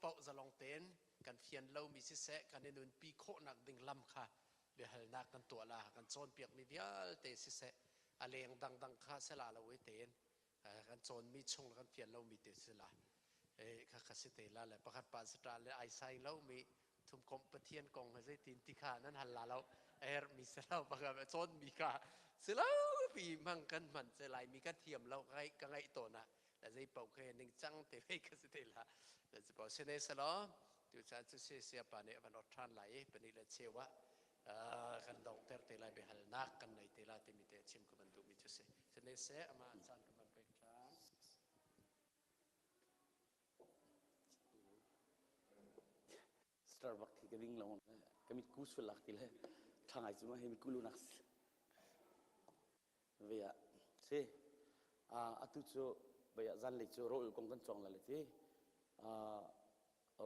paoh zalong tein kan fian lomi siseh kan i nunpi khawhnak ding lam kha biahalnak kan tuah la kan cawnpiakmi vialte siseh a leng dangdang kha sela lo i tein kan cawnmi chung le kan fian lomi te si la kha kha si te la le pakhat pa sata le ai sai lomi thumkomh pathian kong he zeitin ti kha nan hal la lo a herhmi si lo pakhat cawnmi kha si lo pi hmang kan hman se laimi kan thiam lo ka ngaih tawn ah la zei paoh khe ningcang te ve ka si te la la si paoh sine selo tu caan cu si sia pa nih van ot ṭhan lai i pani le cheu ah kan donghter te lai biahalnak kan nei te la timi te chim ka van duhmi cu si sine se ama caan ka van pek ṭhan. Starbucks khi ka ding lo ka mit ku sul lak ti le ṭha ngai cu ma hi mit ku lu nak Ve ah si atu cu vei ah zanlei cu rawl kong kan cawng la le ti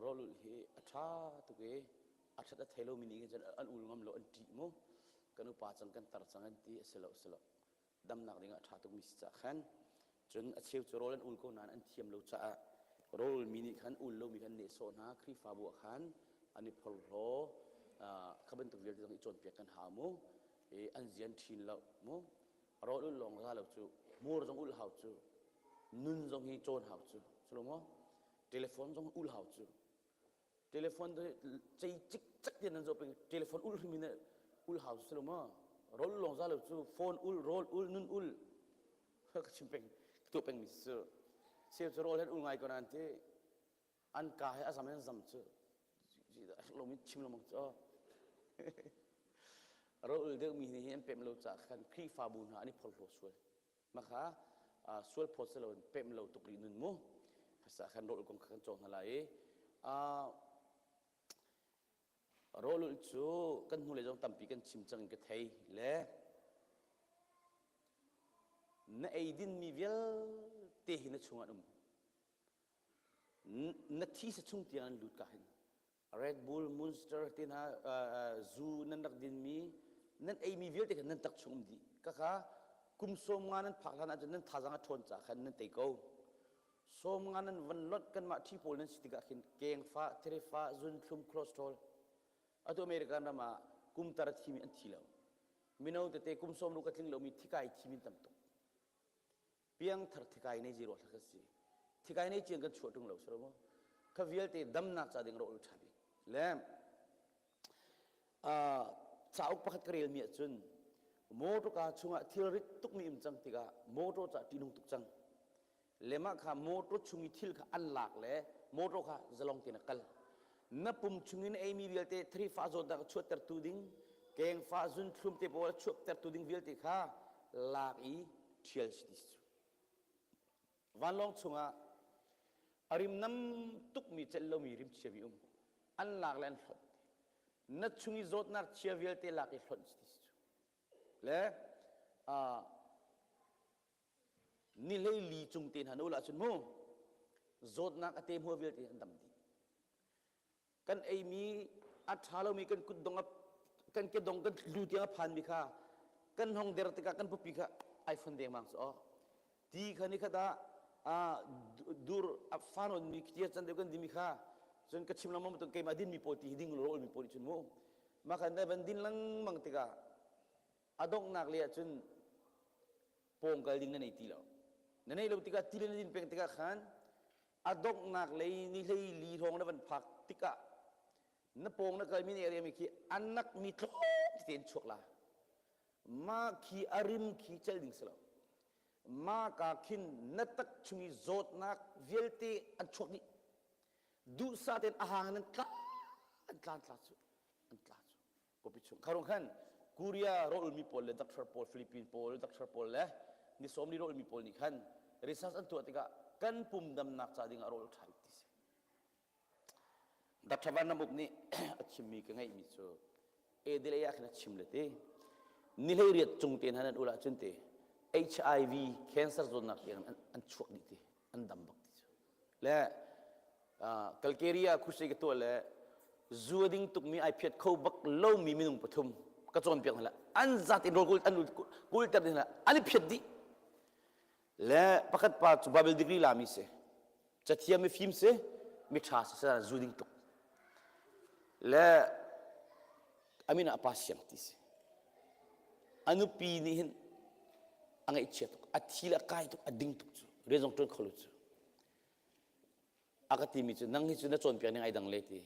rawl ulh hi a ṭha tuk i a ṭhat a thei lomi nih khin cun an ul ngam lo an ṭih mu kan upa cang kan tar cang an ti a si lo a si lo damnak ding ah a ṭha tukmi si caah khan cun a cheu cu rawl an ul ko nain an thiam lo caah rawl mi nih khan ul lomi khan nehsawh hna Khrihfabu ah khan an i phorhlaw kha bantuk vialte zong i cawnpiak kan hau mu i an zian ṭhin lo mu rawl ulh lawng za lo cu hmur zong ulh hau cu nun zong hi cawn hau cu silo maw telephone zong ulh hau cu telephone cei cikcek te nan zoh peng telephone ulh hrim in ulh hau silo maw rawl lawng za lo cu phone ulh rawl ulh nun ulh ka chim peng ka tuah peng mi cu seu cu rawl hen ul ngai ko nan ti an ka he a zam in zam cu lomi chim lengmang cu rawl deuh mi hi an pem lo caah khan Khrihfabu hna an i phorhlaw sual makha sual phawt si loin pem lo tuk rih nun mu khasa khan rawl kong kha kan cawng hna lai i rawl cu kan hnulei zong tampi kan chim cang in ka thei le na ei din mi vialte hi na chungah an um Na thisa chung tiang an lut ka hin Red Bull, Monster te hna zu nan rak dinmi nan eimi vialte khan nan tak chung um dih. Kaka kum sawm nga nan phak hlan ahcun nan thazaang a ṭhawn caah khan nan tei ko. Sawm nga nan van lonh kanmah ṭhi pawl nan si tikah khin kengfah, thirifa, zunthlum, cholesterol. Atu American ram ah kum tar a thimi an thi lo. Mino tete kum sawm lu ka tling lomi thikai thimi an tam tuk. Piangthar thikai nei zero thla si. Thikai nei chiang kan chuah tung lo sero mo. Kha vialte damnak ca ding ro ṭha bik. Le cauk pakhat ka rel mi ahcun motor ka chungah thilrit tukmi um cang tikah motor ca ṭihnung tuk cang. Le mah kha motor chung i thil kha an lak le motor kha zalong tein a kal. Na pum chungin eimi vialte thrifa zawtnak a chuahtertu ding, kengfa zunthlum te pawl a chuahtertu ding vialte kha lak i ṭhial si ti cu. Vanlawng chungah a rim nam tukmi celh lomi rimchia mi um. An lak le an hlonh. Na chung i zawtnak chia vialte lak i hlonh si ti cu. Le ni hleili cung te hna na ul ahcun mu zawtnak a te hmua vialte an dam dih. Kan eimi a ṭha lomi kan kutdong a kan kedong kan lu tiang a phanmi kha kan hong der tikah kan pupi kha ai fon dengmang cu aw ti kha ni khat ah dur a fanon mi tia can deuh kan dimi kha cun ka chim lengmang bantuk keimah dinmi pawl ti hi ding rawl mi pawl nih cun mu mah khan van din lengmang tikah a donghnak le ah cun pawng kal ding na nei ti lo na nei lo tikah ti le na din peng tikah khan a donghnak lei ni hlei li hrawng na van phak tikah na pawng na kalmi na area mi khi anak mi tlawm tein chuak la ma khi a rim khi cel ding si lo ma ka khin na tak chung i zawtnak vialte an chuak dih duhsah tein a hang in an tla an tla an tla cu an tla cu Pawpi chung kharung khan Korea rawlmi pawl le doctor pawl Philippine pawl doctor pawl le ni sawmli rawlmi pawl nih khan research an tuah tikah kan pum damnak ca ding ah rawl ṭha ti si. Dr. Van Ram Uk nih a chimmi ka ngeihmi cu Adelaide ah khan a chim le ti ni 18 cung te hna nan ul ahcun te HIV cancer zawtnak tiang an chuak dih ti an dam bak ti cu le Calgary ah khuhsei ka tuah le zu a ding tukmi ai phiat kho bak lomi minung pathum ka cawnpiak hna le an zat in rawl kul an kulter ding hna an i phiat dih le pakhat pa cu Bible degree lami si cathiam mi fim si. Miṭha si sa zu ding tuk. Le amin ah pa siang ti si. A nupi nih hin a ngaihchia tuk, a thi le a kai tuk, a ding tuk cu. Rian zong ṭuan kho lo cu. A ka timi cu nang hi cu na cawnpiak ning ai dang le ti.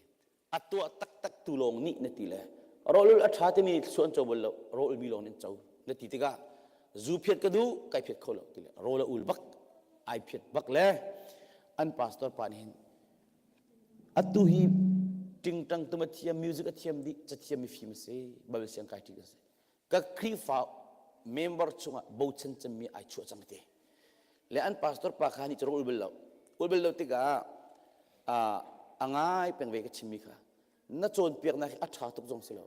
A tuah taktak tu lawng nih na ti le rawlul a ṭha timi thluachuah an co bal lo, rawl mi lawng nih an co na ti tikah zu phiat ka duh, kai phiat kho lo ti le rawl a ul bak, ai phiat bak le an pastor pa nih hin atu hi tingtang tum a thiam, music a thiam dih, cathiam mifim a si, Bible siang kai ṭi a si. Ka Khrihfa member chungah bochan cemmi ai chuah cang te. Le an pastor pa kha nih cu ul bal lo. Ul bal lo tikah a ngai peng ve ka chimmi kha. Na cawnpiaknak hi a ṭha tuk zong si lo.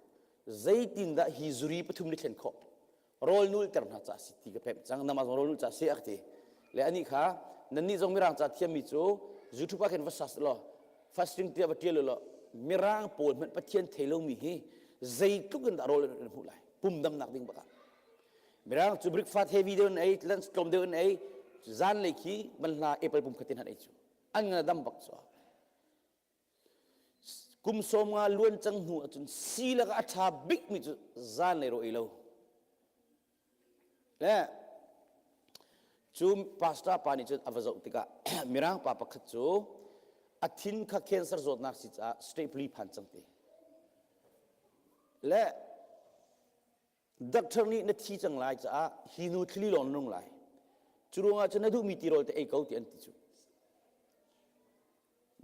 Zeitindah hi zuri pathum ni thlen khawh? Rawl nul ter hna ca si ti ka pemh cang. Namah zong rawl nul ca si a ka ti. Le anih kha nannih zong mirang ca thiammi cu YouTube ah khin va search law fasting tiah va ṭial law mirang pawl hmanh Pathian thei lomi hi zeitluk in dah rawl an hmuh lai pum damnak ding bakah mirang cu breakfast heavy deuh in ei lunch tlawm deuh in ei zan lei khi banhla apple pum khatin han ei cu an ngana dam bak cu kum sawm nga luan cang hnu ahcun si lakah a ṭha bikmi cu zan lei ro ei lo Le cu pastor pa nih cun a va zoh tikah mirang pa pakhat cu a thin kha cancer zawtnak si caah state pali phan cang ti. Le doctor nih na thi cang lai caah hi nu thlili lawng na nung lai. Cu ruangah cun na duhmi tirawl te ei ko ti an ti cu.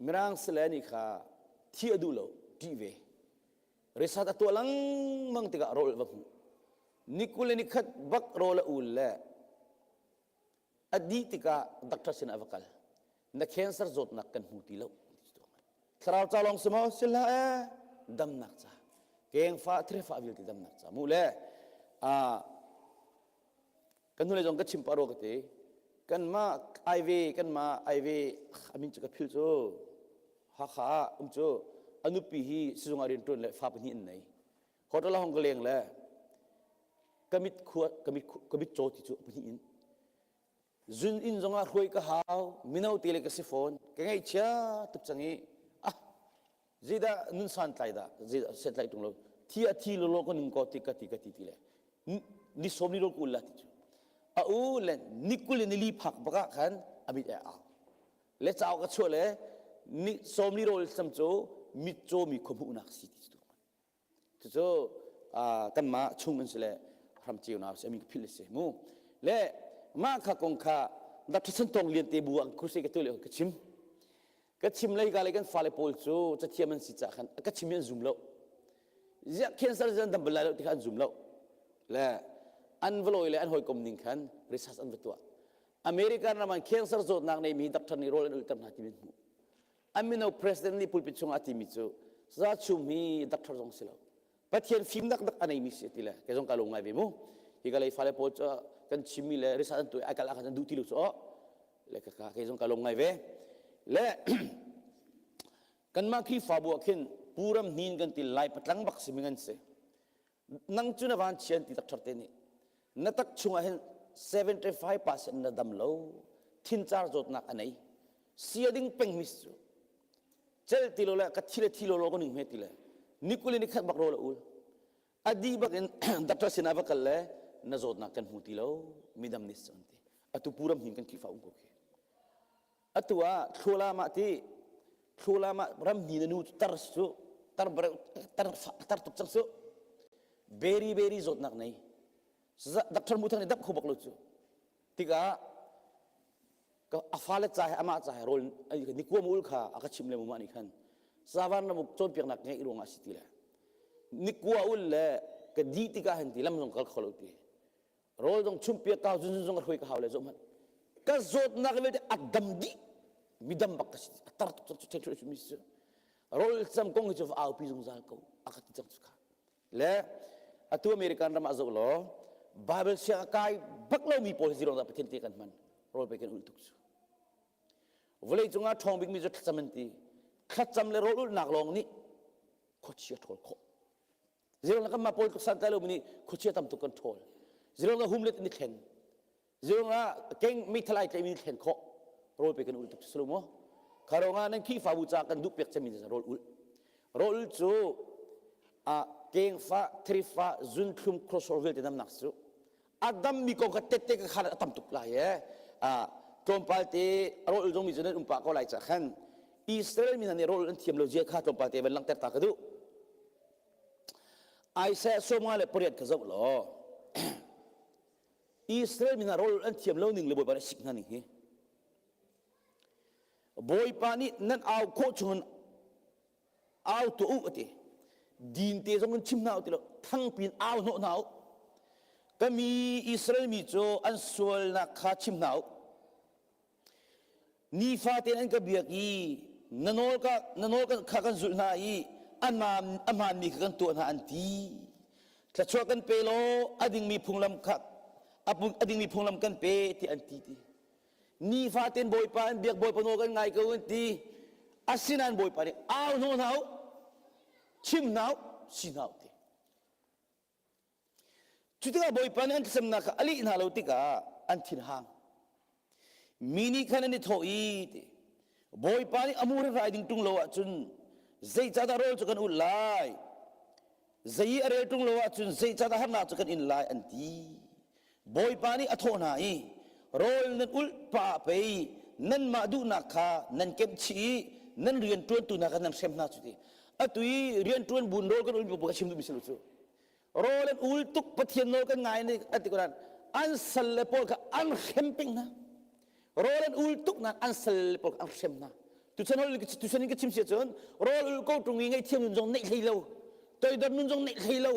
Mirang sale nih kha thi a duh lo, ṭih ve. Resat a tuah lengmang tikah rawl va hmuh. Ni 20 le ni khat bak rawl a ul le a dih tikah doctor sinah a va kal. Na cancer zawtnak kan hmu ti lo. Thlarau ca lawng si maw? Si hlah ee. Damnak ca. Kengfa, threfa vialte damnak ca. Mu le kan hnulei zong ka chim pah rua ka ti. Kanmah ai ve, kanmah ai ve, a min cu ka philh cu. Hakha ah um cu a nupi hi sizung ah rian ṭuan le fa pahnih an nei. Hotel ah hong ka leng le ka mit khua ka mit ka mit caw ti cu pahnih in zun inn zong ah hruai ka hau mino te le ka si fawn ka ngaihchia tuk cang i ah zeidah nun san tlai dah zeidah set tlai tung lo thi a thi lo lo ka nung ko ti ka ti ka ti ti le ni sawm ni rol kul la ti cu a u le ni kul le ni li phak bak ah khan a mit ai au le cauk a chuah le ni sawm li rawl sam cu mitcaw mi khuahmuhnak si ti cu cucu kanmah chung an si le hram ceu na si amin ka philh si mu le mah kha kong kha Dr. Chan Tong Lian te bu ah crusade ka tu le ka chim ka chim lei ka le kan fale pawl cu cathiam an si ca khan ka chim an zum lo ziah cancer zan dam bal lai lo ti kha an zum lo le an va le an hawikom ning khan research an va tuah American ram ah cancer zawtnak neimi doctor nih rawl an ulter hna timi an hmuh. An mino president nih pulpit chungah a timi cu za chum hi doctor zong si lo. Pathian fimnak dak a neimi si ti le kei zong ka lung ngai ve mu. Hi ka lei fale pawl cu kan chimmi le research an tuah ai kal ah khan an duh ti lo cu oh le ka ka kei zong ka lung ngai ve. Le kanmah Khrihfabu ah khin Pu Ram Hnin kan ti lai patlang bak si mi ngan si. Nang cu na van chian ti doctor te nih na tak chungah hin 75% na dam lo thincar zawtnak a nei sia ding peng mi cu cel ti lo le ka thi le thi lo lo ka ning hme ti le nikul in khat bak ro la ul a di bak in doctor sinah va kal le na zawtnak kan hmu ti lo midam nis an ti atu puram hin kan khifa um ko khi Atu ah Thlualam ah ti Thlualam ah ram hni na nu tar su tar tar tar tuk cang su beri beri zawtnak nei doctor mu thang nih dap kho bak lo cu tikah ka a fale ca he amah ca he rawl ni kuam ul kha a ka chim le mu mah nih khan savan ramuk cawnpiaknak ngeih ruangah si ti le ni kua ul le ka di tikah hin ti lam zong kal kho lo ti Rawl zong chumpiak ka zun zun zong a hruai ka hau le zoh hmanh. Ka zawtnak vialte a dam dih. Mi dam bak ka si. A tar tuk cang cu mi cu. Rawl cam kong hi cu va aupi zungzal ko. A ka ti cang cu kha. Le atu American ram ah zoh law Bible siang a kai bak lomi pawl hi zirong dah Pathian te kan hman. Rawl pe kan ulh tuk cu. Vawlei cungah ṭhawng bikmi cu thlacam an ti. Thlacam le rawl ulhnak lawng nih khuachia ṭhawl khawh. Zirong kanmah pawl tluk santlai lomi nih khuachia tam tuk kan ṭhawl. Zirong ah humlet in i thlen. Zirong ah keng meithal ai tlaihmi thlen khawh. Rawl pe kan ul tuk si lo maw? Kha ruangah nan Khrihfabu ca kan duh piak cemmi rawl ulh. Rawl ulh cu a kengfah, thirifah, zunthlum, cholesterol vialte damnak cu a dammi kong kha tette ka khan a tam tuk lai e. Tlawmpal te rawl ulh zongmi cu nan um pah ko lai ca khan Israel mi hna nih rawl ulh an thiam lo zia kha tlawmpal te van langhter ta ka duh. Isaiah 58 kha zoh law Israel mi hna rawl an thiam lo ning le Bawipa nih a sik hna ning hi. Bawipa nih nan au khawh chungin au tuah u a ti. Din te zong in chim hna u ti lo, thangpi in au hnawh hna u. Ka mi Israel mi cu an sualnak kha chim hna u. Nifate an ka biak i na nawl ka na nawl kha kan zulh hna i a hmaanmi kha kan tuah hna an ti. Thluachuah kan pe law a dingmi phunglam kha a dingmi phunglam kan pe ti an ti ti. Nifaten Bawipa an biak Bawipa nawl kan ngai ko an ti. Asinain Bawipa nih au hnawh hna u, chim hna u, si hna u ti. Cu tikah Bawipa nih an thlacamnak kha a leh hna lo tikah an thinhang. Mi nih khan an i thawh i ti Bawipa nih a mu hrirai ding ṭung lo ahcun zeicahdah rawl cu kan ulh lai? Zei i a rel ṭung lo ahcun zeicahdah harnak cu kan in lai an ti. Bawipa nih a thawh hna i rawl nan ulh pah ah pei nanmah duhnak kha nan kemh chih i nan rian ṭuantu hna kha nan hrem hna cu ti. Atu i rian ṭuan buin rawl kan ulhmi ka chim duhmi si lo cu. Rawl an ul tuk Pathian nawl kan ngai ni an ti ko nain an sal le pawl kha an hrem peng hna. Rawl an ul tuk nain an sal le pawl kha an hrem hna. Tuchan hol tuchan in ka chim si ahcun rawl ul ko ṭung i ngaihthiam nun zong neih hlei lo, toidor nun zong neih hlei lo,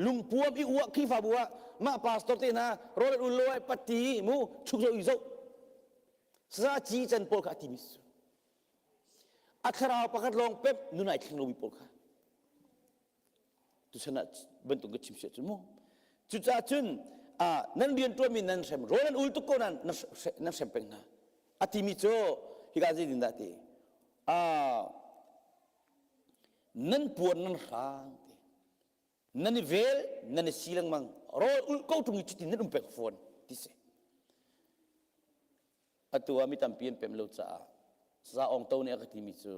lungpuam i uah Khrihfabu ah mah pastor te hna rawl an ul lo ai patti mu chuk zo i zo. Saza ci can pawl kha a timi su. A thlarau pakhat lawng pep nun ai thleng lomi pawl kha. Tuchan ah bantuk ka chim sia cu mu. Cucaah cun nan rian ṭuanmi nan hrem rawl an ul tuk ko nan nan hrem peng hna. A timi cu hika zeitin dah ti nan puan nan hrang ti nan i vel nan i si lengmang rawl ulh ko ṭung i cutin nan um peng fawn ti si. Atu ah mi tampi an pem lo caah Za Aung To nih a ka timi cu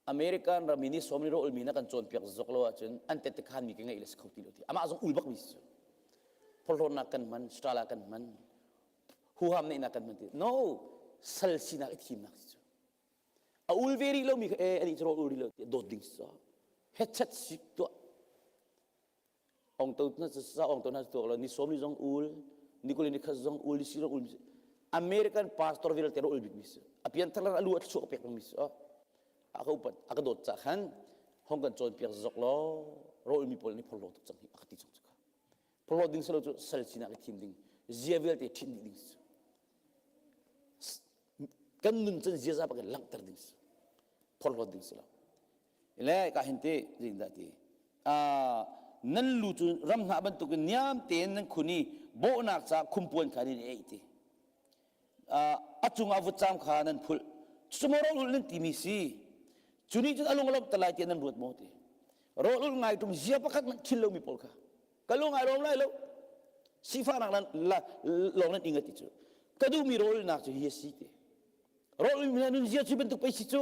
American ram i ni sawm ni ro ulmi na kan cawnpiak zok lo ahcun an tette khan mi ka ngeih le si kho ti lo ti amah zong ul bak mi si phorhlawtnak kan hman strala kan hman huham neihnak kan hman ti no sal sinak i thimnak si cu a ul ve rih lomi kha e ani cu ro ul rih lo ti dawt ding si cu hetchat sik tuah ong to na sa ong to na tuak lo ni som ni zong ul ni kul ni khat zong ul ni si zong ul American pastor vialte ro ul bik mi si a pian thar alu a chuak pek mi si a ka upat a ka dawt ca khan hong kan cawn piak zok lo ro ul mi pawl ni phorlo tuk cang hi a ka ti chong chu kha phorlo ding selo cu sal sinak i thim ding zia vialte thin dih ding si kan nun cun ziaza pakin langhter ding si phorhlawt ding si lo Le ka hin ti zeitindah ti nan lu cu ram hnah bantukin niam tein nan khun i bawhnak caah khumpuan kha nan i eih ti a cungah vutcam kha nan phulh cucu maw rawlulh nan timi si cu nih cun a lung a lawmh te lai tiah nan ruat maw ti rawlulh ngai ṭung zia pakhat hmanh thil lomi pawl kha ka lung ai lawm lai lo sifahnak lawng nan ing a ti cu ka duhmi rawlulhnak cu hi a si ti Rawlulh mi nun zia cu bantuk pei si cu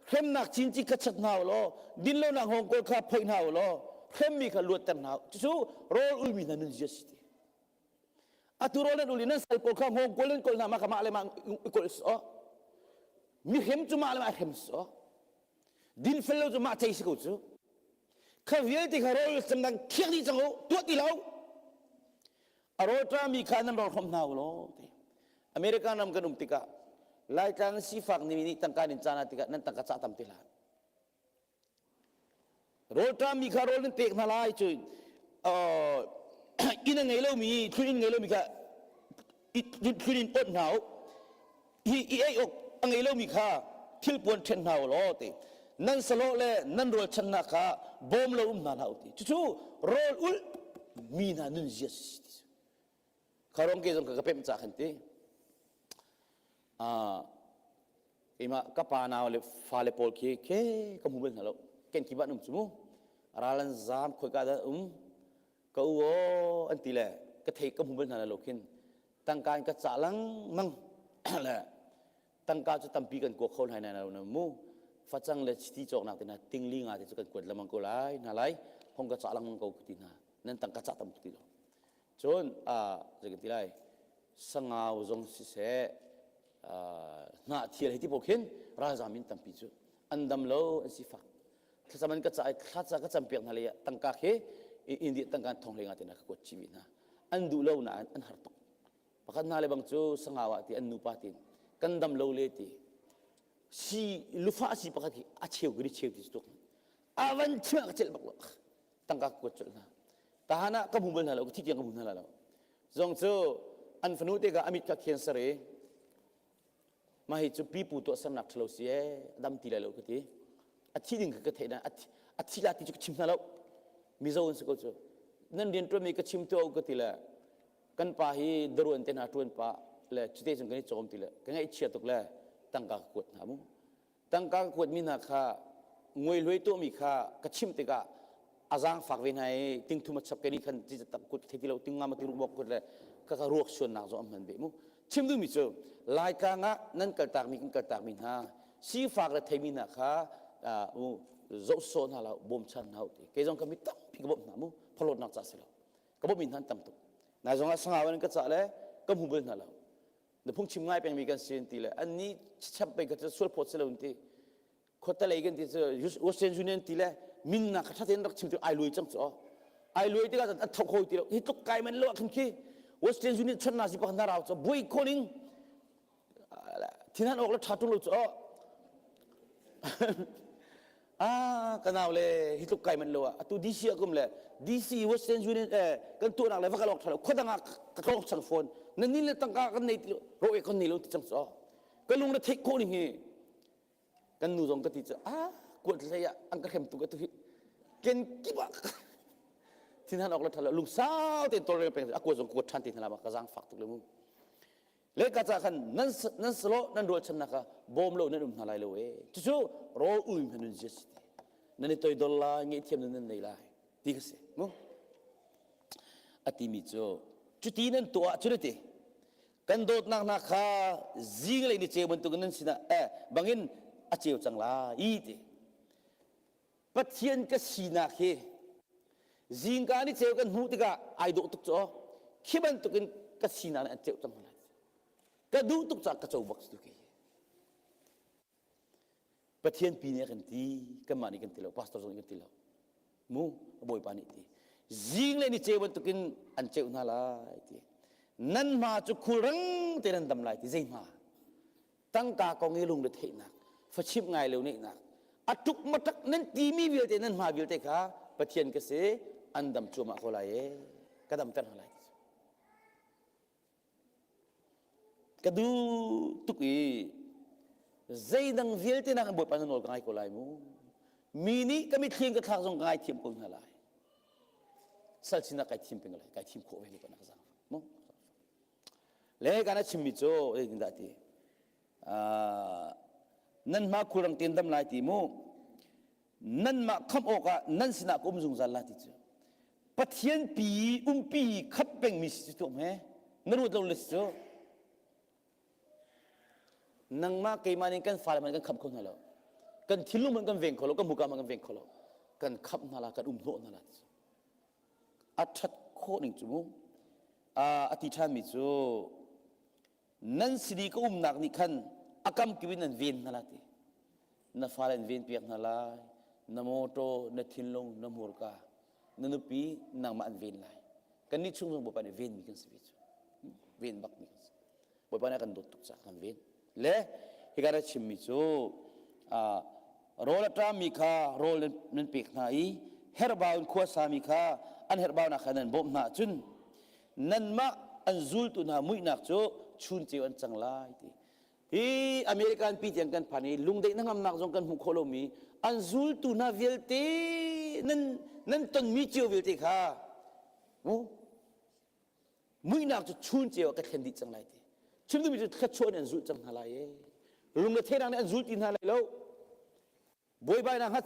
hremnak cinci kha chat hna u law dinlonak hngawngkawl kha phoih hna u law hremmi kha luatter hna u cucu rawl ulmi hna nun zia si ti atu rawl nan ul i nan sal pawl kha hngawngkawl nan kawl hna mah kha mah le mah i kawl si aw mi hrem cu mah le mah hrem si aw dinfel lo cu mah cei si ko cu kha vialte kha rawl candang khiak dih cang u tuah ti lo A rawlṭami kha nan rawl hrawm hna u law ti. American ram kan um tikah Laitlang sifak ni nih tangka nin caan tikah nan tangka cah tam ti hlah. Rawlṭami kha rawl nan pek hna lai cu inn a ngei lomi thlun inn ngei lomi kha thlun in awt hna u. Hi i ei awk a ngei lomi kha thilpuan ṭhen hna u law ti. Nan salawh le nan rawlchannak kha bawm lo um hna hlah u ti. Cucu rawl ulh mi hna nunzia si ti. Kha rong ke zong ka ka pemh ca khan ti. Ah keimah ka pa nau le fale pawl khi ke ka hmu bal hna lo. Ken ki ban um cu mu. Ral an zaam khoi ka dah um. Ka u aw an ti le ka thei ka hmu bal hna lo khin tangka in ka cah lengmang le. Tangka cu tampi kan kuak kho hna lai lo mu. Facang le chiti cawknak te hna tingli nga te cu kan kuat lengmang ko lai hna lai. Hong ka cah lengmang ko ti hna. Nan tangka cah tam tuk ti lo. Cun zei kan ti lai sangau zong siseh hnah thial hei ti pawl khin ralzam in tampi cu an dam lo an sifak thlacam an ka cah i thlaca ka campiak hna lei ah tangka khi India tangka thong hlei nga te na ka kuat chih ve hna an duh lo nain an har tuk pakhat hna le bang cu sangau ah ti an nupa tin kan dam lo le ti si lufa si pakhat hi a cheu kiri cheu ti tuk avan chima ka celh bak lo tangka ka kuat colh hna tahan ah ka hmu bal hna lo ka thi tiang ka hmu hna lo zong cu an fanu te ka amit ka cancer i mah hi cu pipu tuahsernak ṭhalo si ee a dam ti lai lo ka ti a thi ding ka theih na a thi la ti cu ka chim hna lo mizo an si ko cu nan rian ṭuanmi ka chim tuah ka ti le kan pa hi daruan te hna ṭuan pa le cute cun kan i cawm ti le ka ngaihchia tuk le tangka ka kuat hna mu Tangka ka kuatmi hna kha nguailuai tuahmi kha ka chimh tikah a zaangfak ve hna i tingthum a chap ke nih khan ci tak kut thei ti lo ting ngam ti ruak kut le ka ka ruak suannak zong an hman ve mu chim duhmi cu Laitlang ah nan kaltakmi kan kaltakmi hna sifak le theimi hna kha zoh sawh hna lo bawmchan hna ti kei zong ka mi tampi ka bawmh hna mu phalawtnak ca si lo ka bawmhmi hna an tam tuk nai zong ah sangau in ka cah le ka hmu bal hna lo na phungchim ngai pengmi kan si ti le an nih chap pei ka sual phawt si lo ti khuatelei kan ti cu Western Union ti le minnak kha thaten rak chim tu ai luai cang cu ai luai tikah an thok hoi ti lo hi tluk kai man lo khan khi Western Union chon na si pak na rau chu buai khoning thinhan awk le tha tung lo chu Ah, ka nau le hi tluk kai manh lo ah atu DC a kum le DC Western Union eh kan tuahnak le va ka lok thalo khuadang ah ka tlong chang phone na nin le tangka kan nei ti ro e kan nei lo ti chang so ka lung le theih khawh ning hi kan nu zong ka ti chu ah kuat hlei ah an ka hrem tu ka tu hi ken kip ah thinhan ok le thalo lungsau te tolrel peng a kuat zong kuat than ti hna la ka zang fak tuk le mu Le ka ca khan nan nan salo nan rualchannak kha bawm lo nan um hna lai lo e cucu rawl ui hman nun zia si te nan i toidor lai ngaihthiam nan nei lai ti ka si mu a timi cu cuti nan tuah cu ti kan dawtnak hna kha zinglei ni ceu bantukin nan sinah eh bangin a ceu cang lai i ti Pathian ka sinak hi zingka ni ceu kan hmuh tikah ai dawh tuk cu khi bantukin ka sinak nih an ceuh cang lai ka duh tuk caah ka co bak si tu Pathian pi nih a kan ti kanmah nih kan ti lo pastor zong nih kan ti lo mu bawipa nih ti zing le ni ceu bantukin an ceuh hna lai ti nan hma cu khulrang te nan dam lai ti zei hma Tangka kong i lungre theihnak, fachimh ngai lo neihnak, a tuk matak nan timi vialte nan hma vialte kha Pathian ka si an dam cuahmah ko lai e ka damter hna lai ka duh tuk i zeidang vialte nak in Bawipa na nawl ka ngai ko lai mu mi nih ka mitthli in ka thlak zong ka ngai thiam ko hna lai sal sinak kai thim peng lai kai thim khawh ve Bawipa na ka zaang mu Le kan a chimmi cu zeitindah ti nan hma khulrang tein dam lai ti mu nanmah khamh awkah nan sinah ka um zungzal la ti cu Pathian pi umpi khamh pengmi si cu tuak he na ruat lo le si cu nangmah keimah nih kan fale hmanh kan khamh kho hna lo kan thinlung hmanh kan veng kho lo kan muka hmanh kan veng kho lo kan khamh hna la kan um hnawh hna la ti cu a ṭhat khawh ning cu mu a ti ṭhanmi cu nan sini ka umnak nih khan a kam kip in nan ven hna la ti na fale an ven piak hna lai na mawṭaw na thinlung na hmurka na nupi nangmah an ven lai kannih chung zong Bawipa nih venmi kan si ve cu ven bakmi kan si Bawipa nih a kan dawt tuk caah kan ven. Le hika na chimmi cu rawl a ṭammi kha rawl nan pek hna i herhbau in khua sami kha an herhbaunak kha nan bawmh hna ahcun nanmah an zultu hna muihnak cu chun ceu an cang lai ti. Hi American pi tiang kan phan i lungdeih hnangamnak zong kan hmuh khawh lomi an zultu hna vialte nan nan tonmi cio vialte kha mu Muihnak cu chun ceu ah ka thlen dih cang lai ti. Chim duhmi cu thluachuah nih an zulh cang hna lai e. Lung le theihnak nih an zul ti hna lai lo. Buaibainak hngat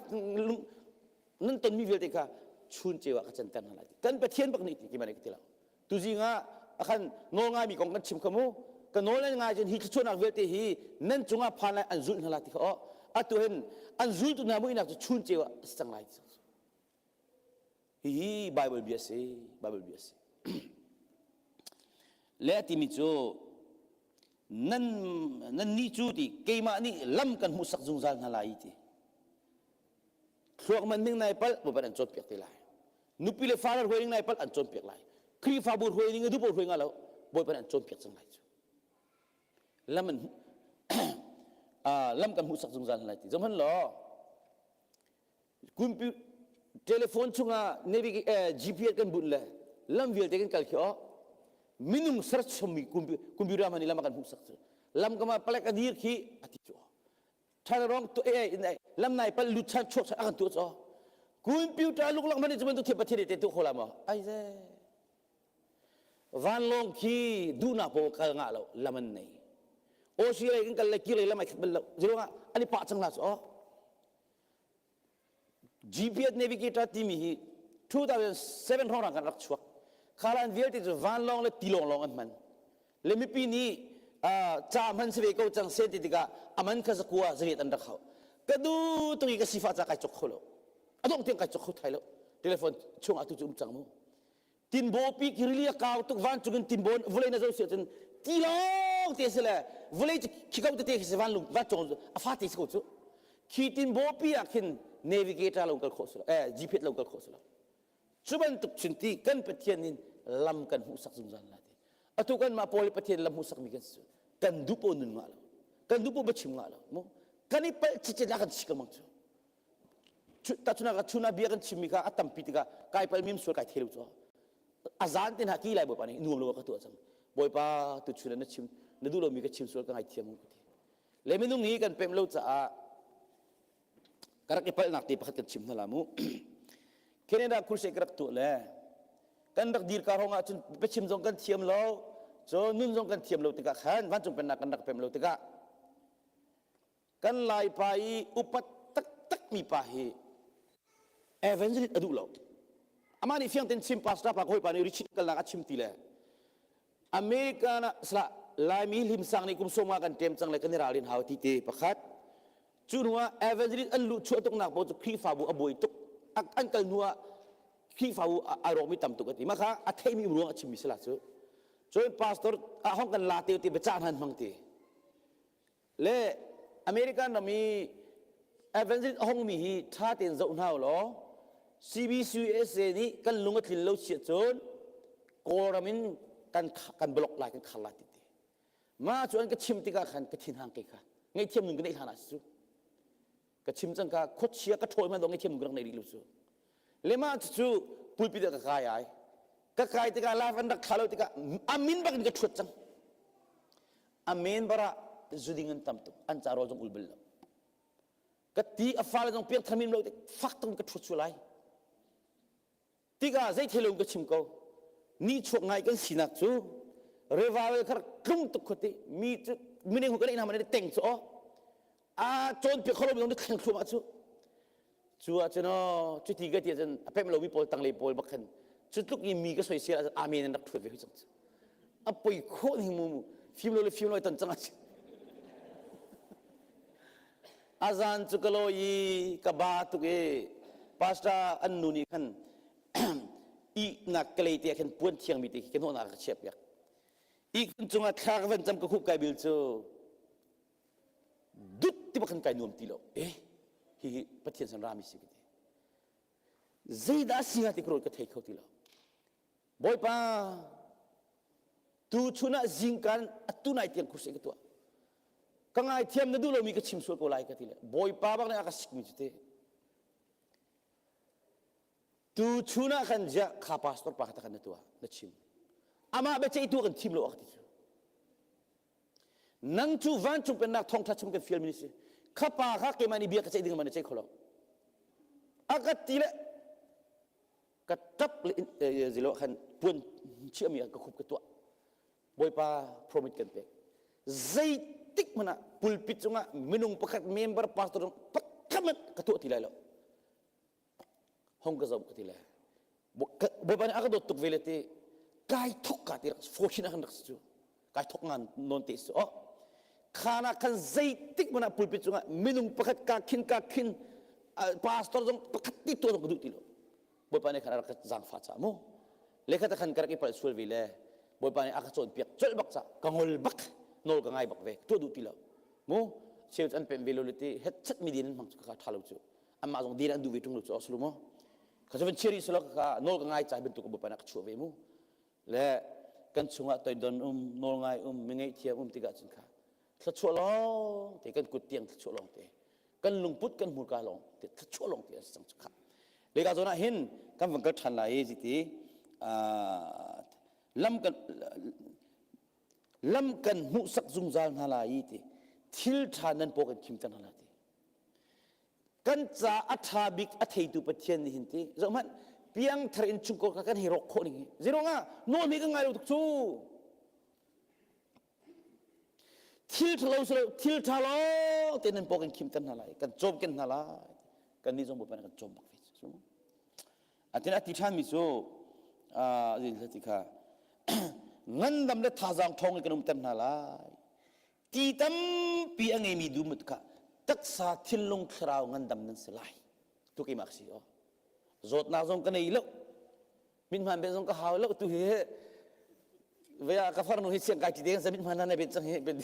nan tonmi vialte kha chun ceu ah ka canter hna lai ti. Kan Pathian bak nih ti keimah nih ka ti lo. Tuzing ah akhan nawl ngaimi kong kan chim kha mu. Ka nawl nan ngai cun hi thluachuahnak vialte hi nan cungah phan lai an zulh hna lai ti kha aw. Atu hin an zultu hna muihnak cu chun ceu ah a si cang lai ti. Hihi Bible bia si, Bible bia si. Le a timi cu nan nan nih cu ti keimah nih lam kan hmuhsak zungzal hna lai ti. Thluak man ning nai palh bapan an cawnpiak te lai. Nupi le fale hruai ning nai palh an cawnpiak lai. Khrihfabu hruai ning a duh hruai nga lo Bawipa an cawnpiak cang lai cu. Lam an lam kan hmuhsak zungzal hna lai ti. Zohhmanh law Kumpi telephone chungah navigate eh, GPS kan bunh le lam vialte kan kal khi oh minung serchommi computer man lam kan hmuhsak cu lam kama palek a dir khi a ti cu thalarong to eh eh lam nai pal lut chan chuak chan a kan tu cho computer luklak man cu bantuk thiam pathian te tu khola ma ai ze vanlawng khi duhnak po kal nga lo lam an nei Australia kan kal le kir lam ai khat bal lo zirong ah ani pa chang la chu oh GPS navigator timi hi 2007 hrawng kan rak chuak. Khalan vialte cu vanlawng le tilawng lawng an hman. Le mipi nih ca hman si ve ko cang sen ti tikah aman kha zakua zariat an rak hau. Ka du tung i ka sifa ca kai chok kho lo. A dong tiang kai chok kho thai lo. Telephone chung ah tu cu um cang mu. Tinbaw pi khi rili a kau tuk vancung in tinbaw vawlei na zoh si ahcun ti lawng te si le vawlei cu khi ko tete khi si van lung vancung a fate si ko cu khi tinbaw pi ah khin navigator lo kal khawh si lo eh GPS lo kal khawh si lo cu bantuk cun ti kan Pathian in lam kan hmuhsak zungzal la ti atu kan mah pawl Pathian lam hmuhsak mi kan si kan duh po nun ngah lo kan duh po biachim ngah lo mu kan i palh cicet ah kan si ko mang cu Tahchunhnak ah chun ah bia kan chimmi kha a tampi tikah kai palmi sual kai thei lo cu. A zan te hna ki lai Bawipa nih nuam lo ka tuah cang. Bawipa tu chun ah na chim na duh lomi ka chim sual ka ngaithiam ka ti. Le minung hi kan pem lo caah ka rak i palhnak te pakhat kan chim hna la mu. Canada crusade ka rak tuah le kan rak dir ka hrawng ah cun biachim zong kan thiam lo, cun nun zong kan thiam lo tikah khan vancung pennak kan rak pem lo tikah Kan Laipa i upat taktakmi pa hi evangelist a duh lo. Amah nih fiang tein chim pastor pa ka hawipa nih Richie kalnak a chim ti le American ah sala Laimi limsang nih kum sawm nga kan ṭem cang le kan i ralrin hau ti te pakhat. Cu hnu ah evangelist an luh chuah tuknak paoh cu Khrihfabu a buai tuk. An kal hnu ah Khrihfabu a rawkmi tam tuk a ti. Mah kha a theimi ruang a chimmi sila cu. Cun pastor ah hong kan la te ti biacah hman hmang ti. Le American ram i evangelist a hongmi hi ṭha tein zoh hna u law CBCUSA nih kan lung a tlin lo si ahcun Kawlram in kan kan block lai kan khar lai ti ti. Mah cu an ka chim tikah khan ka thinhang ke kha ngaihthiam nun ka neih hlan ah si cu. Ka chim cang ka khuachia ka ṭhawl hmanh dong ngaihthiam nun ka rak nei rih lo cu. Le mah cu pulpit ah ka kai ai. Ka kai tikah live an rak thla lo tikah a min bak in ka ṭhuat cang. A member ah zuding an tam tuk an ca rawl zong ul bal lo ka ti a fale zong piang thamim lo tik fak tuk ka ṭhut lai tikah zei thil ka chim ko ni chuak ngai kan sinak cu revival kha tlung tuk khuati mi cu mining hu kan ina man teng cu o a cawn piak kholo mi zong thleng thluahmah cu Cu ahcun aw cuti ka ti ahcun a pemh lomi pawl tanglei pawl bak khan cu tluk i mi ka soisel ahcun amen an rak ṭhuat ve hui cang cu. A poi khawh ning mu fim lo le fim lo ton cang ahcun. A zan cu ka lawi i ka ba tuk i pastor an nu nih khan ihnak ka lei te ah khan puan thiangmi te khi ka hnawhnak ka chiah piak. Ihkhun cungah thla ka van cam ka khup kai bil cu dut ti bak khan kai nuam ti lo eh hihi pathian san rami si ka ti zeidah si hnga ti ka ka thei kho ti lo bawipa tu chun ah zingkan atu nai tiang khurse ka tuah ka ngaithiam na duh lomi ka chim sual ko lai ka ti le bawipa bak nih a ka sikmi cu te tu chun ah khan ziah kha pastor pa kha kan na tuah na chim amah biaceihtu kan thim lo a ka ti cu Nang cu vancung pennak thawngṭha chim kan fialmi na si. Kha pa kha keimah nih bia ka ceih ding man na ceih kho lo. A ka ti le ka ṭap le zilo khan puan chiahmi ah ka khup ka tuah. Bawipa promise kan pek. Zeitik hmanh ah pulpit cungah minung pakhat member pastor pakhat hmanh ka tuah ti lai lo. Hong ka zoh ka ti le. Bawipa nih a ka dawt tuk ve le ti kai thok ka ti rak fortune ah kan rak si cu. Kai thok ngan non te su oh. Khana khan zeitik mana pulpit cungah minung pakhat ka khin ka khin pastor zong pakhat ti to zong ka duh ti lo. Bawipa nih khan a rak ka zaangfah ca mu. Le kha ta khan ka rak i palh sual ve le Bawipa nih a ka cawnpiak colh bak ca ka ngol bak nawl ka ngai bak ve tuah duh ti lo. Mu cheu an pem ve lo le ti het chat mi din an hmang cu ka tha lo cu. Anmah zong din an duh ve tung lo cu asulu mu. Kha cu van chia rih selo ka nawl ka ngai ca bantuk Bawipa nih a ka chuah ve mu. Le kan chungah toidon um nawl ngai um mi ngaihthiam um tikah cun kha thluachuah lawng te kan kut tiang thluachuah lawng te kan lungput kan hmurka lawng te thluachuah lawng te an si cang cu kha leka zawn ah hin kan van kal ṭhan lai i ziti lam kan lam kan hmuhsak zungzal hna lai i ti thil ṭha nan paw kan khim ter hna lai ti kan ca a ṭha bik a theitu Pathian nih hin ti zohhmanh piangthar in chungkhar kha kan hei rawk khawh ning hi zeiruangah nawl mi kan ngai lo tuk cu thil ṭhalo si lo thil ṭha lo te nan paw kan khim ter hna lai kan cawm ken hna lai kan nih zong Bawipa nih kan cawm bak ve cu atin a ti ṭhan mi cu ti kha ngandam le thazaang ṭhawng in kan umter hna lai ti tampi a ngeimi dum kha taksa thinlung thlarau ngandam nan si lai tu keimah si o zawtnak zong ka nei lo mithman bet zong ka hau lo tu hi vea ka farnu hi siang kai ti deng sa mithman na bet cang hi bet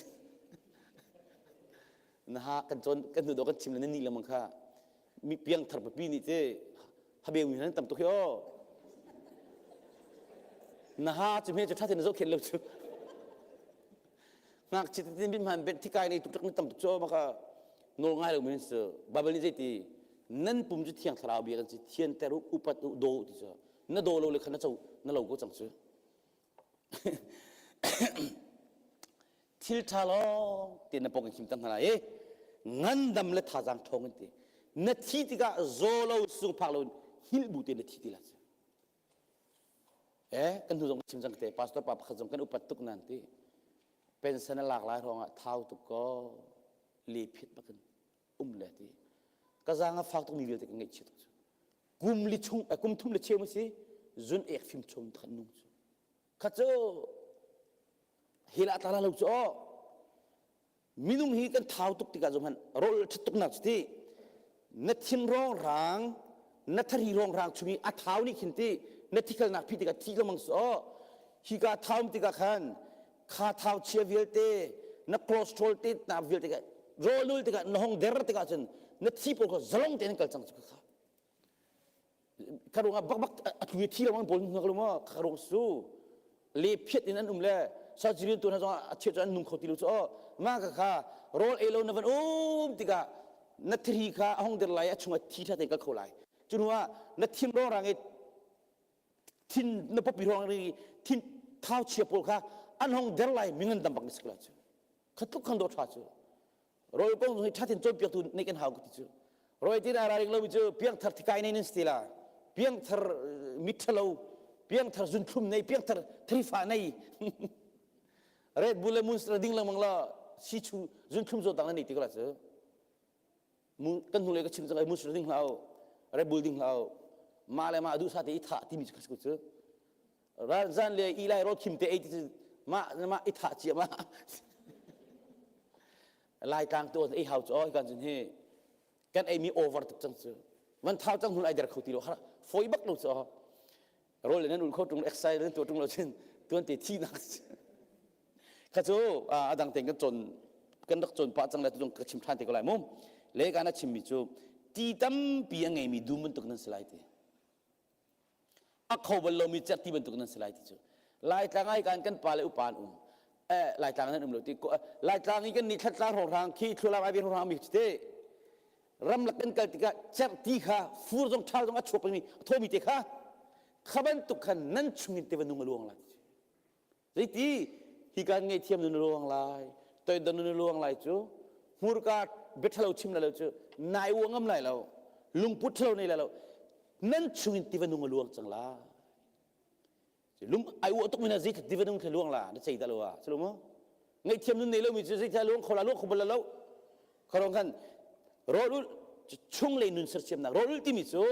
na ha kan chon kan nu do kan chim le na ni lamang kha mi piang thar papi nih te habeu mi nan tam tuk hi o na ha chu me chu tha tin zo khen lo chu ngakchia tete min hman bet thikai nei tuk tuk tam tuk cho maka nawl ngai lo min su bible nih zeiti nan pum cu thiang thlarau bia kan si thian ter u upat u do ti cu na do lo le khan na cho na lo ko cang cu thil tha lawng te na pong in khim tang hna lai i ngandam le thazaang ṭhawng in ti na thi tikah zaw lo sung phak lo hngilh bu te na thi ti la cu Eh, kan hnu zong chim cang te pastor pa pakhat zong kan upat tuk nan ti. Pension a lak lai ruangah thau tuk ko le phit bakin um le ti. Ka zang a fak tuk mi vialte ka ngaihchia tuk cu. Kum li chung eh, kum thum le cheu si zun ek fim chom khan nung cu. Kha cu hila tla lo cu o Minung hi kan thau tuk tikah zohhmanh rawl ṭhat tuknak cu ti na thin rawng na thari rawng rang chung i a thau nih khin ti na thikalnak phih tikah thi lengmang su aw hika thau tikah khan kha thau chia vialte na cholesterol te na vialte kha rawlul tikah na hong der tikah cun na thi pawl kha zalong tein kal cang cu kha ka ruangah bakbak a tlu thi lo pawl hngak lo ma ka ruang su le phiat in an um le surgery tu hna zong a chiat cu an nung kho ti lo cu ma ka kha rawl ei lo na van um tikah na thiri kha a hong der lai a chungah thi tha tein kal kho lai cu hnu ah na thin rawng rang i thin na popi rawng i thin thau chia pawl kha an hong der lai mingan dam bak ni sakla cu khatluk khang do tha cu Rawl kong hi ṭhatin cawnpiaktu nih kan hau ka ti cu. Rawl ti rai ring lomi cu piangthar thikai nei nan si ti la. Piangthar mitthalo, piangthar zunthlum nei, piangthar thrifa nei. Red Bull le Monster ding lengmang la si chu zunthlum zawt dang na nei ti ko la cu. Kan hnulei ka chim cang ai Monster ding hlah Red Bull ding hlah mah le mah duhsa te i thah timi cu ka cu. Ral zan le i lai rawl khim te ei ti cu mah mah i thah cia ma. Laitlang tu ei hau cu oi kan cun hi kan ei mi over tuk cang cu man thau cang hnu ai der kho ti lo foi bak lo cu rawl le nan ul kho tung exercise nan tuah tung lo cun tuan te thi nak kha cu a dang ten kan cawn kan rak cawn pah cang le tu ka chim than te ko lai mu le kan a chim mi cu ti tampi a ngei mi dum bantuk nan si lai ti a kho bal lomi cerhti bantuk nan si lai ti cu Laitlang ai kan kan pa le upa an um eh Laitlang nan um lo ti Laitlang i kan ni thlatlang hrawnghrang khi thlualam ai ve hrawnghrang mi te ramlak kan kal tikah cerhti kha fur zong ṭhal zong a chuak mi a thomi te kha kha bantuk khan nan chungin te va nung a luang lai Zeiti hi kan ngaihthiam nun luang lai, toidor nun luang lai cu hmurka biathalo chim lai lo cu nai uang ngam lai lo, lungput thalo nei lai lo. Nan chungin tiva nung a luang cang la. Lung ai uah tuk mi na zei tiva nung thla luang la na cei dah lo ah chu mu ngaihthiam nun nei lo mi cu zei thla luang kho la luang kho bal lo kharong khan rawlul chunglei nun sersiamnak rawlul timi cu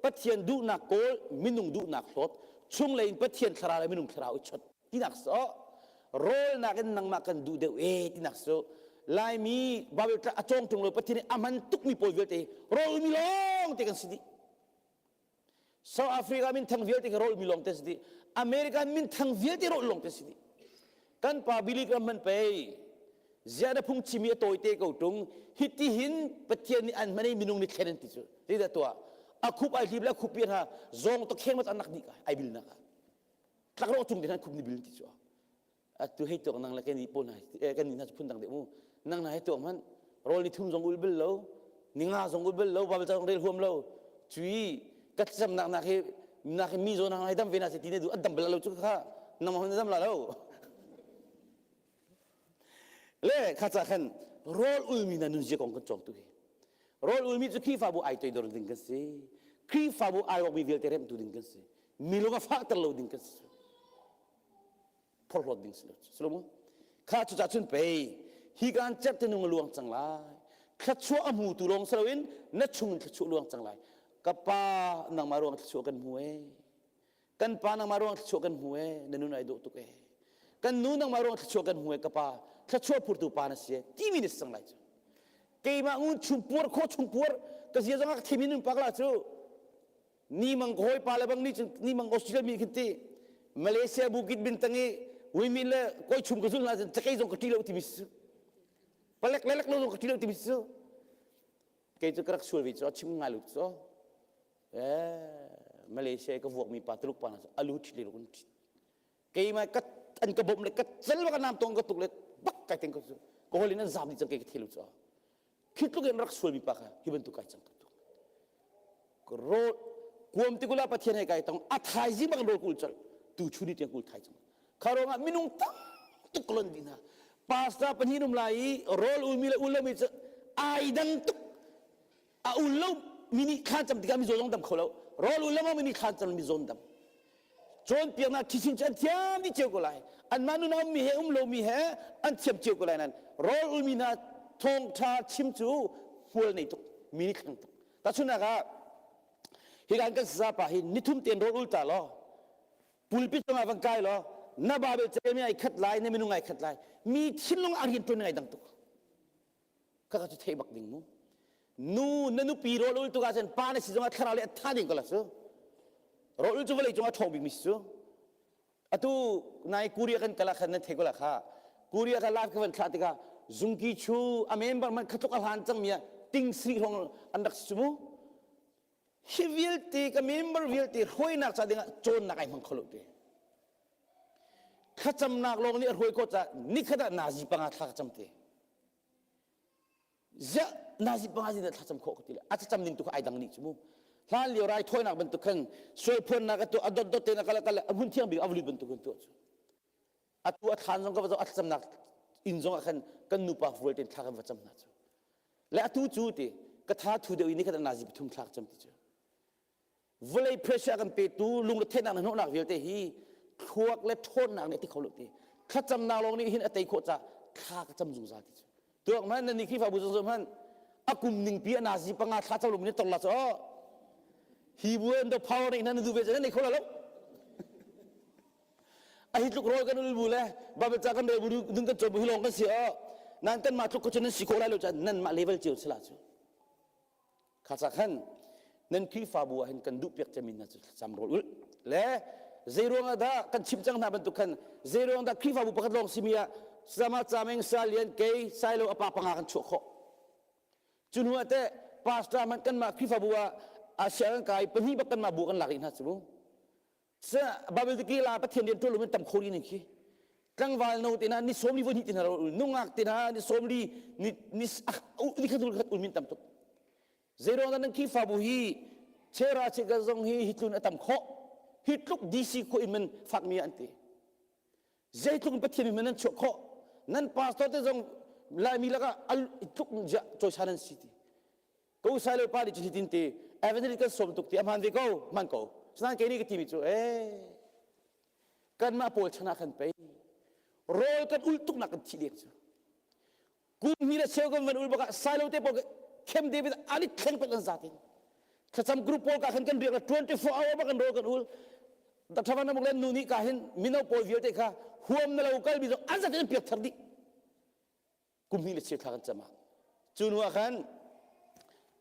Pathian duhnak kawl minung duhnak hlawt chunglei in Pathian thlarau le minung thlarau i chot tinak so. Rawl nakin nangmah kan duh deuh e tinak cu Laimi Bible a cawng ṭung lo Pathian nih a hman tukmi pawl vialte rawl mi lawng te kan si dih. South Africa minthang vialte khi rawl mi lawng te si dih. American minthang vialte rawl lawng te si dih. Kan pa Billy Graham man pei ziah na phung chimi a tawite ko tung hiti hin Pathian nih an hman i minung nih thlen an ti cu zeidah tuah a khup ai hlip le a khup pian ha zawng to kheng mat an nak dih ka ai bil nak ah tlakrawh cung te han khup ni bil ti cu atu hei tuak nang le kan nih pawl hna kan nih hna cu phun dang deuh mu nang na hei tuak hmanh rawl ni thum zong ul bel lo ni nga zong ul bel lo Bible ca zong rel huam lo cui ka thlacamnak nak hi nak hi mi zawn hang dam ve na se ti ne du an dam bel lo cu kha nang ma dam la lo le kha ca khan rawl ulmi na nun zia kong kan cawng tu hi rawl ulmi cu Khrihfabu ai toidor ding kan si Khrihfabu ai mi vialte remtu ding kan si mi lung a fahter lo ding kan si phorhlawt ding si lo Solomon kha cucah cun pei hi kan certe nung a luang cang lai thluachuah a hmutu lawng si loin na chung in thluachuah luang cang lai ka pa nangmah ruang thluachuah kan hmu ee kan pa nangmah ruang thluachuah kan hmu ee na nun ai dawh tuk ee kan nu nangmah ruang thluachuah kan hmu ee ka pa thluachuah phurtu pa na si ee timi na si cang lai cu keimah ngun chung puar kho chung puar ka zia zong ah ka thimi nun pak la cu Ni mang ka hawipa le bang nih cun ni mang Australia mi khin ti Malaysia Bukit Bintang i Wimin le koi chum ka zul hna cun cakei zong ka ṭi lo timi si palek le lek lo zong ka ṭi lo timi si kei cu ka rak sual ve cu a chim ngai lo cu eh Malaysia ka vuak mi pa Tuluk pa hna cu alu ṭhit le run ṭhit keimah ka an ka bawmh le ka cel bak nam tong ka tuk le bak kai teng ko cu ka holin an zam dih cang kei ka thil cu khi tluk in rak sualmi pa kha hi bantuk kai cang tuk ro kuam ti kula pathian he kai tong a thaizing bak rawl kul chol tu chu ni tiang kul thai cang kha ruangah minung tam tuk lon ding hna pastor pahnih num lai i rawl ulmi le ul lomi cu ai dang tuk a ul lo mi nih thlan cam tikah mizaw zong dam kho lo rawl ul lo mi nih thlan cam mizaw dam cawnpiaknak thisin cu an thiam dih cio ko lai anmah nun a ummi he um lomi he an thiam cio ko lai nan rawl ulmi hna thawngṭha chim cu hmual nei tuk mi nih thleng tuk tahchunhnak ah hi kan sasa pa hi nithum ten rawl ul ta law pulpit cungah van kai law na babel mi ai khat lai na minung ai khat lai mi thinlung a rian ṭuan ngai dang tuk Khakha cu theih bak ding mu. Nu na nupi rawl ul tuk ahcun pa na si zongah thlarau le a tha ding ko la cu. Rawl ul cu vawlei cungah ṭhawng bikmi si cu. Atu nai Korea kan kal ah khan nan thei ko la kha. Korea kha live ka van thlah tikah zungki chu a member man khatluk a hlan cangmi ah ting sri hrawng an rak si cu mu. Hi vialte ka member vialte hruainak ca dingah cawnnak ai hmang kho lo te. Thlacamnak lawng nih a hruai khawh caah nikhat ah nazi panga thla ka cam te. Ziah nazi panga zin ah thlacam khawh ka ti le a thlacam ning tu kha ai dang nih cu mu. Hlan lio rai thawinak bantuk khan sual phuannak a tuah a dot dot te na kal kal a hmun thiang bik a vulit bantuk kan tuah cu. Atu a thlan zong ka va zoh a thlacamnak inn zong ah khan kan nupa fual tein thla kan va cam hna cu. Le atu cu ti ka tha thu deuh i nikhat ah nazi pathum thla ka cam ti cu. Vawlei pressure kan petu lungretheihnak le hnawhnak vialte hi thluak le ṭhawnnak nih a ti kho lo ti. Thlacamnak lawng nih hin a tei khawh caah thla ka cam zungzal ti cu. Tuak hmanh nan nih Khrihfabu zungzal hmanh a kum ningpi a nazi panga thla cam lo min tor la cu hi bu an do power nih nan du ve nan nei kho la lo. A hi tluk rawl kan ul bu le Bible ca kan rel bu ding kan cawn bu hi lawng kan si o. Nan kan mah tluk ko cu nan si khawh lai lo caan nan mah level cio sila cu. Kha ca khan nan Khrihfabu ah hin kan duhpiak cemmi hna cu thlacam rawl ulh le zei ruangah dah kan chim cang hna bantuk khan zei ruang dah Khrihfabu pakhat lawng simi ah sama cameng salian kei sailo apa panga kan chuah khawh cu hnu ah teh pastor hmanh kanmah Khrihfabu ah Asia kan kai pahnih bak kanmah bu kan lak rih hna cu mu Bible ti la Pathian rian ṭuan loin tam kho ri ning khi tlangval no te na ni sawm li voi hnih te na nungak te na ni sawm li ni ni ni khat khat ulmin tam tuk zeiruang dah nan Khrihfabu hi chera cheka zong hi hi tlun a tam khawh hi tluk DC khawh in man fakmi an ti zeitluk in Pathian min nan chuah khawh nan pastor te zong Laimi lakah tluk cawisan an si ti Ko sai le pa nih cun hitin ti evangelist kan sawm tuk ti a hmaan ve ko hmaan ko sinain kei nih ka timi cu ee kanmah pawl chan ah khan pei rawl kan ul tuk nak kan thih dek cu kum hnih le cheu kan van ul bak ah sailo te pawl khem David an i thleng pek an zatin thlacam group pawl ka khan kan riak 24 hour bak kan rawl kan ul Dr. Van Amuk le nu nih ka hin mino pawl vialte kha Huam na lo kal mi zong an zat in piak thar dih. Kum hnih le cheu thla kan cam ah. Cu hnu ah khan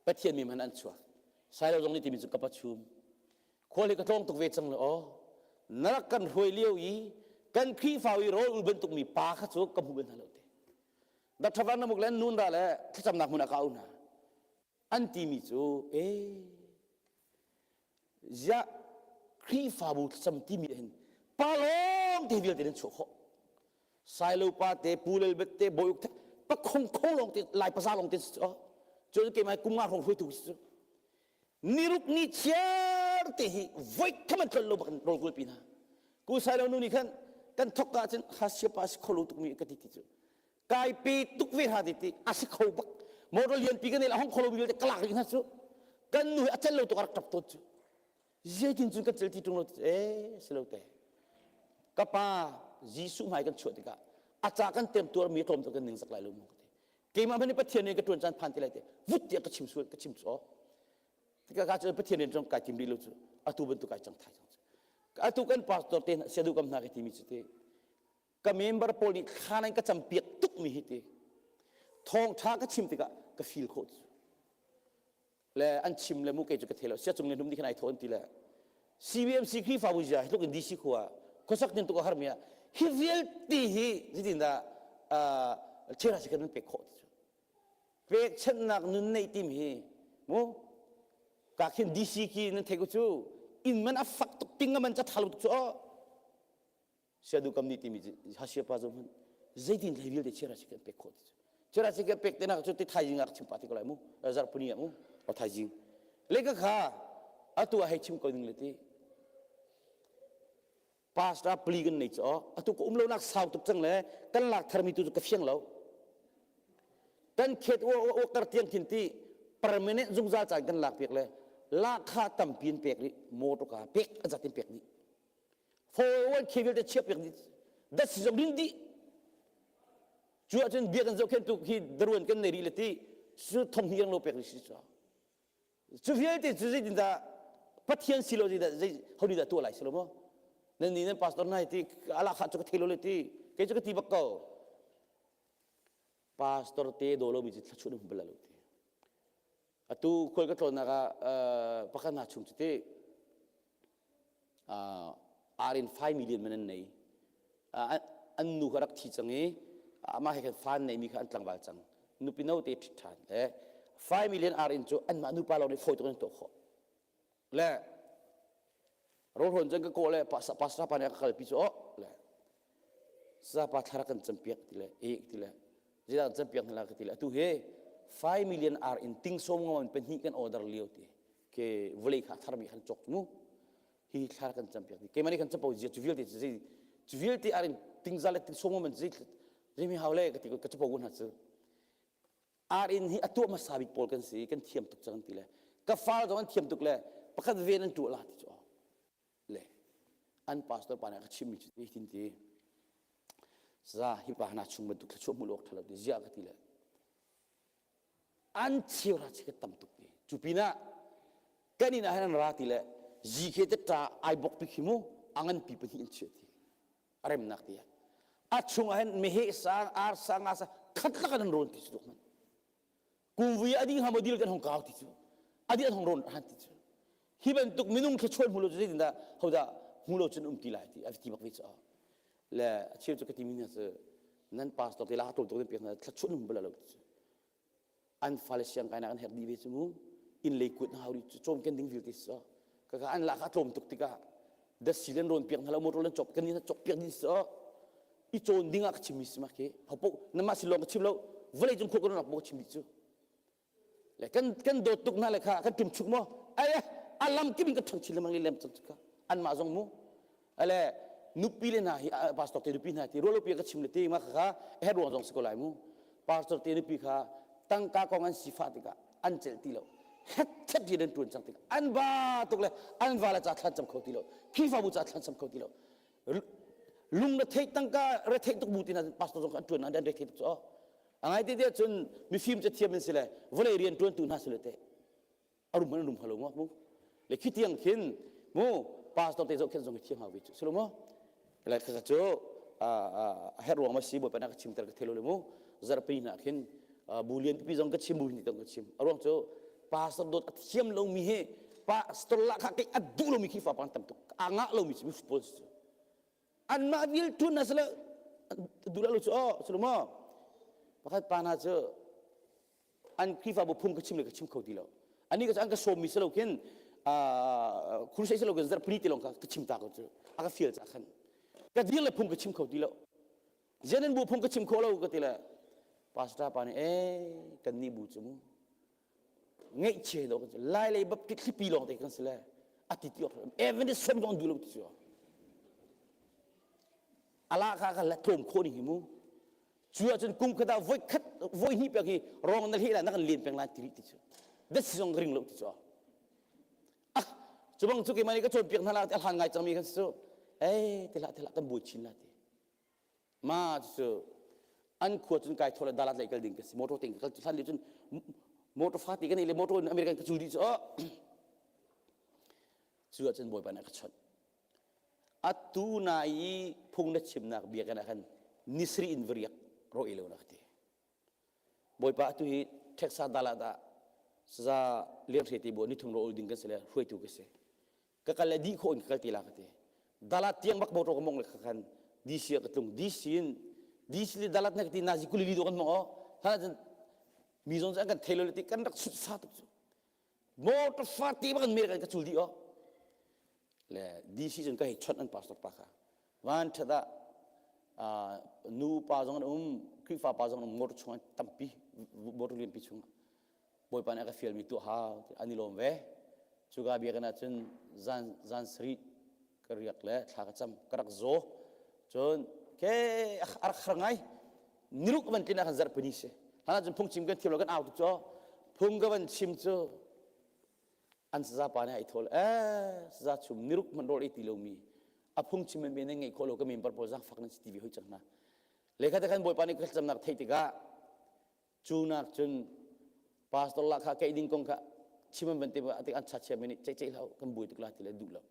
Pathian mi hmanh an chuak. Sailo zong nih timi cu ka pa chum. Khual hi ka tlawng tuk ve cang le aw. Na rak kan hruai lio i kan Khrihfa i rawl ul bantuk mi pa kha cu ka hmu bal hna lo te. Dr. Van Namuk le nun ra le thlacamnak hmun ah ka au hna. An timi cu ee ziah Khrihfabu thlacam timi hin pa lawng te vialte nan chuah khawh. Sailo pa te, Pu Lelbet te, Bawi Uk te, pa khong khong lawng te, Lai paza lawng te si cu. Cun keimah kum nga hrawng hruaitu si cu. Niruk ni chiar te hi voi tham an tlol lo bak in rawl kulpi hna. Ku Sailo nu nih khan kan thok ka cun hasia pa si kho lo tuk mi ka ti ti cu. Kai pe tuk ve ha ti ti a si kho bak. Motor lian pi kan el hong kho lo mi vialte ka lak rih hna cu. Kan nu hi a cel lo tuk a rak ṭap tawn cu. Zeitin cun kan cel ti ṭung lo ee si lo te. Ka pa Jesuh hmai kan chuah tikah a ca kan temtuar mi tlawm tuk kan ning zak lai lo mu ka ti. Keimah hmanh nih Pathian nih ka ṭuan caan phan ti lai te vut tiah ka chim sual ka chim cu. Tikah ka cu Pathian rian cong kai tim rih lo cu atu bantuk kai cang thai cang cu. Atu kan pastor te siadu kam hna ka timi cu te ka member pawl nih thla nan ka campiak tuk mi hi ti thawngṭha ka chim tikah ka feel khawh cu le an chim le mu kei cu ka thei lo sia cung le hnum nih khan ai thaw an ti le CBMC Khrihfabu zia hi tluk in DC khua khuasak tin tuk a har mi ah hi vialte hi zeitin dah chera si kan nan pek khawh ti cu pekchanhnak nun neih tim hi mu ka khin DC ki nan thei ko cu inn man a fak tuk ting a man ca tha lo tuk cu oh Siadu kam nih timi hasia pa zong hmanh zeitin hlei vialte chiara si kan pek khawh ti cu chiara si kan pek te nak cu ti thaizing ah chim pa ti ko lai mu zarhpuni ah mu o thaizing le ka kha atu ah hei chim ko ding le ti pastor pli kan nei chu atu ka um lo nak sau tuk cang le kan lak tharmi tu cu ka fiang lo kan khet o kar tiang khin ti permanent zungzal caan kan lak piak le lakha tampi in pek rih motor ka pek azat in pek dih 401k vialte chiah piak dih dat si zong rin dih cu ahcun bia kan zohkhenh tu khi daruan kan nei rih le ti cu thong hi lo pek rih si cu cu vialte cu zeitin dah pathian si lo zeidah zei ho nih dah tuah lai si lo maw nan ni nan pastor nai ti ala kha cu ka thei lo le ti kei cu ka ti bak ko pastor te do lo mi cu thlachuah hum bal lo ti Atu khual ka tlawnnak ah pakhat hna chung cu ti ar in 5 million man an nei. An nu kha rak thi cang i amah he khan fa an neimi kha an tlangval cang. Nupi no te ṭhit ṭhan. Le 5 million ar in cu anmah nupa lawng nih fawi tuk in an tuah khawh. Le rawlhrawn cun ka kawh le pastor pa nih a ka kalpi cu oh le sapa thla rak kan campiak ti le e ti le zeidah kan campiak hna la ka ti le atu he 5 million ar in ting som ngam pahnih kan order lio ti ke vawlei kha tharmi khan cawk mu hi thla kan campiak ti keimah nih kan capo zia cu vialte zei cu vialte ar in ting za le ting som ngam zei zei mi hau le ka ti ka capo hna cu ar in hi a tuah hmasa bik pawl kan si kan thiam tuk cang ti le ka fal zong an thiam tuk le pakhat ven an tuah la ti cu le an pastor pa nih a ka chimmi cu hitin ti za hi pa hna chung bantuk thluachuah hmuh awk ṭhalo ti ziah ka ti le an cheu ra chi ka tam tuk ti cu pinah kan inn ah hin an ra ti le GK te ṭa ai bok pi khi mu a ngan pi pahnih an chiah ti a remnak ti a chung ah hin meheh sang ar sang nga sang khat lak an rawn ti cu tuk man kumvui a ding ha modil kan hong kau ti cu adi an hong rawn han ti cu hi bantuk minung thluachuah hmu lo cu zeitindah hodah hmu lo cun um ti lai ti a ti bak ve cu le a cheu cu ka ti mi hna cu nan pastor te la tlawm tuk nan pek hna thluachuah num bal lo ti cu an fale siang kainak an herh dih ve cu mu inn lei kut hau ri cawm ken ding vialte so ka ka an lak a tlawm tuk tikah dasi len rawn piak hna lo motor len cawk kan ni cawk piak ding so i cawn ding ah ka chim mi si ma khi hopo nama si lawng ka chim lo vawlei cung khua kan rak bo chim mi cu le kan kan dawt tuk hna le kha kan tum chuk mo ai a lam kip in ka thang chin lengmang lem cang ka an mah zong mu ale nupi le hna hi pastor te nupi hna ti rualo pi ka chim le ti ma kha her ruang zong si ko lai mu pastor te nupi kha tangka kong an sifah tikah an celh ti lo het het rian an tuan cang tikah an ba tuk le an va le ca thlan cam kho ti lo Khrihfabu ca thlan cam kho ti lo lung re theih tangka re theih tuk bu tina pastor zong an tuan an re theih tuk cu a ngai te te cun mifim ca thiam in si le vawlei rian tuantu hna si le te a rum an rum halo mu mu le khi tiang khin mu pastor te zoh khen zong hi thiam hau ve cu silo mu le kha cu. a herh ruang ma si Bawipa na ka chimter ka thelo le mu zarhpi hna khin bu lian pipi zong ka chim bu hin tong ka chim a ruang cu pastor dawt a thiam lomi hi pastor lah kha kei a duh lomi Khrihfa pa tam tuk a ngah lomi cu mi pawl cu anmah vial tun na sala duh lo cu oh sulu mo pakhat pa hna cu an Khrihfabu phung ka chim le ka chim kho ti lo ani ka an ka sawm mi si lo khin crusade si lo khin zarhpini te lawng ka chim ta ko cu a ka fial ca khan ka dir le phung ka chim kho ti lo Zenin bu phung ka chim kho lo ka ti le pastor pa nih eh kan nih bu cu mu ngeihchia lo kan si lai lei baptist thlipi lawng te kan si le a ti ti awk Adventist som zong duh lo ti cu ala kha ka la tlawm khawh ning hi mu cu ahcun kum khat ah voi khat voi hnih pek hi rong na hleh la na kan len peng lai ti rih ti cu dat si zong ring lo ti cu ah cu bang cu keimah nih ka cawnpiak hna la ti a hlan ngai cangmi kan si cu ei ti hlah ti hlah kan buai chin la ti Ma cu an khua cun kai thawh le dalat lei kal ding ka si motor ting ka kal hlan li cun motor fati kan le motor in American ka cul dih cu oh cu ahcun bawipa nih a ka chawnh atu na i phung na chimnak bia kan ah khan nisri in va riak ro i lo na ka ti bawipa atu hi Texas dalat ah saza lian hre te bu ni thum ro ul ding kan si le hruaitu ka si ka kal le dih khawh in ka kal ti la ka ti dalat tiang bak motor ka mong le khan DC ah ka tlung DC in DC le dalat na ka ti nazi kulili do kan mong o hana cun mi zong an kan thei lo le ti kan rak sut sa tuk cu motor fa ti bak an mer kan ka cul dih o le DC cun ka hei chawnh an pastor pa kha van that ah nu pa zong an um Khrihfa pa zong an um motor chung tampi motor lianpi chung Bawipa nih a ka fialmi tuah hau ti an i lawm ve. Cuka biakinn ah cun zan zan sarih ka riak le thla ka cam ka rak zaw. Cun ke a rak har ngai. Niruk van tlin ah khan zarhpini si. Hlan ah cun phungchim kan thiam lo kan au tuk cu. Phung ka van chim cu an saza pa nih ai thawl eh saza chum niruk hmanh rawl ei ti lomi a phungchim men nan ngeih khawh lo ka member pawl zaangfak nan si ti ve hoi cang hna. Lekha te khan Bawipa nih ka thlacamnak theih tikah Cu nak cun pastor lah kha keih ding kong kha chim an van ti tik an chat mi nih ceih ceih hlah kan buai tuk la ti le duh lo.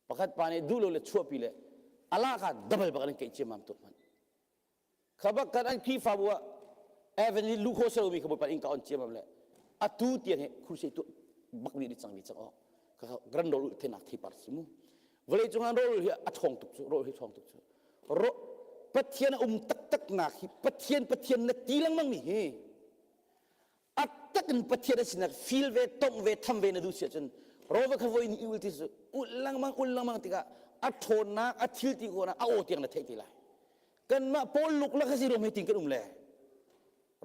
Pakhat pa nih duh lo le chuahpi le ala kha double bak an keih ciammam tuk man. Kha bak kan an Khrihfabu ah Evan nih lu kho selo mi kha bawipa in ka on ciammam le atu tiang he crusade tu bak ni cang mi cang o ka gran rol thenak thi par si mu vawlei cung ah rol hi a ṭhawng tuk cu rol hi ṭhawng tuk cu ro Pathian a um taktak nak hi Pathian Pathian na ti lengmang mi hi a tak in Pathian a sinak feel ve tongh ve tham ve na duh si ahcun rova kha voi ni ul ti su ul lengmang ul lengmang tikah a ṭhawnnak a thil ti khawhnak a aw tiang na theih ti lai kanmah pawl luk la kha si rom he tin kan um le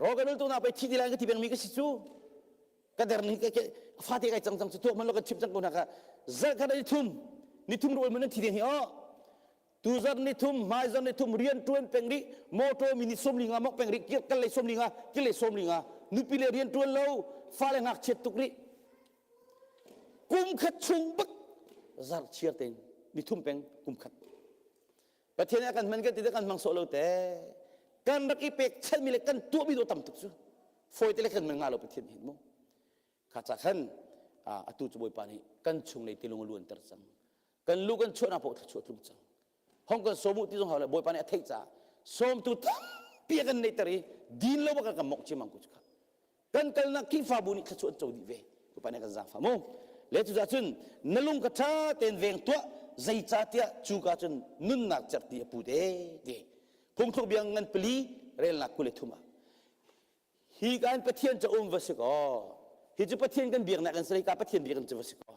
ro kan ul tu na pei thi ti lai ka ti peng mi ka si cu ka der ni ka fate kai cang cang cu tuak man lo kan chim cang ko na ka zarh khat ni thum ni thum ro man thi ding hi o tu zar ni thum hmai zar ni thum rian tuan peng ri motor mi ni som li nga mok peng ri kir kal le som li nga kil le som li nga nupi le rian tuan lo fa le ngak chiat tuk ri kum khat chung bak zar chiar ten ni thum peng kum khat Pathian ah kan hman kan ti kan hmang sawh lo te kan rak i pek chalmi le kan tuahmi do tam tuk cu fawi te le kan man nga lo Pathian hin mu kha ca khan atu cu Bawipa nih kan chung lei tilung a luanter cang kan lu kan chuahnak paoh thluachuah tlung cang hong kan sawm u ti zong hau le Bawipa nih a theih caah sawmtu tampi a kan neihter i din lo bak kan mok cimang ku cu kha kan kalnak Khrihfabu nih thluachuah an co dih ve Bawipa nih kan zaangfah mu le cucaah cun na lung ka ṭha tein veng tuah zeicahtiah cu ka cun nunnak cerhti a put e ti phungthluk bia ngan pali relnak 23 ah hi kan Pathian ca um va si kaw hi cu Pathian kan biaknak kan si ka Pathian biak kan cu va si kaw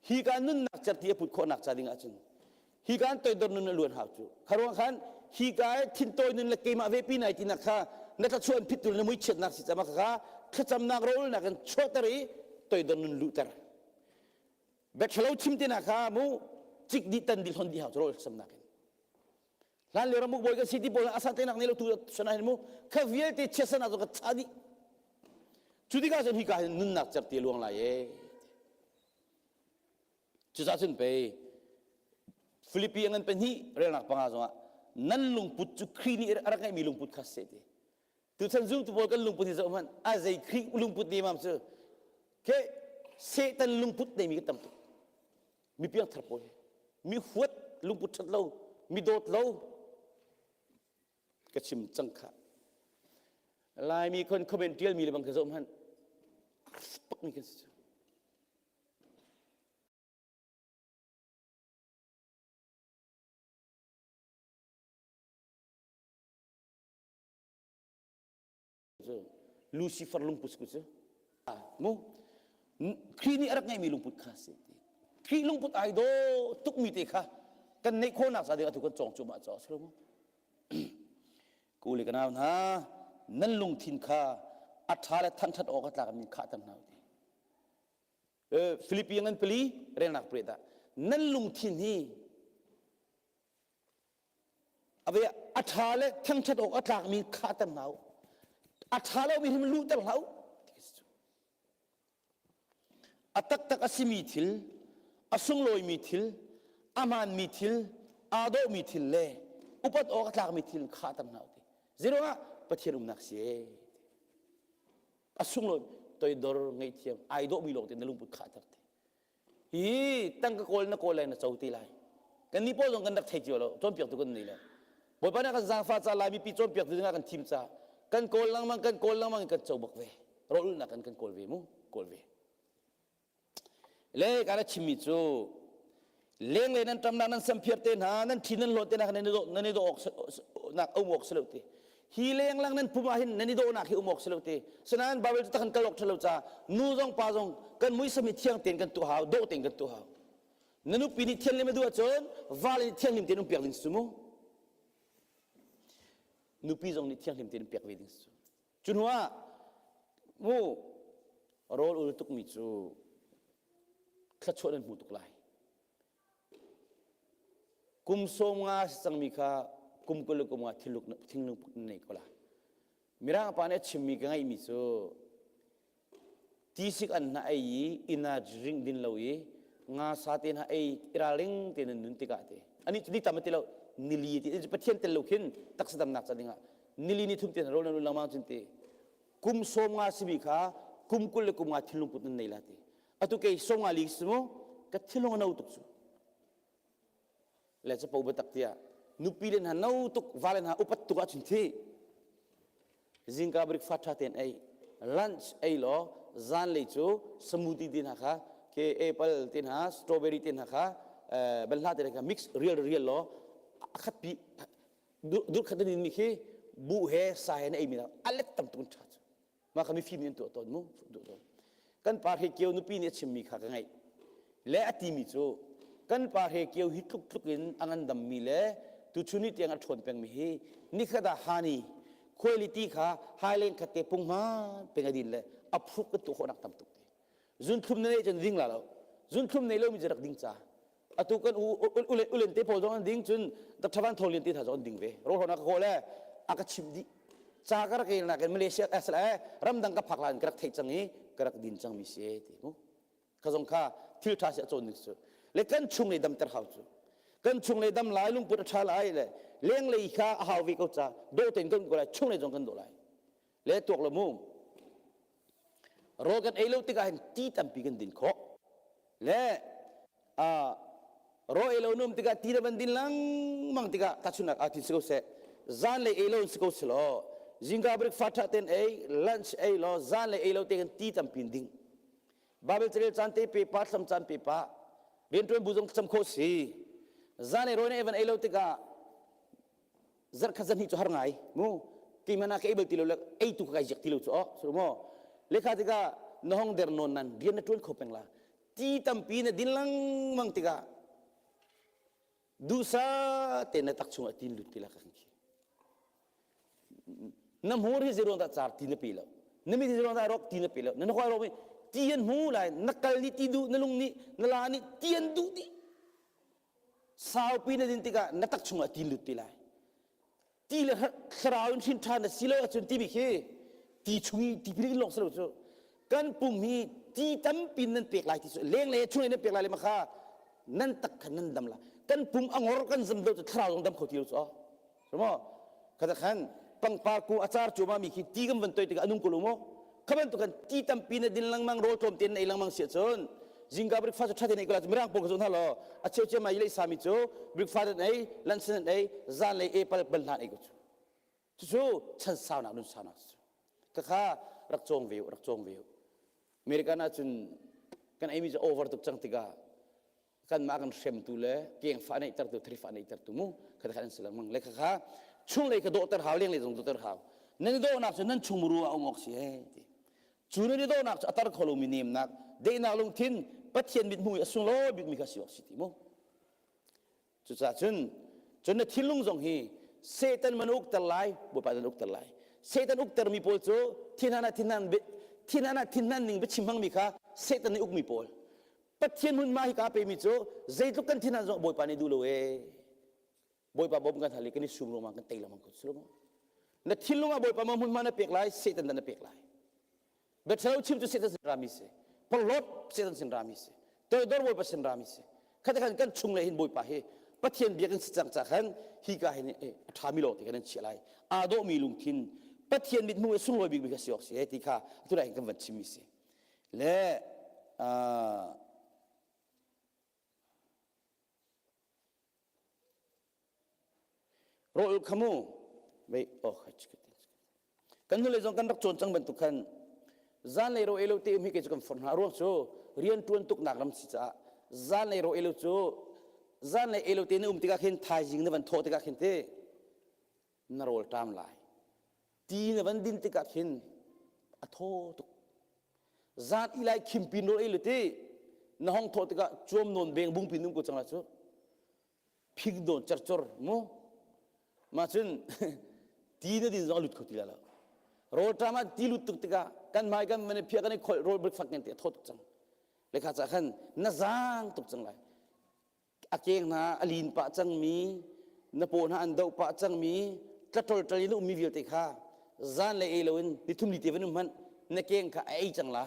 Hi ka nunnak certi a put khawhnak ca ding ahcun hi ka toidor nun a luan hau cu. Kharuang khan hi ka thintawi nun le keimah ve pi nai tinak kha na thlachuan phittul na muichiatnak si cama kha thlacamnak rawlnak in chuahter i toidor nun luhter. Biathalo chim tinak kha mu cik dih tan dih hlon dih hau cu rawl thlacamnak in. Hlan lio ramuk bawi kan si ti pawl asa tenak nei lo tu sana hin mu kha vialte chiasana cu ka cha dih. Cu tikah cun hika hin nunnak certi a luang lai ee. Cucaah cun pei Filipi a ngan pahnih relnak panga zongah nan lungput cu Khrih nih a rak ngeihmi lungput kha seh ti. Tuchan zumtu pawl kan lungput hi zoh hmanh a zei Khrih lungput ne mam cu ke Satan lungput neimi kan tam tuk. Mi piangthar pawl hi mi huat lungput ṭhat lo. Mi dawt lo ka chim cang kha. Laimi khon comment tial mi le bang ka zoh hmanh pak mi kan si cu. Cu Lucifer lungput ku cu mu Khrih nih a rak ngeihmi lungput kha si ti Khrih lungput ai daw tukmi te kha kan neih khawhnak ca ding atu kan cawng cuahmah caw si lo mu ku le ka nau hna nan lungthin kha a ṭha le thangṭhat awk a tlak mi khahter hna u ti Filipi ngan pali relnak pret ah nan lungthin hi Ave a ṭha le thangṭhat awk a tlakmi khahter hna u. A ṭha lomi hrim luhter hlah u. A taktak a simi thil, a sunglawimi thil, a hmaanmi thil, aa dawhmi thil le upat awk a tlakmi thil khahter hna u ti. Zeiruangah Pathian umnak si ee. A sunglawi toidor ngaihthiam ai dawhmi lawngte na lungput khahter te. Hi tangka kawl na kawl lai na co ti lai. Kan nih pawl zong kan rak thei cio lo, cawnpiaktu kan nei lo. Bawipa nih kan zaangfah ca Lai mipi cawnpiaktu dingah kan thim ca kan kawl lengmang kan kawl lengmang in kan co bak ve. Rawlulhnak kan kan kawl ve mu, kawl ve. Le ka ra chimmi cu lenglei nan ṭamnak nan samphiar te hna nan ṭhi nan hlawt te hna nan i dawh nan i dawh awk nak um awk si lo ti hi lenglang nan pum ah hin nan i dawhnak hi um awk si lo ti sinain Bible cu tak kan kal awk ṭha lo ca nu zong pa zong kan muisam hi thiang tein kan tuah hau dawh tein kan tuah hau na nupi nih thianhlim a duh ahcun vale nih thianghlim tein um piak ding si mu nupi zong nih thianghlim tein um piak ve ding si cu hnu ah mu rawl ul tukmi cu thluachuah nan hmu tuk lai Kum 50 si cangmi kha kum 20 le kum nga thinlung put na nei ko la. Mirang pa nih a chimmi ka ngaihmi cu tisik an hna ei i energy drink din lo i nga sa te hna ei i ralring te nan nun tikah te ani cu ni tam ti lo nili ti pathian tel lo khin taksa damnak ca dingah nili ni thum te rawl nan lengmang cun ti kum 50 simi kha kum 20 le kum nga thinlung put nan nei la ti atu kei 50 li si mu ka thinlung a no tuk cu le capo biatak tiah nupi le hna no tuk vale hna upat tuk ahcun thi zingka breakfast ṭha tein ei lunch ei law zanlei cu smoothie te hna kha ke apple te hna strawberry te hna kha banhla te hna kha mix real real law a khat pi dur khat in mi khi buh he sa he na ei mi a let tam tuk ṭha cu Mah kha mifim nih an tuah tawn mu duh tawn. Kan pa Hre Kio nupi nih a chimmi kha ka ngaih. Le a timi cu kan pa Hre Kio hi tluk tluk in a ngandammi le tuchun ni tiang a ṭhawn pengmi hi nikhat ah hani quality kha haileng khat te punghman peng a din le a phruk kan tuah khawhnak tam tuk ti. Zunthlum na neih cun ding la lo. Zunthlum nei lomi cu rak ding ca. Atu kan u ulen te pawl zong an ding cun Dr. Van Thawng Lian te hna zong an ding ve. Rawlhawnak ka kawl le a ka chimh dih. Ca ka rak relnak in Malaysia eh ramdang ka phak lan ka rak theih cang i ka rak din cangmi si ti mu. Kha zong kha thil ṭha si a cawn ning cu. Le kan chung lei damter hau cu. Kan chung lei dam lai lungput a ṭha lai le lenglei kha a hau ve ko ca dawh tein kan ko lai chung lei zong kan dawh lai. Le tuak lo mu. Rawl kan ei lo tikah hin ti tampi kan din khawh. Le rawl ei lo num tikah ti na van din lengmang tikah tahchunhnak ah tin si ko seh. Zanlei ei lo in si ko seh law zingka breakfast ṭha tein ei, lunch ei law zanlei ei lo te kan ti tampi in ding. Bible carel caan te pe pa, thlam caan pe pa, rianṭuan bu zong thlacam khawh si. Zanlei rawl na ei van ei lo tikah zarkhat zarhnih cu har ngai mu keimah na ka ei bal ti lo le ei tu ka kai ziak ti lo cu oh su mo lekha tikah na hong der nawn nan rian na tuan kho peng la ti tampi na din lengmang tikah duhsa te na tak chungah tin lut ti la ka kan khi na hmur hi zeruang dah car ti na pe lo na mit hi zeruang dah rok ti na pe lo na khoi rok ti an hmu lai na kal nih ti duh na lung nih na la nih ti an duh dih Saupi na din tikah na tak chungah ti lut ti lai. Ti le thlarau in hrin ṭhan na si lo ahcun timi khi ti chung i tipil in lawng si lo cu kan pum hi ti tampi nan pek lai ti cu lenglei chung nan pek lai le ma kha nan tak khan nan dam la kan pum a ngor kan zam do cu thlarau zong dam kho ti lo cu maw kha khan pangpar ku a car cu ma mi khi ti kan van toi tikah a nung ko lo maw kha bantuk kan ti tampi na din lengmang rawl tlawm tein na ei lengmang si ahcun. Zingka breakfast cu ṭha tein ei ko la mirang pawl kha zoh hna law a cheu cia mai lei sami cu breakfast an ei, lunch an ei, zanlei apple banhla an ei ko cu. Cucu chan saunak nun saunak cu. Khakha rak cawng ve u, rak cawng ve u. American ahcun kan eimi cu over tuk cang tikah kanmah kan hremtu le kengfa neihtertu thrifa neihtertu mu kha kha an si lengmang le khakha chunglei kha dawhter hau lenglei zong dawhter hau nan i dawhnak cu nan chungmuru ah um awk si he ti cu nan i dawhnak cu a tar kho lomi nemnak daihnak lungthin Pathian mithmuh i a sunglawi bikmi kha si awk si ti mu Cucaah cun cun na thinlung zong hi Satan man ukter lai, Bawipa nan ukter lai. Satan uktermi pawl cu thinhan ah thinhan thinhan ah thinhan ning biachim hmangmi kha Satan nih ukmi pawl. Pathian hmunhma hi ka pemi cu zeitluk kan thinhan zong Bawipa nih duh lo ee. Bawipa bawm kan hal i kan i sum ruangah kan tei lengmang ko cu Na thinlung ah Bawipa ma hmunhma na pek lai, Satan dah na pek lai. Biathalo chim cu Satan sin rami si. Porhlawt Satan sin rami si. Toidor Bawipa sin rami si. Khate khan kan chung le hin Bawipa hi Pathian biakinn si cang ca khan hi ka hin a ṭhami lawng te kan in chiah lai. Aa dawhmi lungthin Pathian mithmuh i sunglawi bikmi kha si awk si ti kha atu lai hin kan van chimmi si. Le Rawl kha mu vei oh kan hnulei zong kan rak cawn cang bantuk khan zanlei ro elo te um hi kei cu kan forh hna ruang cu rian ṭuan tuknak ram si caah zanlei ro elo cu zanlei elo te na um tikah khin thaizing na van thawh tikah khin te na rawl ṭam lai ti na van din tikah khin a thaw tuk zan i lai khimpin rawl ei lu ti na hong thawh tikah cuam nawn beng bungpin um ko cang la cu phing dawn cercor mu mah cun ti na din zong a lut kho ti la lo rawl ṭam ah ti lut tuk tikah kan hmai kan van i phiah kan i kholh rawl breakfast kan ti a thaw tuk cang lekha ca khan na zaang tuk cang lai a keng hna a lin pah cangmi na paw hna an doh pah cangmi tlatol in ummi vialte kha zan le ei loin nithum li te van um hmanh na keng kha a ei cang la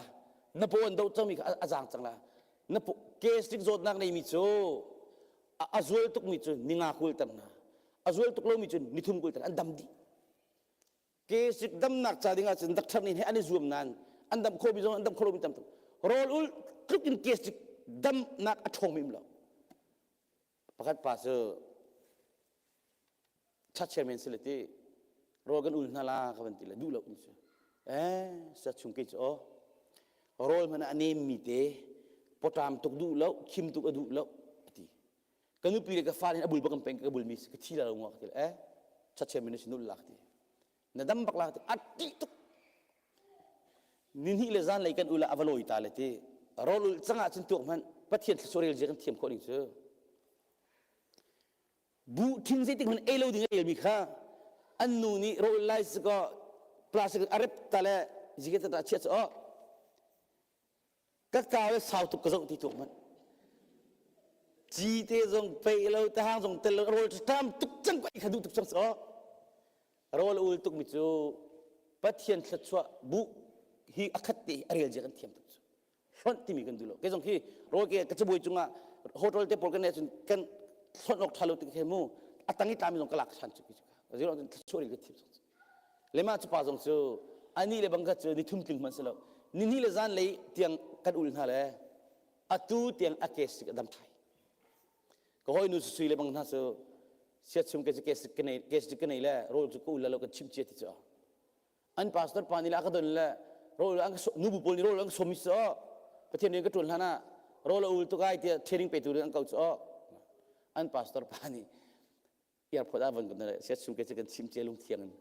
na paw an doh cangmi kha a zaang cang la na gastric zawtnak neimi cu a zual tukmi cu ninga kul ter hna a zual tuk lomi cu nithum kul ter an dam dih gastric damnak ca ding ahcun doctor nih an i zuam nain an dam khomi zong an dam kho lomi tam tuk rawl ul tluk in gastric damnak a ṭhawngmi um lo pakhat pa cu church chairman si le ti rawl kan ul hna la ka van ti le duh lo ni cu eh sa chung ke cu aw rawl hmanh a nem mi te potam tuk duh lo khim tuk a duh lo ati ka nupi le ka fa nih a bul bak kan peng ka bul mi si ka thi la lo ngwa ka ti le eh church chairman si nul la ka ti na dam bak la ka ti a ṭih tuk ni hnih le zan lei kan ul ah a va lawi ta le ti rawl ul cangah cun tuak hmanh pathian thluachuah rel zia kan thiam khawh ning cu Bu ṭhing zeitik hmanh ei lo ding a elmi kha an nu nih rawl lai si kaw plastic a rep ta le ziket ta chiah cu oh ka kau le sau tuk ka zoh ti tuk hmanh ci te zong pei lo tahang zong tel lo rawl ṭam tuk cang ko kha duh tuk cang so rawl ul tuk mi cu Pathian thluachuah bu hi a khat te a rel zia kan thiam tuk cu hlonh timi kan duh lo kei zong khi rawl ke ka cabuai cungah hotel te pawl kan ne cun kan hlonh awk ṭha lo ti khe mu a tang i tlami zong ka lak ṭhan cu zero cun thluachuah ka thiam zong le mah cu pa zong cu ani le bang kha cu ni thum tling hmanh si lo ni hnih le zan lei tiang kan ul hna le atu tiang a ke sik a dam thai ka hawi nu sui le bang hna cu siat chung ke ke sik ka nei ke sik ka nei le rawl cu ka ul lo kan chim chia ti cu an pastor pa nih le a ka don le rawl an nubu pawl nih rawl an ka sawm mi cu pathian rian ka ṭuan hlan ah rawl a ul tuk ai tiah training petu an ko cu an pastor pa nih airport ah van kan siat sung ke cu kan chim che lung thiang in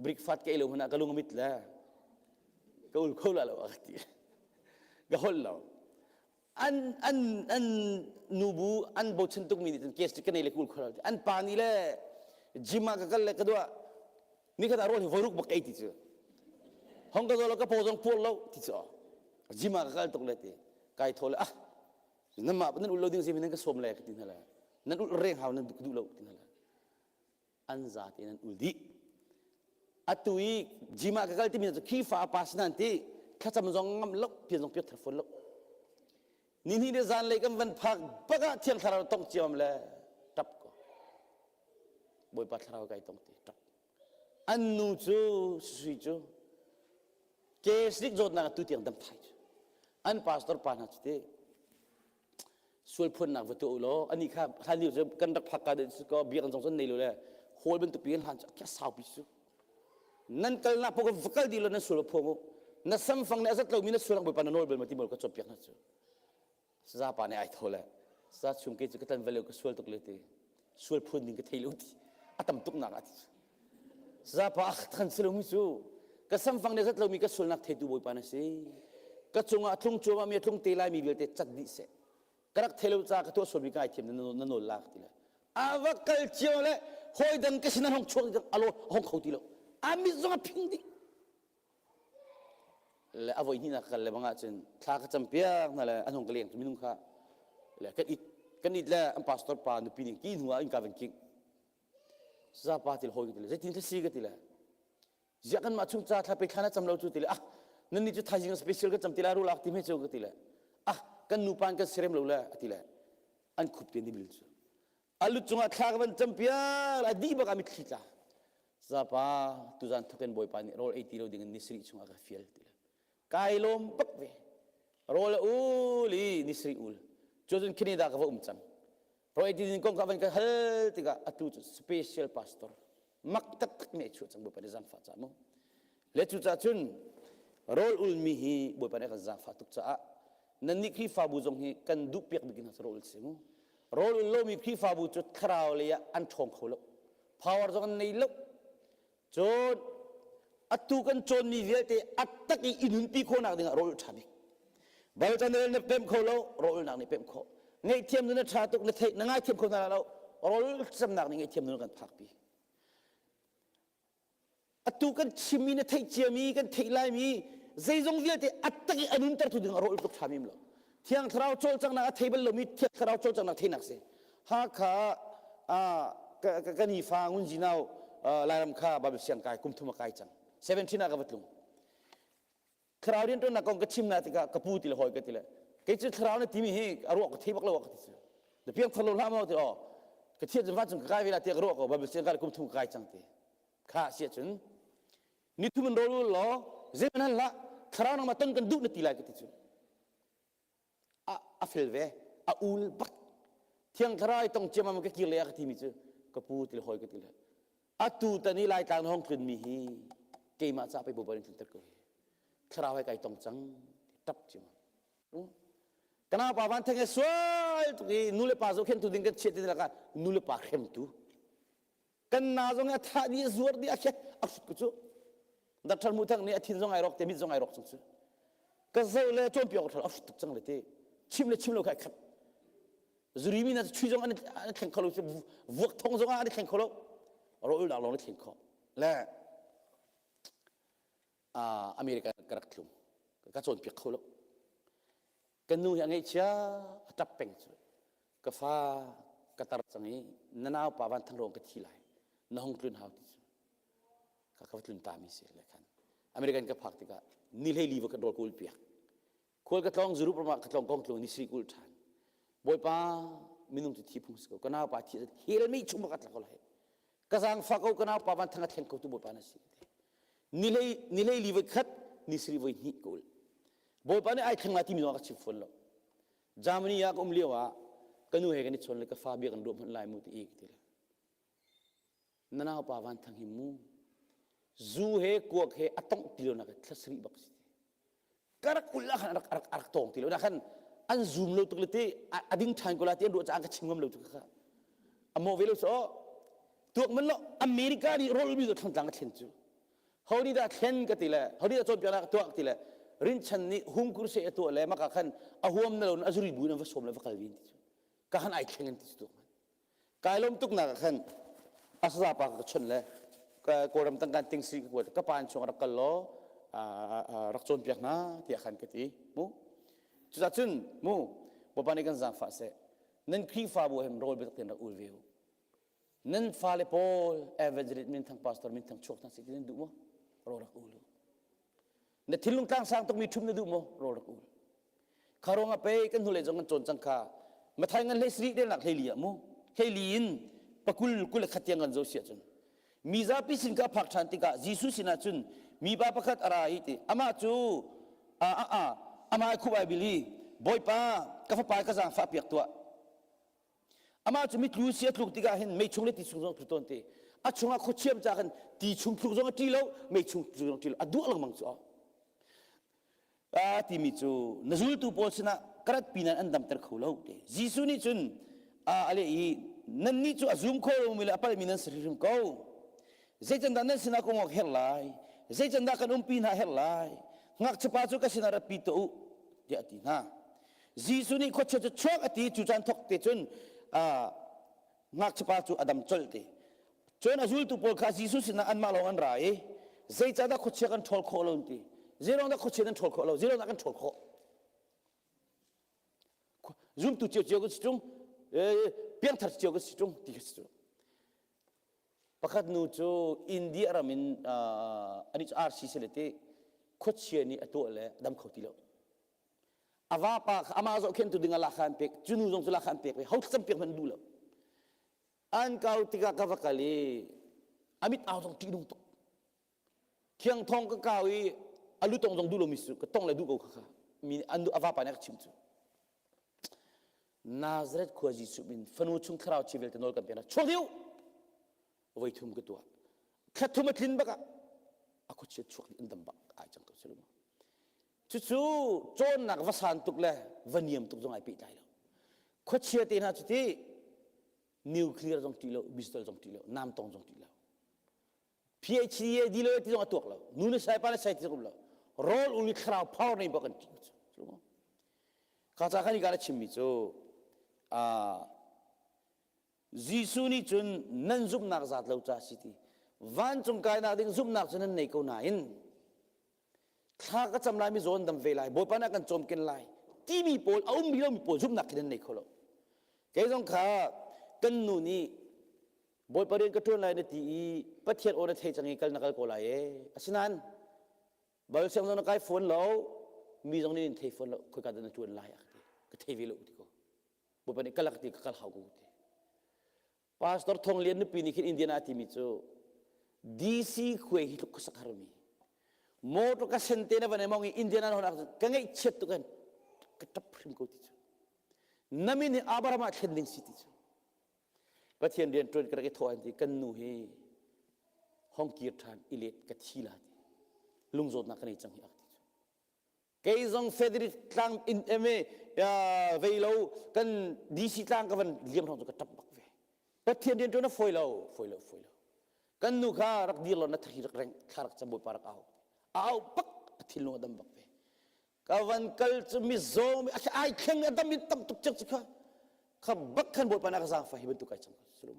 breakfast ka ei lo hmanh ah ka lung a mit le ka ul kho la lo a ka ti ka holh lo an an an nubu an bochan tukmi nih cun case ka nei le kul kho lo an pa nih le gym ah ka kal le ka duah ni khat ah rawl hi voiruk bak ei ti cu hong ka lo ka paw zong puar lo ti cu gym ah ka kal tuk le ti kai thaw le ah nan mah nan ul lo ding si nan ka sawm le ka ti hna le nan ul reng hau nan duh lo ti hna le an za te nan ul dih atu i gym ah ka kal timi cu Khrihfa pa si nan ti thlacam zong ngam lo pian zong piak thar fawn lo ni hnih le zan lei kan van phak bak ah thiang thlarau tong ciam le tap ko bawipa thlarau kai tong ti tap an nu cu sui cu ke sik zawtnak tu tiang dam thai cu an pastor pa hna cu ti. Sual phuannak va tuah u law ani kha hlan lio cu kan rak phak ka ko biakinn zong cun nei lo le hall bantuk pi hlan cu a saupi cu. Nan kalnak paoh va kal dih law nan sual va phuang u. Na samfang nih a zat lomi na sual Bawipa na nawl bal ma ti maw ka cawnpiak hna cu. Saza pa nih ai tho le saza chung ke cu ka tan velo ka sual tuk le ti sual phun ding ka thei lo ti a tam tuk nak ah ti saza pa a than si lomi cu ka samfang nih zat lomi ka sualnak theitu Bawipa na si ka cungah a tlung cuahmah mi a tlung te lai mi vialte cat dih seh ka rak thei lo ca ka tuah sualmi ka ngaithiam na nawl la ti le a va kal cio le hawi dang ka sin a hong chuak a lo hong kho ti lo a mit zong a phing dih le a voi hnihnak ka kal le bang ahcun thla ka cam piak hna le an hong ka leng cu minung kha le kan it kan it le an pastor pa nupi ning ki hnu ah innka van kingh saza pa ti le hawi ka ti le zeitin ka si ka ti le ziah kan mah chung ca thla pe thla na cam lo cu ti le ah nan nih cu thaizing special ka cam ti lai rulak ti hme cu ka ti le ah kan nu pa kan sirem lo le a ti le an khup te ni bil cu a lut cungah thla ka van campiak a dih bak ah mitthli tla zapa tuzan thoken bawipa nih rawl ei ti lo ding in ni sarih chungah ka fial ti le kai lawm bak ve rawl a ul i ni sarih ul cu cun Canada ka va um cang rawl ei ti ding kong ka van ka hal tikah atu cu special pastor mak taktak mi ai chuah cang bawipa nih zaangfah ca mu le cucaah cun rawl ulmi hi bawipa nih a kan zaangfah tuk caah nannih Khrihfabu zong hi kan duh piak bik hna cu rawl ul si mu rawl ul lomi Khrihfabu cu thlarau lei ah an ṭhawng kho lo power zong an nei lo cun atu kan cawnmi vialte a tak i i nunpi khawhnak dingah rawl ul ṭha bik Balchan na pemh kho lo rawl ulnak nih pemh khawh ngaihthiam nun a ṭha tuk na theih na ngaithiam kho hna lo rawl camnak nih ngaihthiam nun kan phakpi atu kan chimmi na theih ciami kan theih laimi zeizong vialte a tak i a nuntertu ding a rawl tuk ṭha mim lo thiang thlarau cawlcanghnak a thei bal lomi thiang thlarau cawlcanghnak theinak si Hakha ka ni fa ngun zinau Lairam kha Bible siang kai kum thum a kai cang 17 ah ka va tlung thlarau rianṭuannak kong ka chim na tikah ka pu ti le hawi ka ti le kei cu thlarau na timi hi a ruah ka thei bak lo ka ti cu na piang thar lo hlah maw ti aw ka thiat cun vancung ka kai ve la tiah ka ruah ko Bible siang ka kum thum ka kai cang ti kha si ahcun ni thum in rawl ul law zeihmanh han hlah thlarau nangmah ton kan duh na ti lai ka ti cu a, a fel ve a ul bak thiang thlarau tong ciamam ka kir le a ka timi cu ka pu ti le hawi ka ti le atu tan i laitlang na hong tlun mi hi keimah ca pei bawipa in tlunter ko hi thlarau he kai tong cang tap ciamam kana pa van theng e sual tuk i nu le pa zohkhentu ding kan chiat ti lakah nu le pa hremtu kan na zong a thah dih a zuar dih a khe a hrut ku cu doctor mu thang nih a thin zong ai rawk te mit zong ai rawk chung cu ka zo le cawnpiak awk a hrut tuk cang le te chim le chim lo kha khat zuri mi na chui zong an an thleng kho lo vuak thong zong an thleng kho lo ro ul lawng thleng kho le America ka rak tlung ka cawnpiak kho lo Kan nu hi a ngaihchia a ṭap peng cu. Ka fa ka tar cang i na naupa van thang ruang ka thi lai. Na hung tlun hau ti cu. Ka ka va tlun ta mi si le khan. American ka phak tikah ni hlei li va ka rawl kul piak. Khual ka tlawng Europe ram ah ka tlawng kong tlung ni sri kul ṭhan. Bawipa minung cu thi phung si ko. Ka naupa thi hel mi chung ka tla ko lai. Ka zaangfah ko ka naupa van thang a thleng ko tu Bawipa na si. Ni hlei ni hlei li voi khat ni sri voi hnih ka ul. Bawipa nih ai thleng lai timi zong a ka chim fawn lo. Germany ah ka um lio ah ka nu he kan i chawn le ka fa bia kan ruah hmanh lai mu ti i ka ti le. Na naupa van thang hi mu zu he kuak he a tongh ti lo nak thla sarih bak si ti. Ka rak ul ah khan a rak a rak a rak tawng ti lo na khan an zoom lo tuk le ti a ding ṭhan ko la ti an ruah caah ka chim ngam lo tu kha. A mawh ve lo so tuak man lo America nih rawl mi cu thlangtlang a thlen cu. Ho nih dah thlen ka ti le ho nih dah cawnpiaknak tuah ka ti le rinchan nih hungkur se a tuah le maka khan a huam na lo a zuri bu in va sawm le va kal vin ti cu ka han ai thleng an ti cu tuk kai lom tuk nak khan a saza pa ka chon le ka kawlram tangkan ting si ka kuat ka pa in chung rak kal law rak cawnpiak hna tiah khan ka ti mu cucah cun mu bawipa nih kan zaangfah seh nan Khrihfabu hem rawl biatak tein rak ul ve u Nan fale pawl evangelist minthang pastor minthang chuak hna seh ti nan duh maw? Rawl rak ul u. Na thinlung tlangsang tukmi ṭhum na duh maw? Rawl rak ul. Kha ruangah pei kan hnulei zong kan cawn cang kha. Mathai ngan hlei sarih delnak hleili ah mu. Hleili in pakul kul le khat tiang kan zo si ahcun mi zapi sin ka phak ṭhan tikah Jesuh sinah cun mipa pakhat a ra i ti amah cu a a a amah ai khup ai bil i Bawipa ka fapa ka zaangfah piak tuah. Amah cu mitlu si a tluk tikah hin mei chung le ti chung zong a tlu tawn te. A chungah khuachiam ca khan ti chung tluk zong a ṭi lo, mei chung tluk zong a ṭi lo. A duah lengmang cu. A timi cu na zultu pawl sinah ka ratpi nain an damter kho lo te. Jesuh nih cun a leh i nannih cu a zum kho lomi le a palhmi nan si hrimhrim ko. Zeicandah nan sinah ka ngok herh lai? Zeicandah kan umpi hna herh lai? Ngakchiapa cu ka sinah ratpi tuah u tiah a ti hna. Jesuh nih khuachia cu chuak a ti cu caan thawk te cun ngakchiapa cu a dam colh te. Cun a zultu pawl kha Jesuh sinah anmah lawng an ra i zeicahdah khuachia kan ṭhawl khawh lo an ti. Zeiruang dah khuachia nan ṭhawl khawh lo? Zeiruang dah kan ṭhawl khawh? Zumtu cio cio kan si ṭung, piangthar cio kan si ṭung ti kha si cu. Pakhat nu cu India ram in anih cu RC si le ti khuachia nih a tuah le a dam kho ti lo. A vapa kha amah zohkhenhtu ding ah lahkhah an pek, cu nu zong cu lahkhah an pek ve, ho thlacam piak hmanh duh lo. An kau tikah ka va kal i a mit au zong ṭihnung tuk. Khiang thong ka kau i a lu tong zong duh lomi su ka tong le duh ko kha kha mi an a vapa nih a ka chimh cu. Nazareth khua Jesuh min fanu chung thlarau chi vialte nawl kan pek chuak dih u voi thum ka tuah thla thum a tlin bak ah a khuachia chuak dih an dam bak ai cang ko si Cucu cawnnak va san tuk le va niam tuk zong ai pehtlai lo. Khuachia te hna cu ti nuclear zong ṭih lo, missile zong ṭih lo, namtong zong ṭih lo. PhD a di lo ti zong a tuak lo. Nu le sai pa le sai ti zong um lo. Rawl ul i thlarau power nei bak an ṭih cu. Ka ca khan i ka na chimmi cu Jesuh nih cun nan zumhnak zat lo ca si ti. Vancung kainak ding zumhnak cu nan nei ko nain thla ka cam lai mi zawn dam ve lai bawipa nih a kan cawmken lai timi pawl a um rih lomi pawl zumhnak khi nan nei kho lo kei zong kha kan nu nih bawipa rian ka ṭuan lai na ti i pathian aw na thei cang i kal na kal ko lai e asinain bal siang zong na kai fawn lo mi zong nih in thei fawn lo khoika dah na ṭuan lai a ka ti ka thei ve lo ti ko bawipa nih kal a ka ti ka kal hau ko ti Pastor Thong Lian nupi nih khin Indiana a timi cu DC khuai hi tluk khuasak harmi motor ka sen te na van emong i Indiana na hon ka ngaihchiat tuk in ka tap hrim ko ti cu na min hi Abraham ah thlen ding si ti cu Pathian rian tuan ka rak i thawh an ti kan nu hi hong kir than i let ka thi la ti lungzawtnak ka nei cang hi ak ti cu Kei zong Frederick tlang in eme vei lo kan DC tlang ka van liam hrawng cu ka ṭap bak ve. Pathian rian ṭuan a fawi lo, fawi lo, fawi lo. Kan nu kha rak dir lo na thari rak reng, thla rak cam bawipa rak au. A au bak, a thinlung a dam bak ve. Ka van kal cu mizaw mi ai thleng a dam in tam tuk cek cu kha. Kha bak khan bawipa na ka zaangfah hi bantuk ai cang ko. Sulum.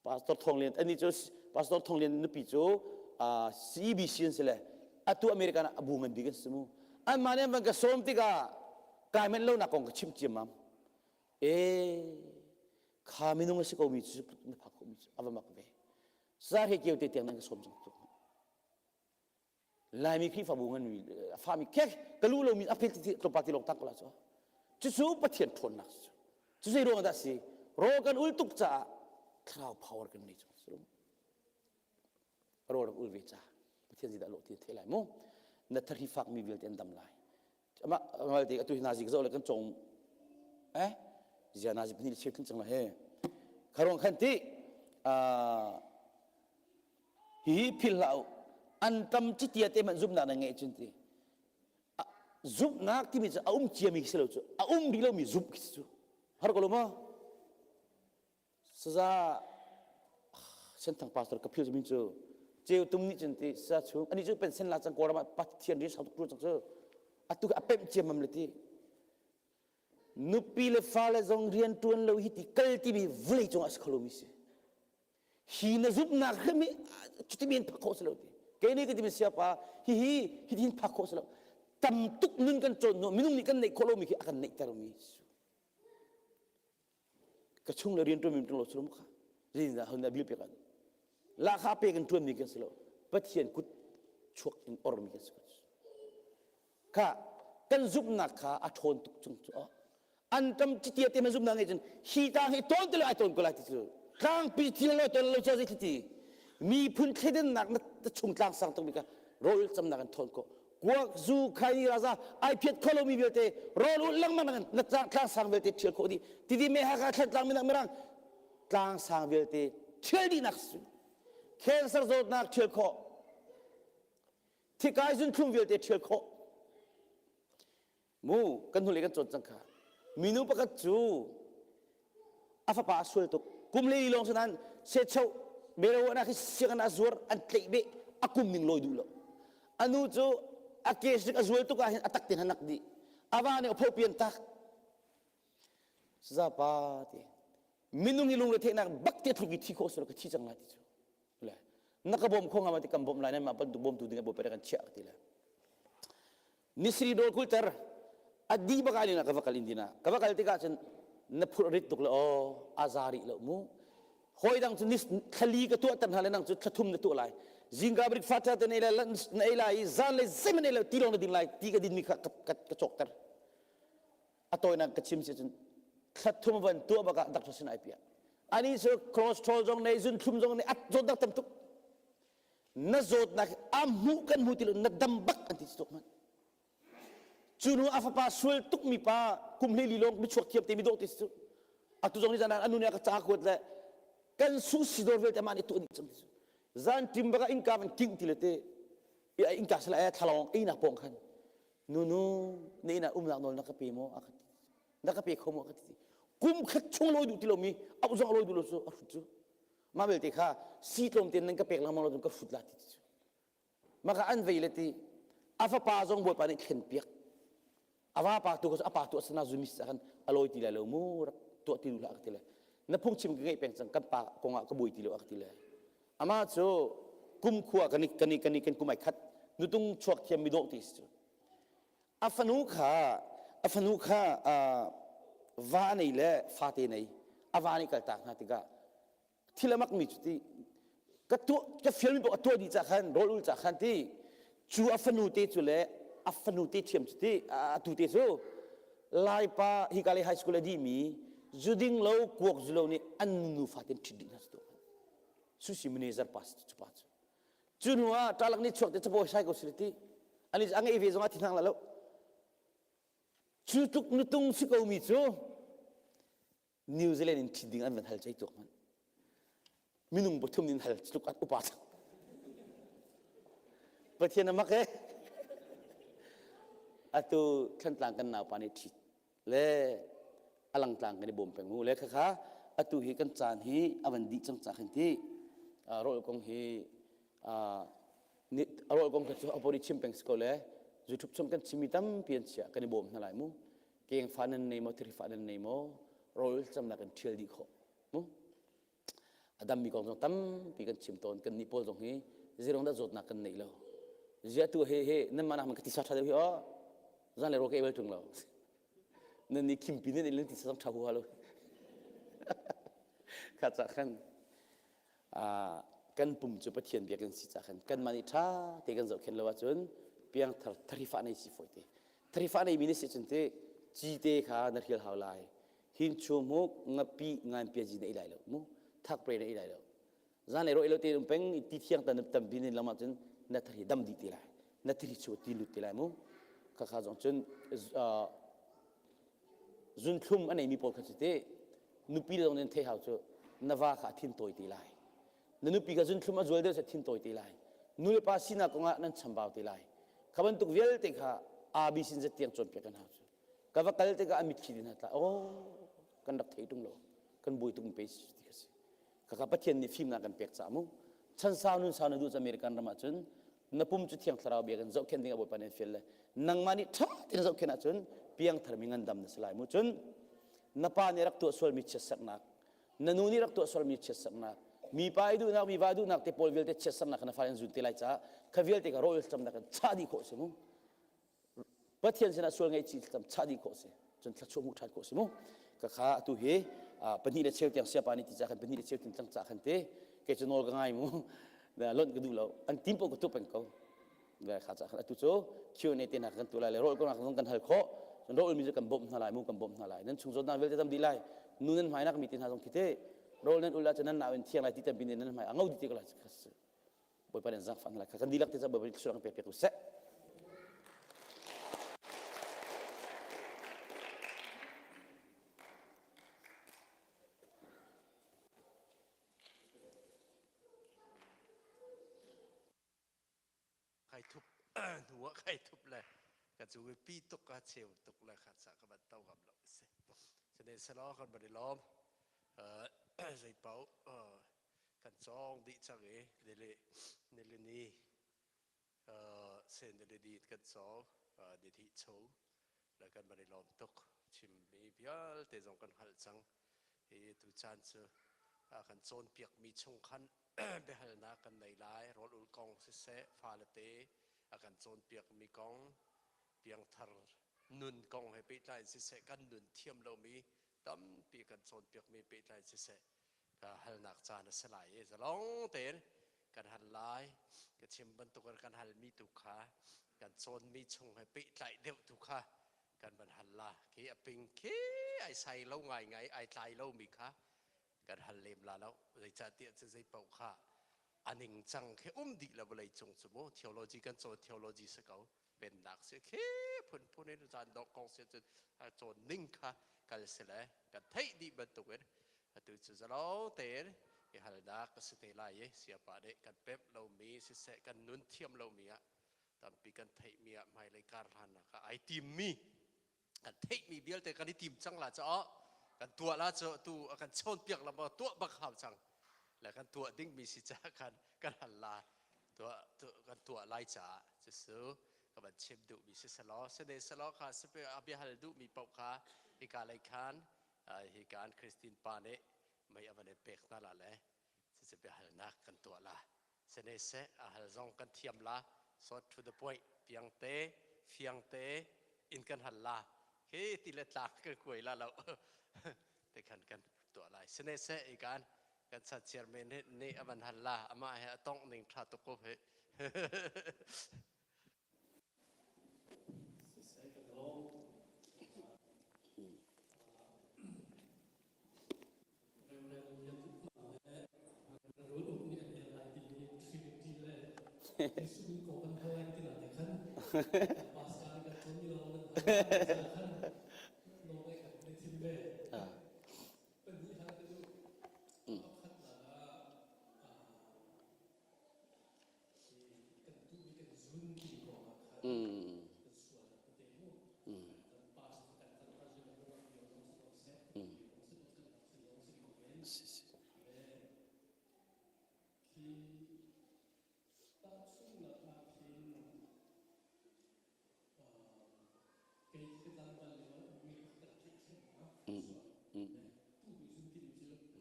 Pastor Thawng Lian ani cu Pastor Thawng Lian nupi cu CBC an si le atu American ah a bu ngan bik an si mu anmah nih an van ka sawm tikah kai manh lo nak kong ka chimh ciammam e kha minung a si ko mi cu na phak khawh mi cu a va mak ve sar he keu te tiang nan ka sawm cang tuk Laimi Khrihfabu nganmi a fami khek ka lu lomi a phel ti tlawmpal ti lawng tang ko la cu cucu Pathian ṭhawnnak cu cu zei ruang dah si rawl kan ul tuk caah thlarau power kan nei cu rawl rak ul ve ca Pathian zeidah lawh ti thei lai mu na thari fak mi vialte an dam lai amah ngalte atu hi nazi ka zoh le kan cong eh zia nazi pahnih le cheu tling cang la he kharong khan ti Hihi philh hlah u. An tam citia te hmanh zumhnak na ngeih cun ti. Zumhnak timi cu a um ciami khi si lo cu. A um rih lomi zumh khi si cu. Har ko lo maw? Saza Senthang pastor ka phil min cu ceu tum nih cun ti sa chung ani cu pension la cang kawlram ah pathian rian sau tuk cang cu atu a pemh ciammam le ti nupi le fale zong rian tuan lo hi ti kal timi vawlei cungah a si kho lomi si hi na zumhnak hrim hi cuti men phak khawh si lo ti kei nih ka ti siapa hihi hitihin phak khawh si lo tam tuk nun kan cawn hnu minung nih kan neih khawh lomi khi a kan neihter mi ka chung le rian ṭuan mi ṭung lo sulum kha zeitindah hun bil pek an lahkhah pe kan ṭuan mi kan si lo pathian kut chuak in or mi kan si kha kan zumhnak kha a ṭhawn tuk chung cu an tam citia te man zumhnak ngeih cun hi tlang hi tawn ti lo ai tawn ko lai ti cu tlangpi thil lo tawn lo cia zei ti miphun thleidannak na chung tlang sang tuk mi kha rawl camnak an thawn ko. Kuak zu khaini raza ai phiat kho lomi vialte rawl ulh lengmang na tlang sang vialte ṭhial khawh dih. Tidi me Hakha Thlantlang minak Mirang tlang sang vialte ṭhial dihnak si. Cancer zawtnak ṭhial khawh. Thikai zunthlum vialte ṭhial khawh. Mu kan hnulei kan cawn cang kha. Minu pakhat cu a fapa a sual tuk. Kum le lawng si nain secho bero na khi sianginn a zuar an tlaih beh a kum ning lawi duh lo. A nu cu a case rik a zual tuk ah hin a tak tin hanak dih. A va nih a pho pian tak. Sazapa ti. Minung i lungre theihnak bak te thluk i thi khawh sura ka thi cang lai ti cu. Le na ka bawm kho nga ma ti kan bawm lai nan mah bantuk bawmtu ding a bawipa kan chiah ti le. Nisri dawr kulter a di bak ah ka va kal Indian ah ka va kal tikah cun na phurh rit tuk le aw a za rih lo mu hawi dang cu ni thlali ka tuah ter hna le nang cu thlathum na tuah lai zingka breakfast te na ei lai na ei lai i zan le zeihmanh ei lo ti lawng na din lai ti ka din mi kha ka, ka, ka cawk ter a tawinak ka chim si cun thlathum van tuah bak ah doctor sin ai piah ani cu cholesterol zong nei zunthlum zong nei at zawt dak tam tuk na zawtnak a hmuh kan hmu ti lo na dam bak an ti tuk man cu nu a fapa sual tuk mi pa kum hlei li lawng mi chuak thiam te mi dawh ti cu atu zong ni zan anu nih a ka ca kuat le kan su si dawr vialte mah nih tuah dih cang ti cu zan tim baka innka van king ti le te innka sala e thlalawng einak pawng khan nunu na inn ah umnak nawl na ka pe maw a ka ti na ka pe kho maw a ka ti kum khat chung lawi duh ti lomi auh zong lawi duh lo cu a hrut cu mah belte kha si tlawm tein nan ka pek lengmang lo cun ka hrut la ti cu maka an vei le ti a fapa zong bawipa nih thlen piak a vapa tu ka a pa tu a sana zumi sa khan a lawi ti lai lo mu rak tuah ti hlah ka ti le na phungchim ka ngeih peng cang kan pa kongah ka buai ti lo a ka ti le ama cu kum khua kan kan kan kan kum ai khat nutung chuak thiam mi dawh ti si cu a fanu kha a fanu kha va nei le fate nei a va nih kaltak hna tikah thil a makmi cu ti ka tuah ka fialmi paoh a tuah dih ca khan rawl ul ca khan ti cu a fanu te cu le a fanu te thiam cu ti a tu te cu laipa hika lei high school a dihmi zuding lo kuak zu lo nih an nu faten ṭhit dih hna cu susi manager pa cu pa cu Cu hnu ah ṭalak nih chuak te capawi sai ko si ti. Ani a ngei ve zong ah thinhang la lo. Cu tluk nutung si ko mi cu New Zealand in ṭhit ding an van hal cei tuak man. Minung pathum nin hal tluk at upa cang. Pathian a mak e. Atu Thlantlang kan naupa nih ṭhit le a langtlang kan i bawm peng mu le khakha atu hi kan caan hi a van dih cang ca khin ti rawl kong hi rawl kong kha cu a pori chim peng si ko le zuṭhup chung kan chimmi tampi an chia kan i bawm hna lai mu keng fa nan nei maw thiri fa nan nei maw rawl camnak in ṭhial dih khawh mu A dammi kong zong tampi kan chim tawn. Kannih pawl zong hi zeirong dah zawtnak kan neih lo. Ziah tu he he nanmah nak man ka tisa ṭha deuh hi aw. Zan le rawl ka ei bal ṭung lo. Nan nih khimpi nan nan tisa zong ṭha huha lo. Kha ca khan kan pum cu Pathian biakinn si ca khan kanmah nih ṭha te kan zohkhenh lo ahcun piangthar tharifa nei si fawi te. Tharifa nei mi na si cun te cite kha na hrial hau lai. Hin chumuk ngapi nganpiazi na ei lai lo mu thak pre na ei lai lo zan le ro ilo te um peng ti thiang tan tampi nin lam ahcun na thari dam dih te lai na thari chu ti lut te lai mu kha kha zong cun zunthlum a neimi pawl kha cu te nupi le zong nin thei hau cu na va kha a thin tawi te lai na nupi kha zunthlum a zual deuh sa thin tawi te lai nu le pa sinak kongah nan chambau te lai kha bantuk vialte kha AB sin zat tiang cawnpiak kan hau cu ka va kal tikah a mitthli din tla oh kan rak thei tung lo kan buai tung pe ti ka si kaka pathian nih fimnak kan pek ca mu chan sau nun sau na duh American ram ahcun na pum cu thiang thlarau bia kan zohkhenh ding a bawipa nih fial le nangmah nih ṭha tein zohkhenh ahcun piangthar mi ngandam na si lai mu cun na pa nih rak tuah sualmi chiatserhnak na nu nih rak tuah sualmi chiatserhnak mi pa i duhnak mi va duhnak te pawl vialte chiatserhnak kha na fale an zun te lai caah kha vialte kha rawl camnak kan chah dih khawh si mu Pathian sinah sual ngaihchih thlacam chah dih khawh si cun thluachuah hmuh ṭhan khawh si mu ka kha atu hi pahnih le cheu tiang siapa nih ti ca khan pahnih le cheu tin tlang ca khan te kei cu nawl ka ngai mu lonh ka duh lo an tim paoh ka tuah peng ko kha ca khan atu cu Q&A te hna kan tuah lai le rawl kong zong kan hal khawh cun rawl mi cu kan bawmh hna lai mu kan bawmh hna lai nan chung zawtnak vialte tam dih lai nu nan hmai nak mi te hna zong khi te rawl nan ul ahcun nan nau in thiang lai ti tampi nih nan hmai a ngo dih te ko lai Bawipa nih zaangfah hna lai kan dihlak te ca Bawipa nih thluachuah kan pek piak u seh. Hnu ah kai thup le ka cu pi tuk ka cheu tuk le kha ca ka van to ngam lo si. Sine selaw kan van i lawm. Zei paoh kan cawng dih cang i nili nilini sen nilini kan cawng nithih chung le kan van i lawm tuk. Chimmi vialte zong kan hngalh cang. Hi tu caan cu kan cawnpiakmi chung khan biahalnak kan nei lai. Rawl ul kong siseh, fale te a kan cawnpiakmi kong, piangthar nun kong he pehtlai in siseh, kan nun thiam lomi tampi kan cawnpiakmi pehtlai in siseh, ka halnak caan a si lai i zalong tein kan hal lai. Ka chim bantuk in kan halmi tu kha kan cawnmi chung he pehtlaih deuh tu kha kan van hal la. Khi a ping khi ai sai lo ngaingai, ai tlai lomi kha kan hal lem la lo. Zeicahtiah cu zei paoh kha a ningcang khi um dih lo vawlei cung cu mu theology kan cawn theology si ko pennak si khi phunphun in zan dong kong si cun cawn ning kha kal si le kan theih dih bantukin atu cu zalo tein i halnak ka si te lai i siapa nih kan pemh lomi siseh kan nun thiam lomi ah tampi kan theihmi ah hmailei kar hlannak ah ai timmi kan theihmi vialte kan i tim cang la caah kan tuah la cu tu a kan chawnpiak la maw tuah bak hau cang le kan tuah dingmi si ca khan kan hal la tuah kan tuah lai caah cucu ka van chim duhmi si selaw sene selaw kha sipe a bia hal duhmi paoh kha hika lei khan hika an Christine pa nih mei a van in pek hna la le cucu biahalnak kan tuah la sene seh a hal zong kan thiam la short to the point piangte fiangte in kan hal la khi ti le tlak kan kuai la lo te khan kan tuah lai sene seh i kan kan chat chairman nih a van hal la amah he a tongh ning tha tuk ko he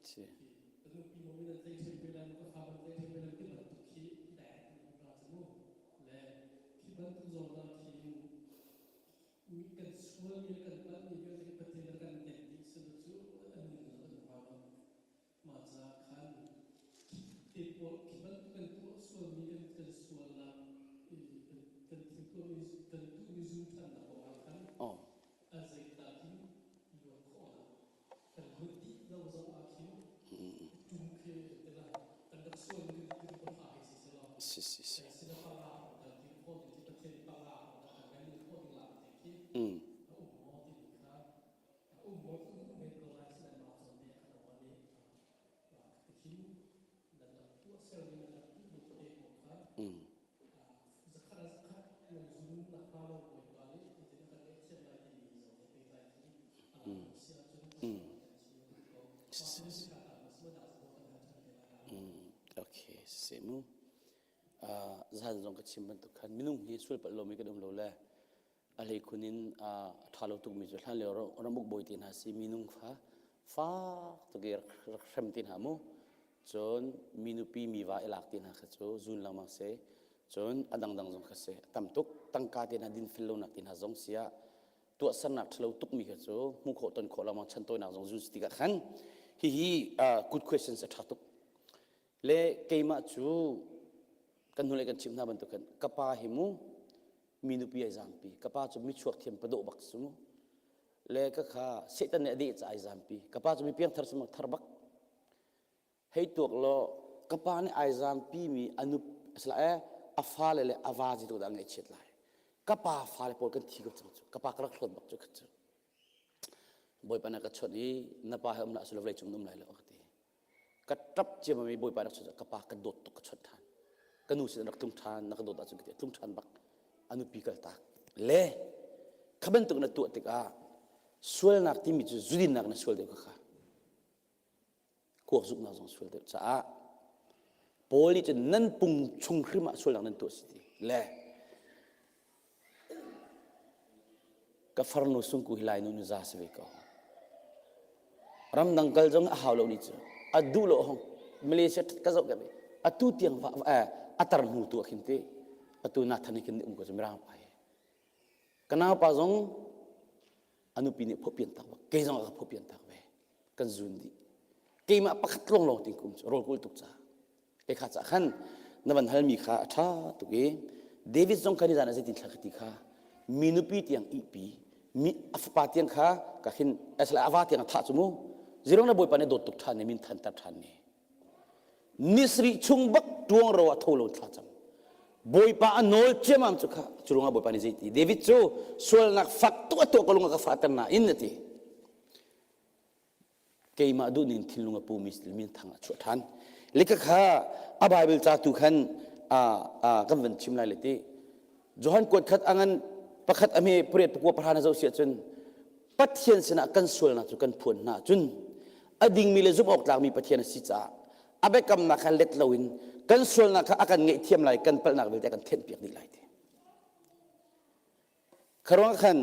Si. Oh. Si si si. Mm. Mm. Mm. Mm. Mm. Okay, si mu. Uh, zan zong ka chim bantuk khan minung hi sual palh lomi kan um lo le a hlei khun in a ṭha lo tukmi cu hlan lio ramuk bawi te hna si minung fa fak tuk i rak hrem te hna mu cun mi nupi mi va i lak te hna kha cu zun lengmang si cun a dangdang zong kha si a tam tuk tangka te hna dinfel lonak te hna zong si ah tuahsernak ṭhalo tukmi kha cu hmuh khawh ton khawh lengmang chan tawinak zong zun si tikah khan hihi good questions a ṭha tuk le keimah cu kan hnulei kan chimh hna bantuk khan ka pa hi mu mi nupi ai zaampi ka pa cu michuak thiam padawh bak si mu le ka kha Satan nih a deh ca ai zaampi ka pa cu mi piangthar si thar bak hei tuak law ka pa nih ai zaampi mi a nup asala eh a fale le a va zeitluk dah ngaihchiat lai ka pa fale pawl kan thi ko cang cu ka pa ka rak hlawt bak cu khat cu bawipa na ka chawnh i na pa he um la asilo vawlei cung um lai lo ka ti Ka ṭap ciammam i Bawipa rak chawnh ka pa ka dawt tuk ka chawnh ṭhan. Ka nu sin rak tlung ṭhan na ka dawt ahcun ka ti tlung ṭhan bak. A nupi kaltak le kha bantuk na tuah tikah sualnak timi cu zudinnak na sual deuh kha kuak zuknak zong sual deuh caah Paul nih cun nan pung chung hrim ah sualnak nan tuah si ti le ka farnu sungku hi lai nu nu za si ve ko ramdang kal zong a hau lo ni cu a duh lo hong Malaysia ka zoh ka atu tiang va a tar hnu tu ah khin ti atu Nathan khin um ko cu mirang pa hi ka nau pa zong a nupi nih phopian tak bak kei zong a ka phopian tak ve kan zun dih keimah pakhat lawng lawng ting kum cu rawl kul tuk ca e kha ca khan na van halmi kha a ṭha tuk i David zong kha nizan ah zeitin thla ka ti kha mi nupi tiang ihpi mi a fapa tiang kha ka khin asala ava tiang a thah cu mu zirong na bawipa nih dawt tuk ṭhan ne min thanter ṭhan ne nisri chung bak tuang ro a tho lo thla cam bawipa a nawl ciamam cu kha cu ruangah bawipa nih zeiti David cu sualnak fak tuk a tuah ko lung a ka fahter na in a ti keimah duhning thinlung a pumi min thang a chuah ṭhan. Le kha a Bible ca tu khan kan van chim lai le ti. Johan kuat khat angan pakhat a hme pariat pakua pahra na zoh si ahcun Pathian sinah kan sualnak cu kan phuan hna cun a dingmi le zumh awk tlakmi Pathian a si caah a biakamnak kha let loin kan sualnak kha a kan ngaihthiam lai kan palhnak vialte a kan thenhpiak dih lai ti. Kharuang khan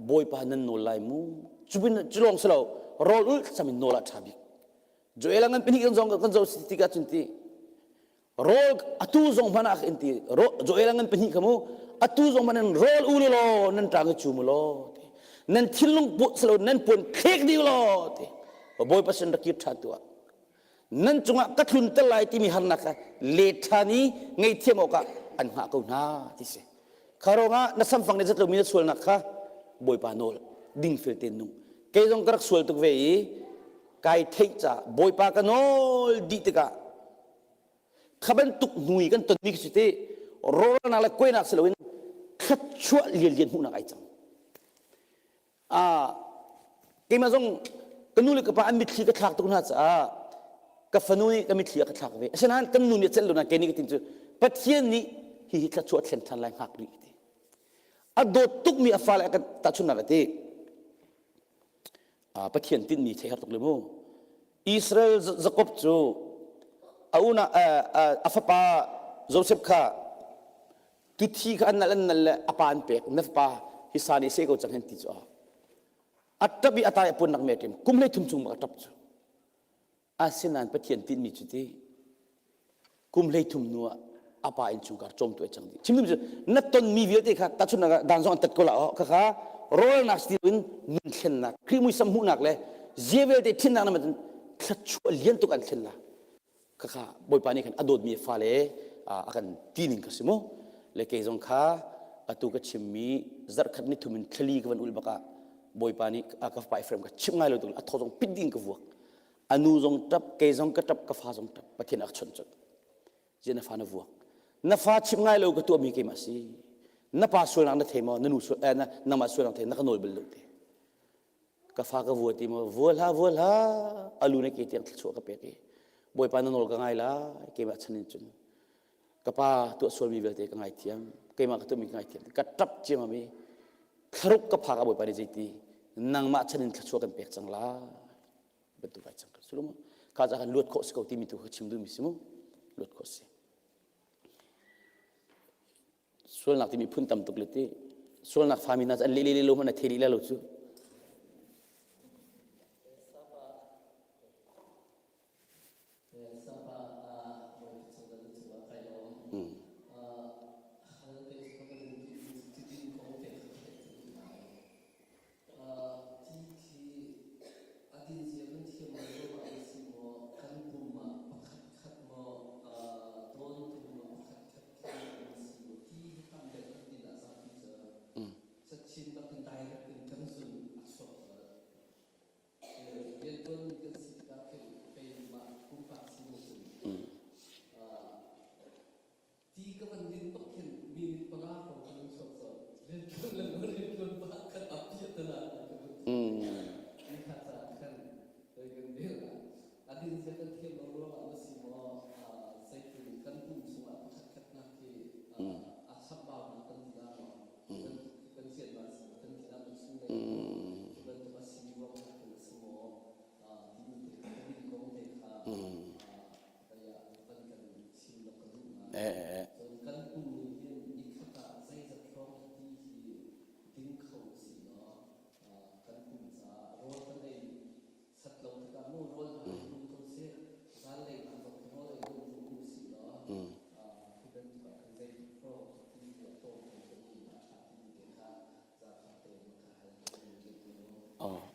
Bawipa nan nawl lai mu. Cubin cu lawng si lo rawl ulh thlacam in nawl ah ṭha bik. Joel ngan pahnih kan zong kan zoh tikah cun ti rawl atu zong hmanh ah in ti Joel ngan pahnih kha mu atu zong hmanh in rawl u law nan ṭang i cu mu law ti nan thinlung pu silo nan puan thlek dih law ti Bawipa sin rak kir ṭhan tuah nan cungah ka tlunter lai timi harnak kha let ṭhan i ngaihthiam awkah an hngah ko hna ti si kha ruangah na samfang nih zat lomi na sualnak kha bawipa nawl dingfel tein nung kei zong ka rak sual tuk ve i kai theih ca bawipa ka nawl dih tikah kha bantuk hnu i kan tonmi khi si ti rawlnak le kuainak si loin thluachuah lianlian hmuhnak ai cang keimah zong ka nu le ka pa an mitthli ka thlak tuk hna caah ka fanu nih ka mitthli a ka thlak ve asinain kan nu nih a celh lo na kei nih ka tin cu Pathian nih hihi thluachuah thlen ṭhan lai hngak rih ti a dawt tukmi a fale a kan tahchunhnak a ti Pathian tinhmi thei har tuk le mu Israel Jacob cu a una a fapa Joseph kha tuthi kha an nal an nal le a pa an pek na fapa hi sa nih se ko cang hen ti cu a ṭap i a tai a puannak me ṭim kum hlei thum chung bak a ṭap cu asinain Pathian tinhmi cu ti kum hlei thum hnu ah a pa innchungkhar cawmtu ai cang dih chim cu na tonmi vialte kha tahchunhnak ah dan zong an tat ko la oh khakha rawlnak si in nun thlennak Khrih muisam hmuhnak le zia vialte thinnak na thluachuah lian tuk an thlen la khakha Bawipa nih khan a dawtmi fale a kan ti ning kha si mu le kei zong kha atu ka chimmi zarhkhat ni thum in thlali ka van ul bakah Bawipa nih ka fapa Ephraim ka chimh ngai lo tuk a thaw zong pit ding ka vuak a nu zong tap kei zong ka tap ka fa zong tap Pathian a ka chawnh colh zia na fa na vuak na fa chimh ngai lo ka tuahmi keimah si na pa sualnak na thei maw na nu sual eh, na nangmah sualnak thei na ka nawl bal lo te ka fa ka vua ti maw vua hlah vua hlah alu na ke tiang thluachuah ka pek i bawipa na nawl ka ngai lai keimah chan in cun ka pa tuah sualmi vialte ka ngaithiam keimah ka tuahmi ka ngaithiam ka ṭap ciamam i thlaruk ka phak ah bawipa nih zeiti nangmah chan in thluachuah kan pek cang lai bantuk ai cang ka sulum kha ca kan luat khawh si ko timi tu ka chim duhmi si mu luat khawh si Sualnak timi phun tam tuk le ti sualnak fami hna cu an leh leh lo hmanh a thei lih lo cu. A dinzia kan thiam lo ruangah an si maw, kan pum ah pakhatkhat maw dawntu maw pakhatkhat khi an si maw ti hi tam deuh kan din ah zapi cu cachin bak in direct in kan zun.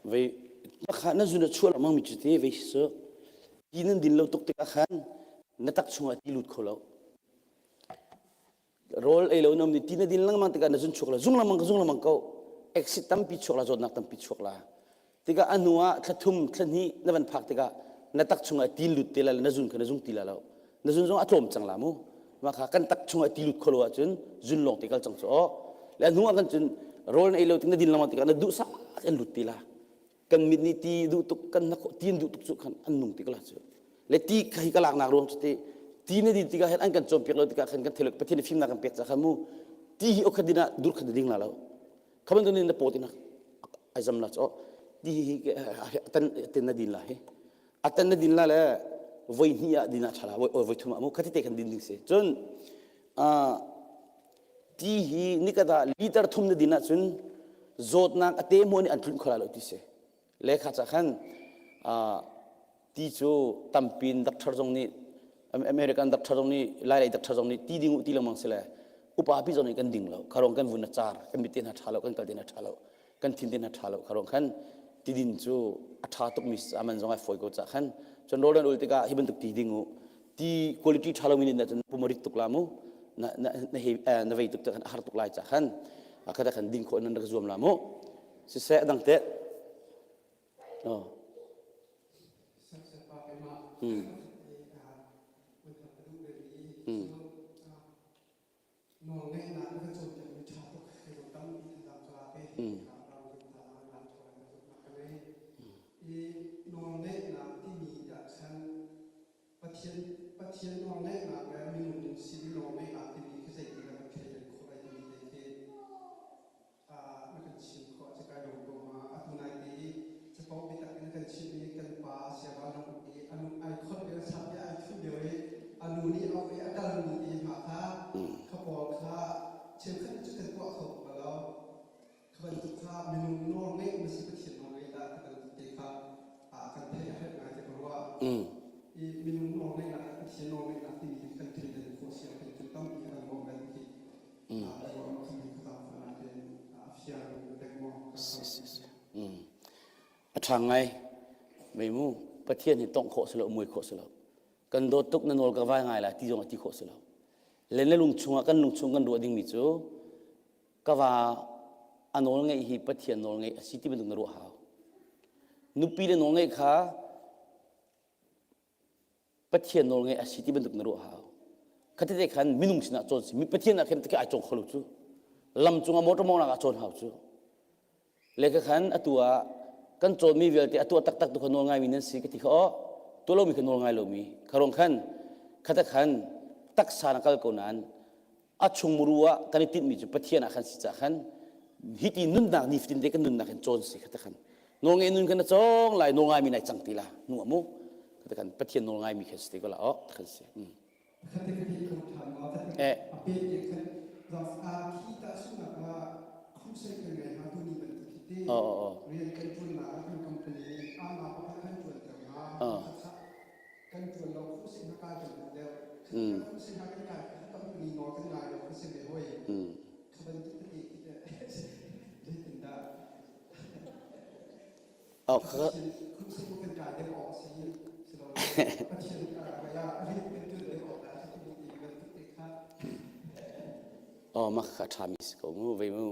Vei na na zun a chuah lengmang mi cu te vei si ti nan din lo tuk tikah khan na tak chungah ti lut kho lo. Rawl ei lo nom ni ti na din lengmang tikah na zun chuak la zung lengmang ka zung lengmang ko. Exit tampi chuak la zawtnak tampi chuak la. Tikah a hnu ah thla thum thla hnih na van phak tikah na tak chungah ti lut te la na zun kha na zung ti la lo. Na zun zong a tlawm cang la mu. Mah kha kan tak chungah ti lut kho lo ahcun zun lawng te kal cang cu aw. Le a hnu ah kan cun rawl na ei lo tik na din lengmang tikah na duh sak an lut ti la. Kan mit nih ti duh tuk kan na ti an duh tuk cu khan an nung ti la cu. Le ti kha hi ka laknak ruang cu ti ti na din tikah hin an kan cawnpiak lo tikah khan kan thil Pathian nih fimnak kan pek ca khan mu ti hi okhat din ah dur khat ding la lo. Kha bantuk in na paw ti na ai zam la cu ti hi atan ten na din la hi atan na din la le voi hnih ah din ah ṭha la voi voi thum ah mu khati te khan din ding si cun ti hi nikhat ah liter thum na din ahcun zawtnak a te hmuh nih an tlunh kho la lo ti si le kha ca khan ti cu tampin doctor zong nih American doctor zong nih Lailei doctor zong nih ti ding u ti lengmang si le upa pi zong nih kan ding lo kharong kan vun a car kan mit te hna ṭha lo kan kal te hna ṭha lo kan thin te hna ṭha lo kharong khan tidin cu a ṭha tuk mi aman zong ai fawi ko ca khan cun rawl nan ul tikah hi bantuk ti ding u ti quality ṭha lo mi nih cun pumarit tuk la mu na na na he na vei tuk te khan a har tuk lai ca khan khata khan din khawh nan rak zuam la mu siseh dang te Oh. Mm. Mm. Mm. Pathian Pathian nawlngeihnak le minung nih simi nawlngeihnak timi khi zeitin dah kan thleidan khawh lai timi te khi na kan chim khawh cu kai lawm ko ma atu nai te i capo biatak in kan chim i kan pa siava lung i a lung ai khon lio sapia ai thuh lio i a nu nih a i a kalmi te hna kha kha pawl kha cheukhat cu kan tuah kho bal lo kha bantuk kha minung nawl ngeih ma si Pathian nawl ngeih dah ti bantuk te kha kan theih a herh ngai te ka ruah i minung nawl ngeihnak Pathian nawl ngeihnak timi kan thleidan khawh si ahcun cu tampi kan bawmh lai ti A ṭha ngai. Mei mu Pathian hi tongh khawh si lo, muai khawh si lo. Kan dawt tuk na nawl ka vai ngai lai ti zong a ti khawh si lo. Le na lung chungah kan lung chung kan ruah dingmi cu ka va a nawl ngeih hi Pathian nawl ngeih a si ti bantuk na ruah hau. Nupi le nawl ngeih kha Pathian nawl ngeih a si ti bantuk na ruah hau. Khatete khan minung sinah cawn si. Pathian ah khan tikah ai cawng kho lo cu. Lam cungah motor mawngnak ah cawn hau cu. Le ka khan atu ah kan cawnmi vialte a tuah taktak tu kha nawl ngaimi nan si ka ti kha aw tuah lomi kha nawl ngai lomi kharong khan khata khan taksa na kal ko nain a chungmuru ah kan i tinhmi cu Pathian ah khan si cah khan hiti nunnak nifatin te kan nunnak in cawn si khata khan nawlngai nun kan na cawng lai nawlngai mi nai cang ti la nu amu khata khan Pathian nawlngai mi khan si te ko la oh khan si eh oh oh oh oh kan ṭuan lo khuh sin ha kai kan duh deuh kan khuh sin ha kan kai company nawl kan ngai lo kan si ve hoi kha bantuk tete khi teh zeitindah Oh, kha khuh sin kan kai deuh awk si silo Pathian ya rian kan ṭuan deuh awk dah si timi ti bantuk te kha Oh, mah kha ṭha mi si ko mu vei mu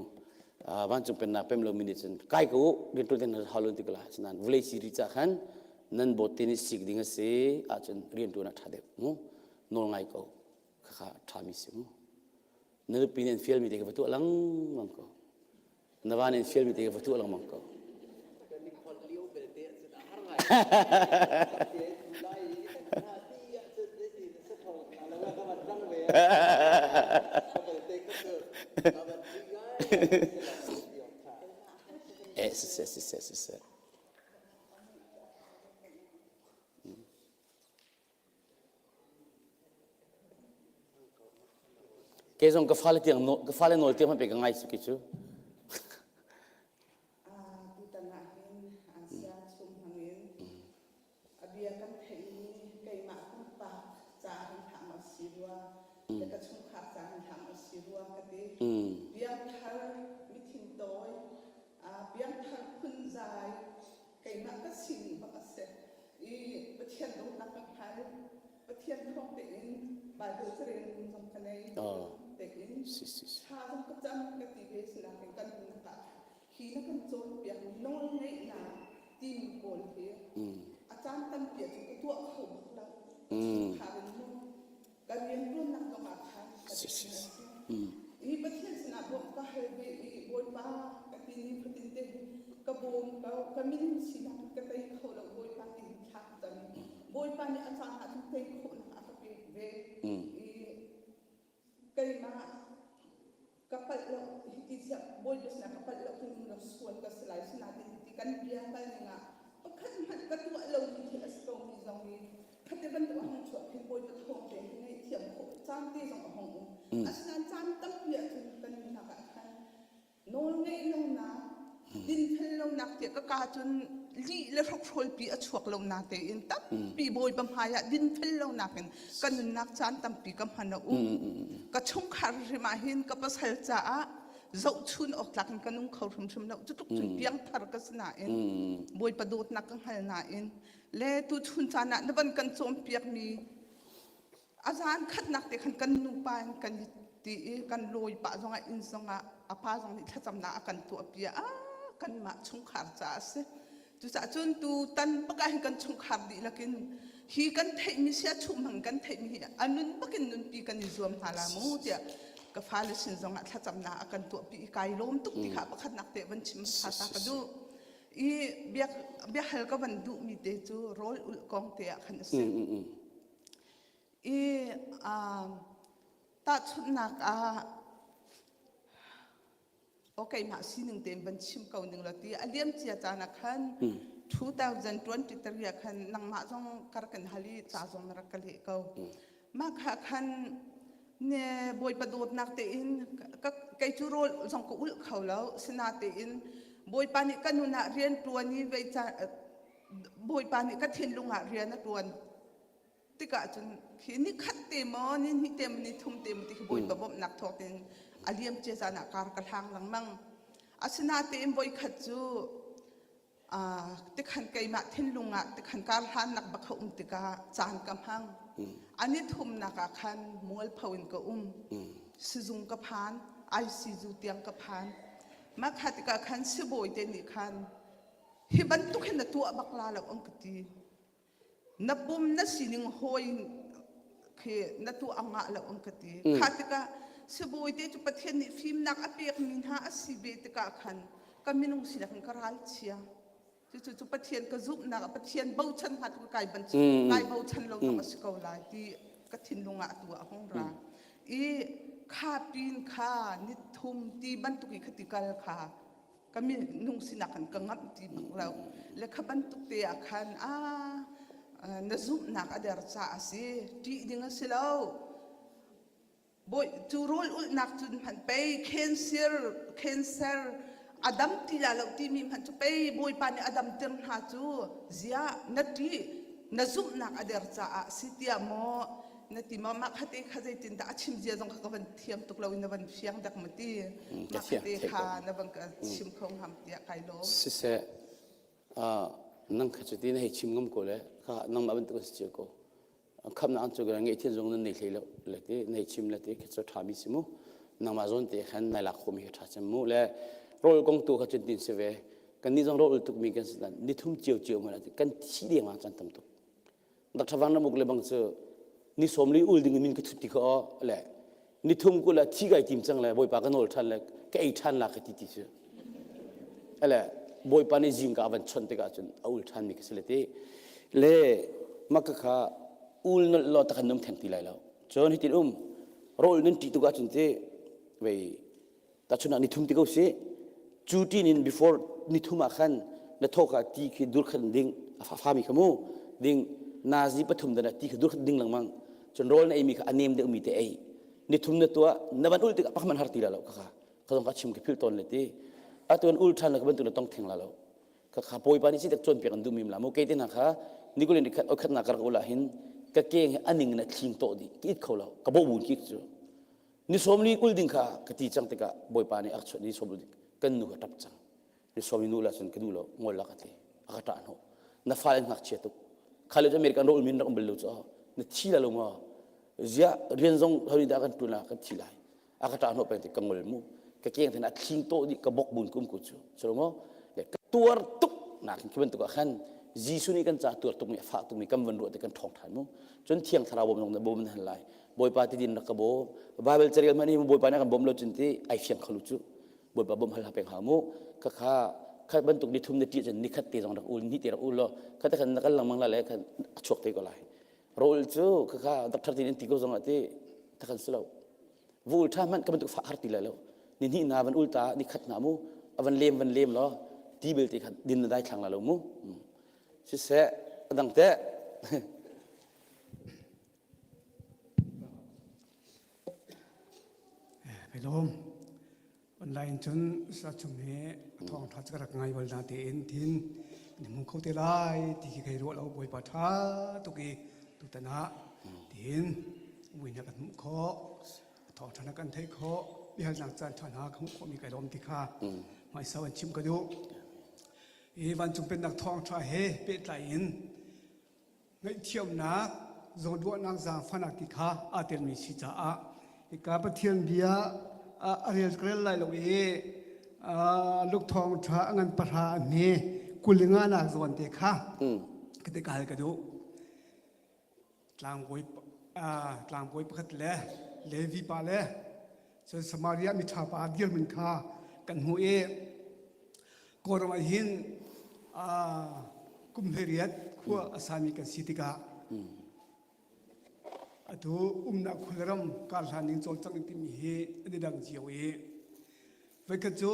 vancung pennak pem lo mi nih cun kai ko rian ṭuan ten hau lo ti ko la sinan vulei si ri ca khan nan bawt te nih sik ding a si ahcun rianṭuan ah ṭha deuh mu nawl ngai ko khakha ṭhami si mu na nupi nih an fialmi te ka va tuah lengmang ko na va nih an fialmi te ka va tuah lengmang ko Eh, siseh, siseh, siseh. Kei zong ka fale tiang ka fale nawl tiang hmanh pe ka ngai su ki cu. Tutan ah hin ASEAN chung hmangin a bia kan theih i keimah pumpak ca hin hlah maw si rua le ka chungkhar ca hin hlah maw si rua ka ti. Biangthar mithin tawi. Piangthar phunzai keimah ka sining bak a si i Pathian dawtnak ka hngal. Pathian thawng tein Bible carel zong ka nei tein thla zong ka cam ka ti ve sinain kan nunnak ah hi na kan cawnpiak nawlngeihnak timi pawl hi a caan tampi ah cun ka tuah kho bak lo. Chungkhar in maw ka rianṭuannak zong ah khan ka si. I Pathian sinah bawmh ka hal ve i Bawipa ka ti ni fatin te ka bawm ko ka minung sinak ka tei kho lo Bawipa ti hin thla ka cam Bawipa nih a caan ah cun tei khawhnak a ka pek ve i keimah ka palh lo hiti siah Bawipa sinah ka palh lo hi rak sual ka si lai sinain hiti kan bia kal ning ah pakhat hmanh ka tuah lomi thil a si komi zong hi khate bantuk a hung chuah khin Bawipa thawng te hi ngaihthiam khawh caan te zong a hung um asinain caan tampi ahcun kan nunnak ah khan Nawlngeih lonak, dinfel lonak tiah ka kaa cun lih le hrokhrawlpi a chuak lo natein tampi Bawipa hmaiah dinfel lonak in ka nunnak caan tampi ka hman a um. Ka chungkhar hrim ah hin ka pasal caah zohchun awk tlak in ka nung kho hrimhrim lo. Cutluk cun piangthar ka si nain Bawipa dawtnak ka hngal nain le tuchun caan ah na van kan cawnpiakmi A zan khatnak te khan kan nupa in kan i ti i kan lawi pah zongah inn zongah a pa zong nih thlacamnak a kan tuahpi ah kanmah chungkhar caah a si. Cucaah cun tu tan bak ah hin kan chungkhar dihlak in hi kan theihmi sia chuh hmang kan theihmi hi a nun bakin nunpi kan i zuam hna la mu tiah ka fale sin zongah thlacamnak a kan tuahpi i kai lawm tuk ti kha pakhatnak te van chim hmasa ta ka duh. I biak biahal ka van duhmi te cu rawl ulh kong te ah khan a si. I tahchunhnak ah aw keimah sining tein van chim ko ning law ti a liam cia caan ah khan 2023 ah khan nangmah zong ka rak kan hal i ca zong na rak ka leh ko. Mah kha khan ne Bawipa dawtnak tein kei cu rawl zong ka ulh kho lo sinatein Bawipa nih ka nun ah rian ṭuan i vei ca Bawipa nih ka thinlung ah rian a ṭuan tikah cun khi ni khat te maw ni hnih te maw ni thum te maw ti khi Bawipa bawmhnak thawk in a liam cia caan ah kar ka hlang lengmang. Asinain voi khat cu tikhan keimah thinlung ah tikhan kar hlannak bak a um tikah caan ka hmang. A ni thumnak ah khan mualpho in ka um. Sizung ka phan, ICU tiang ka phan. Mah kha tikah khan sibawi te nih khan hi bantuk hin na tuah bak la lo an ka ti na pum na sining hawi khi na tuah a ngah lo an ka ti kha tikah sibawi te cu Pathian nih fimnak a pekmi hna a si ve tikah khan ka minung sinak in ka ral chia cucu cu Pathian ka zumhnak ah Pathian bochan hnga tu kai ban kai bochan lo zong a si ko lai ti ka thinlung ah atu ah hung ra i kha pin kha ni thum ti bantuk i khati kal kha ka minung sinak in ka ngamh ti bak lo le kha bantuk te ah khan a na zumhnak a der caah a si ṭih ding a si lo bawi cu rawl ulhnak cun hmanh pei cancer cancer a dam ti la lo timi hmanh cu pei bawipa nih a damter hna cu ziah na ṭih na zumhnak a der caah si tiah maw na ti maw mah kha te kha zeitin dah a chim zia zong kha ka van thiam tuk lo in na van fiang dek ma ti mah kha te kha na van ka chim kho ngam tiah kai lawm siseh nang kha cuti na hei chim ngam ko le kha nangmah bantuk an si cio ko khamnak an cu ngeih thian zong nan nei hlei lo le ti nei chim le ti khi cu ṭha mi si mu nangmah zawn te khan nai lak khomi kha ṭha cem mu le rawl kong tu kha cun tin si ve kan nih zong rawl tuk mi kan si ni thum cio cio ma kan thi deng ah chan tam tuk Dr. Van Ramuk le bang cu ni sawm li ul ding in min ka thut ti kha le ni thum ku le thi kai tim cang le bawipa ka nawl ṭhan le ka ei ṭhan la ka ti ti cu ele bawipa nih zingka a van chawnh tikah cun a ul ṭhan mi ka si le ti le maka kha ul nolh law takhan num theng ti lai lo cun hitin um rawl nun ṭih tuk ahcun ti vei Tahchun ah nithum ti ko si. Cu tin in before nithum ah khan na thawk ah ti khi dur khat ding a fa fami kha mu ding nazi pathum dan ah ti kha dur khat ding lengmang cun rawl na ei mi kha a nem deuh mi te ei nithum na tuah na van ul tikah pakhat har ti la lo kha kha ka zong ka chim ka phil tawn le ti atu an ul than la ka bantuk na tong theng la lo ka kha bawipa nih si tak cawnpiak an duh mi la mu kei te hna kha nikulin khat okhat na kar ula hin ka keng he aning na thling to di ki it kho lo ka bo bun ki cu Ni sawmli 20 ding kha ka ti cang tikah Bawipa nih a ka chawnh ni sawmli kan nu ka ṭap cang. Ni sawmi nu la cun ka duh lo ngol la ka ti. A ka ṭah hnawh. Na fale ngakchia tuk. Khale cu American rawl min rak um bal lo cu na thi la lo maw? Ziah rian zong ho dah kan ṭuan la kan thi lai. A ka ṭah hnawh peng ti ka ngol mu. Ka keng then a thling to dih ka bok bun kum ku cu. Cu maw? Le ka tuar tuk nak khi bantuk ah khan Jesuh nih kan ca tuar tuk mi a fah tuk mi kan van ruah te kan ṭhawng ṭhan mu. Cun thiang thlarau bawm zong na bawm na han lai. Bawipa ti din rak ka bawm. Bible carel hmanh hi Bawipa nih a kan bawm lo cun ti ai fiang kho lu cu. Bawipa bawm hal ha peng ha mu. Kha kha kha bantuk ni thum ni ṭih cun ni khat te zong rak ul ni te rak ul law kha te khan na kal lengmang la le khan a chuak te ko lai. Rawl cu kha kha doctor tin in ti ko zong ah ti takhan si lo. Vu ul ṭha hmanh ka bantuk fah har ti lai lo. Ni hnih na van ul ta ni khat na mu a van lem van lem law ti belte khan din na dai thlang la lo mu. Siseh a dang teh. Lawm. Online cun sa chung hi thawng ṭha cu ka rak ngai bal na tein thin ni hmu kho te lai ti khi kai ruah lo bawipa ṭha tuk i tutan ah tiin vui na kan hmuh khawh thawng ṭha na kan theih khawh biahalnak caan ṭha hna ka hmuh khawhmi kai lawm ti kha hmaisa an chim ka duh i vancung pennak thawng ṭha he pehtlai in ngaihthiamnak, zawnruahnak, zaangfahnak ti kha aa telmi si caah hika Pathian bia a rel ka rel lai lo i Luke thawngṭha a ngan pahra a hme 25 nak zawn te kha ka te ka hal ka duh. Tlangbawi tlangbawi pakhat le Levi pa le cun Samaria miṭha pa dirhmun kha kan hmuh i Kawlram ah hin kum 18 khua a sami kan si tikah atu umnak khuaram karhlan ning cawlcangh timi hi an i dang cio i voikhat cu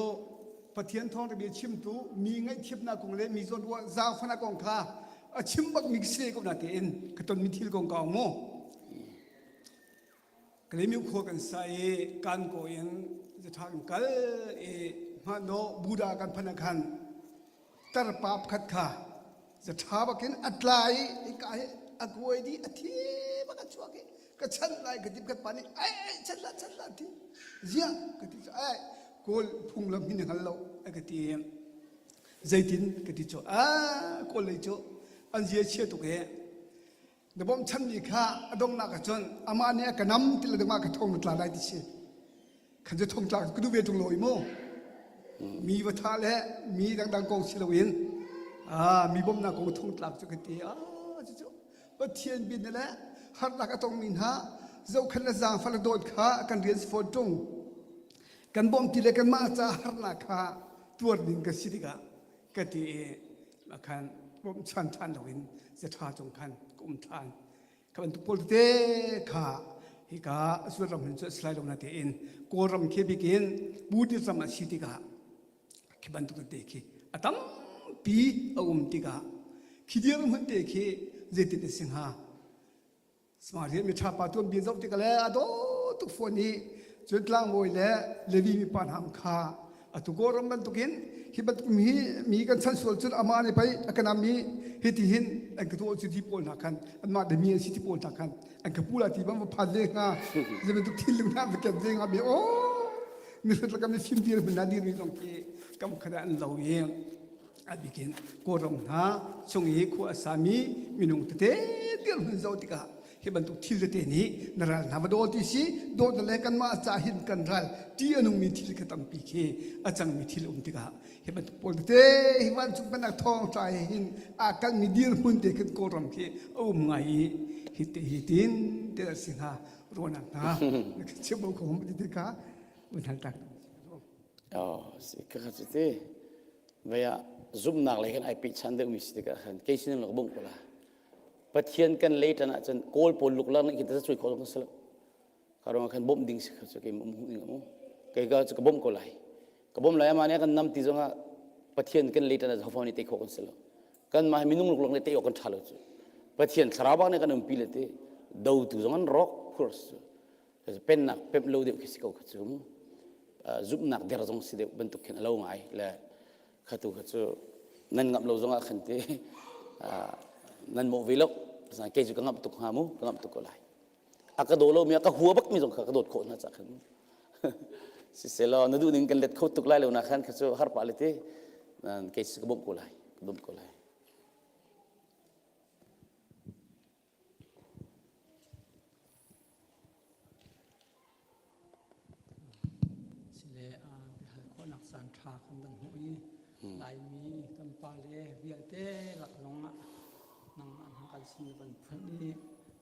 Pathian thawngṭha bia chimtu mi ngaihthiamnak kong le mi zawnruah zaangfahnak kong kha a chim bakmi ka si ko na tein ka tonmi thil kong ka mu. Kalemi khua kan sa i kan ko in zatha kan kal i hmano Buddha kan phan ah khan tarpa pakhat kha zatha bakin a tla i hika hi a kuai dih a thi bak a chuak i ka chan lai ka ti pakhat pa nih ai ai chan la chan la ti ziah ka ti cu ai kawl phunglam hi na hngal lo a ka ti zeitin ka ti cu a kawl lei cu an zia chia tuk e Na bawmchanmi kha a donghnak ah cun amah nih a ka nam ti le dangmah ka thong na tla lai ti si. Khan cu thong tlak ka duh ve ṭung lo i mu. Mi va thah le mi dangdang kong si loin ah mi bawmhnak kong thong tlak cu ka ti. Ah cucu Pathian bin le harnak a tongmi hna zohkhenh le zaangfah le dawt kha kan rian si fawn ṭung. Kan bawmh ti le kanmah caah harnak kha tuar ding ka si tikah ka ti i khan bawmchan ṭhan loin zaṭha cung khan ka um ṭhan. Kha bantuk pawl tete kha hika Israel ram hin cu a si lai lo na tein Kawlram khi bikin Buddhist ram a si tikah khi bantuk tete khi a tampi a um tikah khi dirhmun te khi zeitin a si hnga? Samaria miṭha pa tuanbia zoh tikah le a dawt tuk fawn i cun tlangbawi le Levi mipa hna kha atu Kawlram bantukin hi bantuk mi mi kan chan sual cun amah nih pei a ka nam i hiti hin an ka tuah cu ti pawl hna khan anmah demi an si ti pawl hna khan an ka pu la ti bang va phan ve hnga zei bantuk thinlung hna va ken ve hnga mi aw mihrut lakah mifim dir hmun hna dirmi zong khi kam khat ah an lo i a bikin Kawlram hna chung i khua a sami minung tete dirhmun zoh tikah hi bantuk thil tete nih na ral hna va daw ti si dawt le kanmah ca hin kan ral ti a nungmi thil kha tampi khi a cangmi thil um tikah hi bantuk pawl tete hi vancung pennak thawng ṭai hin aa kalmi dirhmun te khin Kawlram khi a um ngai i hi te hi tin te a si hnga ruahnak hna na chim ko ti te kha un hal tak Oh, si ka kha cu ti. Vei ah zumhnak lei khan ai pehchan deuhmi si tikah khan kei sin ka bawmh ko la. Pathian kan lei tan ahcun Kawl pawl luklak nih khin ta cuai khawh zong kan si lo. Ka ruangah khan bawmh ding si kha cu kei um ning mu. Kei ka cu ka bawmh ko lai. Ka bawmh lai ama nih kan nam ti zongah Pathian kan lei tan ah Jehovah nih tei khawh kan si lo. Kanmah minung luklak nih tei awk kan ṭha lo cu. Pathian thlarau bak nih kan umpi le ti dotu zong an rawk phur su. Pennak pemh lo deuh khi si ko kha cu zumhnak der zong si deuh bantuk khin a lo ngai le khatu kha cu nan ngamh lo zongah khan ti nan mawh ve lo kei cu ka ngamh tuk hnga mu ka ngamh tuk ko lai a ka daw lo mi a ka hua bak mi zong kha ka dawt khawh hna cah khan siselaw na duh ning kan let kho tuk lai lo na khan kha cu har pah le ti. Kei ka bawmh ko lai. Ka bawmh ko lai. Sile biahal khawhnak caan ṭha kan van hmuh i Laimi kan pale vialte lak zongah nangmah hna kan sin na van phun i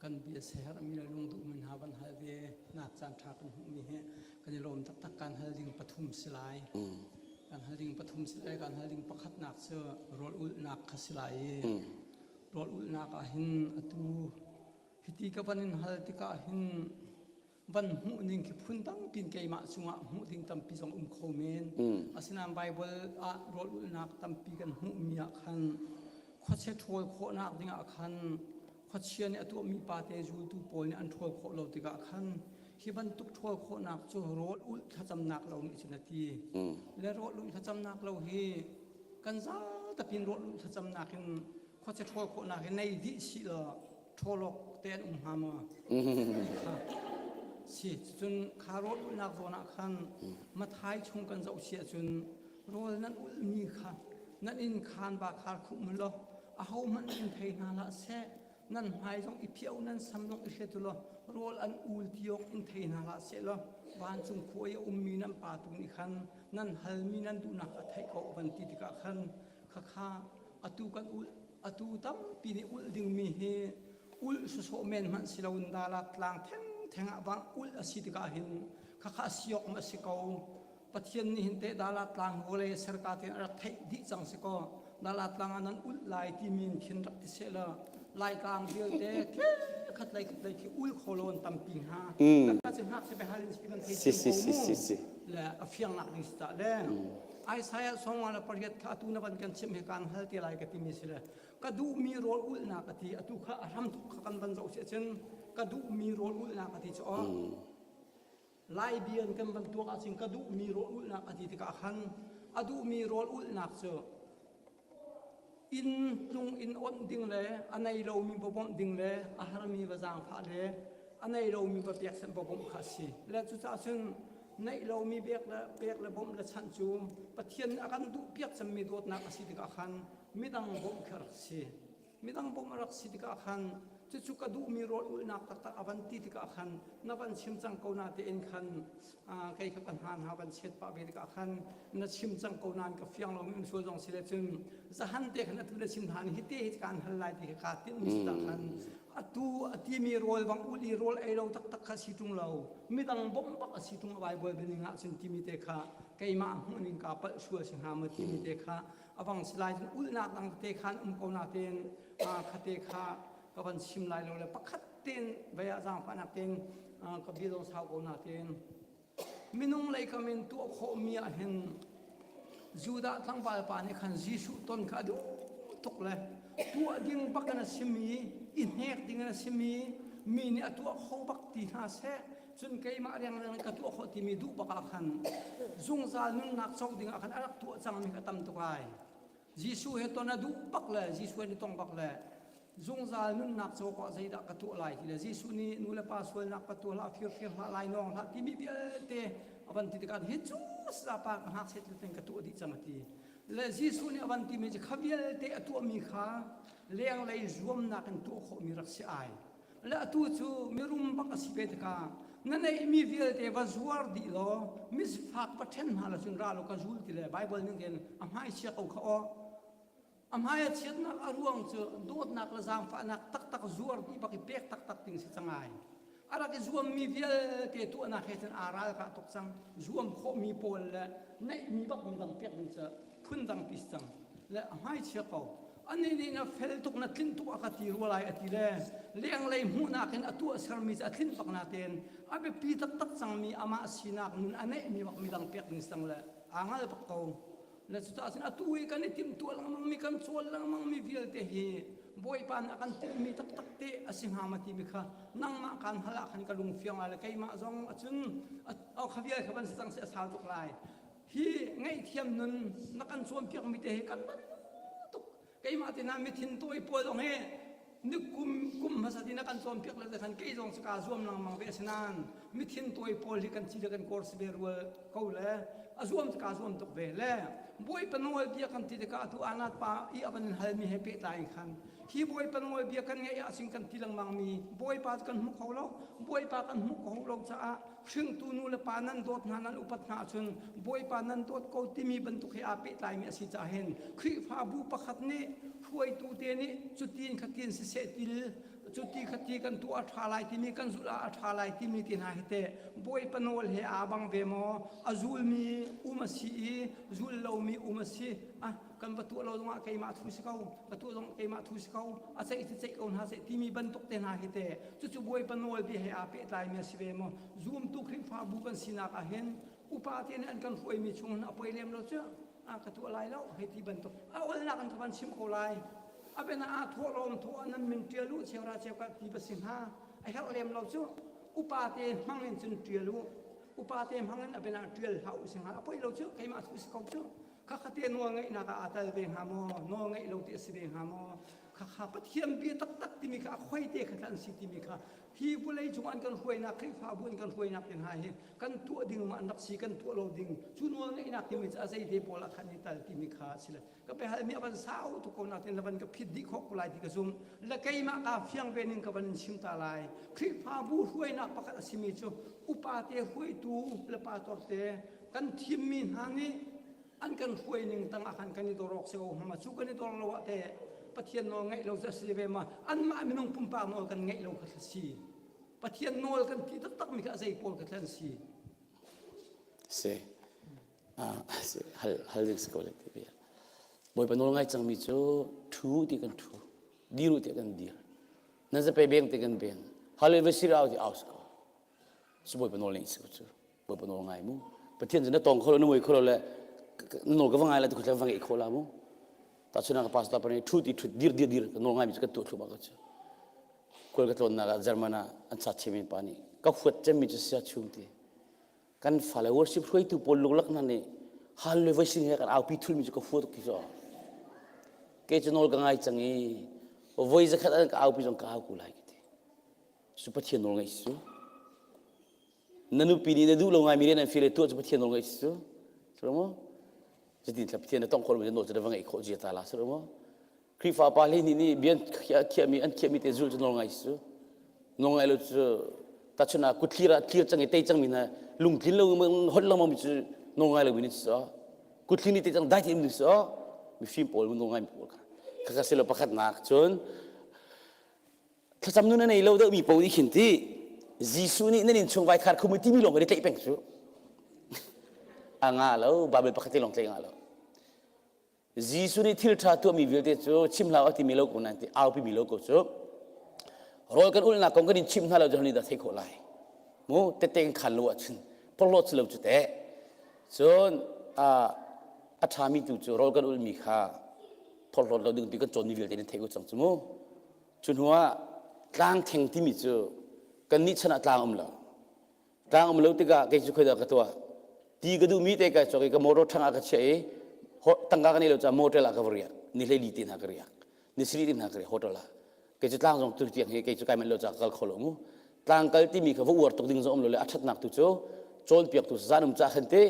kan bia siaherhmi le lungduhmi hna van hal ve nak caan ṭha kan hmuhmi hi kan i lawm taktak. Kan hal ding pathum si lai. Kan hal ding pathum si lai. Kan hal ding pakhatnak cu rawl ulhnak kha si lai i rawl ulhnak ah hin atu hiti ka van in hal tikah hin van hmuh ning khi phun dang pin keimah cungah hmuh ding tampi zong um kho men. Asinain Bible ah rawl ulhnak tampi kan hmuhmi ah khan khuachia ṭhawl khawhnak dingah khan khuachia nih a tuahmi pate zultu pawl nih an ṭhawl khawh lo tikah khan hi bantuk ṭhawl khawhnak cu rawl ulh thlacamnak lo nih cun a ti. Le rawl ulh thlacamnak lo hi kan zatapin rawl ulh thlacamnak in khuachia ṭhawl khawhnak hi nei dih sih law ṭhawlawk te an um hnga maw? Si, cun kha rawl ulhnak zawn ah khan Mathai chung kan zoh si ahcun rawl nan ulhmi kha nan inn khaan ba khar khuh mu law ahohmanh in thei hna hlah seh nan hmai zong i phiah u nan sam zong i hret u law rawl an ul ti awk in thei hna hlah seh law vancung khua i a ummi nan pa tu nih khan nan halmi nan duhnak a theih ko van ti tikah khan khakha atu kan ulh atu tampi nih ulh dingmi hi ulh sawsawh men hmanh si loin dalat tlang thengtheng ah vang ulh a si tikah hin khakha siok ma si ko Pathian nih hin teh dalat tlang vawlei serka tein a rak theih dih cang si kaw dalat tlang ah nan ulh lai timi in khin rak ti seh law Laitlang vialte khat lei khat lei khi ul kho lo an tampi hnga kha cu hngak si behal in si kan thei si si si si si le a fiang nak ding si ta le Isaiah sawngwa le pariat kha atu na van kan chim he kan hal te lai ka timi si le ka duhmi rawl ulhnak a ti atu kha a hram thuk kha kan van zoh si ahcun ka duhmi rawl ulhnak a ti cu aw Lai bian kan van tuak ahcun ka duhmi rawl ulhnak a ti tikah khan a duhmi rawl ulhnak cu inn tlung in onh ding le a nei lomi va bawmh ding le a harmi va zaangfah le a nei lomi va pekchanh va bawmh kha a si. Le cucaah cun neih lomi pek le pek le bawmh le chanh cu Pathian nih a kan duh piak cemmi dawtnak a si tikah khan midang bawmh khi a rak si. Midang bawmh a rak si tikah khan cucu ka duhmi rawl ulhnak taktak a van ti tikah khan na van chim cang ko na tein khan kei kha ka hna hna van chiat pah ve tikah khan na chim cang ko nain ka fiang lomi um sual zong si le cun zahan te khan atu na chim hna hi te hi kaan hal lai ti kha kaa tinhmi si khan atu a timi rawl bang ul i rawl ei lo taktak kha si ṭung lo midang bawmh bak a si ṭung a Bible bianing ah cun timi te kha keimah hmuhning kaa palh sual si hnga maw timi te kha a vang si lai cun ulhnak dang te khan um ko na tein khate kha ka van chim lai lo le pakhat tein vei ah zaangfahnak tein ka bia zong sau ko na tein minung lei kam in tuah khawhmi ah hin Judah tlangval pa nih khan Jesuh ton kha a duh tuk le tuah ding bak in a simi i hnek ding in a simi mi nih a tuah kho bak ti hna seh cun keimah riangriang in ka tuah khawh timi duh bak ah khan zungzal nunnak co ding ah khan a rak tuah cangmi kha tam tuk lai Jesuh he ton a duh bak le Jesuh he tong bak le zungzal nunnak co awkah zeidah ka tuah lai ti le Jesuh nih nu le pa sualnak ka tuah hlah firfir hlah lai nawng hlah timi vialte a van ti tikah hi cu sapa ka ngakchiat ten ka tuah dih cang a ti le Jesuh nih a van timi cu kha vialte a tuahmi kha lenglei zuamnak in tuah khawhmi rak si ai le atu cu mirum bak a si ve tikah na neihmi vialte va zuar dih law misifak va ṭhen hna la cun ra law ka zul ti le Baibal ning tein a hmaichia ko kha aw a hmai a chiatnak a ruang cu dawtnak le zaangfahnak taktak zuar dih bak i pek taktak ding si cang ai a rak i zuammi vialte tuahnak he cun aa ralkah tuk cang zuam khawhmi pawl le neihmi bak dang pek ding cu phundang pi si cang le a hmaichia ko anih nih na fel tuk na tlinh tuk a ka ti rua lai a ti le lenglei hmuhnak in a tuah sermi cu a tlinh bak natein a biapi taktak cangmi amah sinak nun a neihmi bak midang pek ding si cang le aa ngal bak ko le cucaah cun atu i kan i timhtuah lengmangmi kan cawl lengmangmi vialte hi Bawipa nih a kan timhmi taktak te a si hnga ma timi kha nangmah kaan hal ah khan ka lung fiang lai le keimah zong acun kha vial kha van si cang si a sau tuk lai hi ngaihthiam nun na kan cawnpiakmi te hi kan man tuk keimah te na mithin tawi pawl zong hi ni kum kum hmasa ti na kan cawnpiak le khan kei zong kaa zuam lengmang ve asinain mithin tawi pawl hi kan ci le kan kor si ve rual ko le a zuam kaa zuam tuk ve le. Bawipa nawlbia kan ti tikah atu anat pa i a van in halmi he pehtlai in khan hi Bawipa nawlbia kan ngeih ahcun kan ti lengmangmi Bawipa cu kan hmu kho lo. Bawipa kan hmuh kho lo caah hringtu nu le pa nan dawt hna nan upat hna ahcun Bawipa nan dawt ko timi bantuk he aa pehtlaimi a si caah hin Khrihfabu pakhat nih hruaitu te nih cutin khatin siseh til cuti khati kan tuah a ṭha lai timi kan zulh ah a ṭha lai timi ti hna hi teh Bawipa nawl he aa bang ve maw? A zulmi um a si i zul lomi um a si. Ah, kan va tuah lo zongah keimah thu si ko, ka tuah zong keimah thu si ko, a ceih cu ceih ko hna seh timi bantuk te hna hi teh cucu Bawipa nawl bia he aa pehtlaimi a si ve maw? Zumtu Khrihfabu kan sinak ah hin upa te nih an kan hruaimi chung hin a poi lem lo cu. A ka tuah lai lo hei ti bantuk a olnak an ka van chim ko lai. A bena ah thawh lawm thawh nan min ṭial u cheura cheu ka ti ba si hnga. A herh lem lo cu upa te hmang in cun ṭial u. Upa te hmang in a bena ṭial hlah u si hnga. A poi lo cu keimah thu si ko cu. Khakha te nawl ngeihnak ah aa tel ve hnga maw? Nawl ngeih lo ti a si ve hnga maw? Khakha Pathian bia taktak timi kha a khoi te kha an si timi kha hi vawlei cung an kan hruainak Khrihfabu an kan hruainak te hna hi kan tuah ding ma an rak si kan tuah lo ding cu nawl ngeihnak timi cu a zei te pawl ah khan i tal timi kha a si le ka biahalmi a van sau tuk ko natin la van ka phit dih khawh ko lai ti ka zumh le keimah kaa fiang ve ning ka van in chim ta lai Khrihfabu hruainak pakhat a simi cu upa te hruaitu le pastor te kan thimmi hna nih an kan hruai ning tang ah khan kan i dor awk si ko hnga cu kan i dor lo ah teh Pathian nawl ngaih lo cu a si ve ma anmah minung pumpak nawl kan ngaih lo kha si Pathian nawl kan ti taktak mi kha a zei pawl kha an si si ah si hal hal ding si ko le ti bia Bawipa nawl ngai cangmi cu thu ti kan thu dir u ti kan dir nan zapei beng ti kan beng hallelujah sirau ti au si ko su Bawipa nawl ngeih si ko cu Bawipa nawl ngai mu Pathian cu na tong kho lo na mui kho lo le na nawl ka va ngai la ti khu va ngeih kho la mu ta chuna ka pastor pa nih thu ti thut dir dir dir ka nawl ngai mi cu ka tuah thlu ba ka cu kual ka tlawnnak ah German ah an chat chimi pa nih ka huat cemmi cu sia chung ti kan fale worship hruaitu pawl luklak hna nih hal le voi sing he kan aupi thulmi cu ka hua tuk khi cu ke cu nawl ka ngai cang i voi zakhat an ka aupi zong ka au ko lai ka ti su Pathian nawl ngaih su na nupi nih na duh lo ngaimi rian an feel tuah cu Pathian nawl ngaih si cu si maw cutin thla Pathian na tong khawh lo nawl cu na va ngeih khawh zia ta la si maw Khrihfa pa hlei nih nih bian khiahmi an khiahmi te zul cu nawl ngai si cu nawl ngai lo cu tachun ah kut thlir ah thlir cang i tei cangmi hna lungtlin lo holh lengmang mi cu nawl ngai lo mi si kut thlir ni te cang dai te in si mifim pawl nawl ngai mi pawl kha khakha silo pakhatnak cun thlacam nun a nei lo deuhmi paoh nih khin ti Jesuh nih nan innchung vai khar khum timi lawng kan i tlaih peng cu a nga lo Bible pakhat te lawng tlaih nga lo Jesuh nih thil ṭha tuahmi vialte cu chim hlah a timi lo ko nan ti aupi mi lo ko cu rawl kan ulnak kong kan in chim hna lo cu dah thei khawh lai mu tete kan khan lo ahcun porhlawt si lo cu teh cun a ṭhami tu cu rawl kan ulmi kha phorhlawt lo ding ti kan cawnmi vialte nan theih ko cang cu mu Cu hnuah tlang theng timi cu kannih chan ah tlang um lo. Tlang um lo tikah kei cu khoidah ka tuah. Ti ka duhmi te kai cawk i ka motor ṭhang ah ka chiah i tangka ka nei lo caah motel ah ka va riak. Ni hleili te hna ka riak. Ni sarih te hna ka riak hotel ah. Kei cu tlang zong tu tiang hi kei cu kai manh lo caah ka kal kho lo mu. Tlang kal timi kha va uar tuk ding zong um lo le a ṭhatnak tu cu cawnpiaktu zan um cah khan te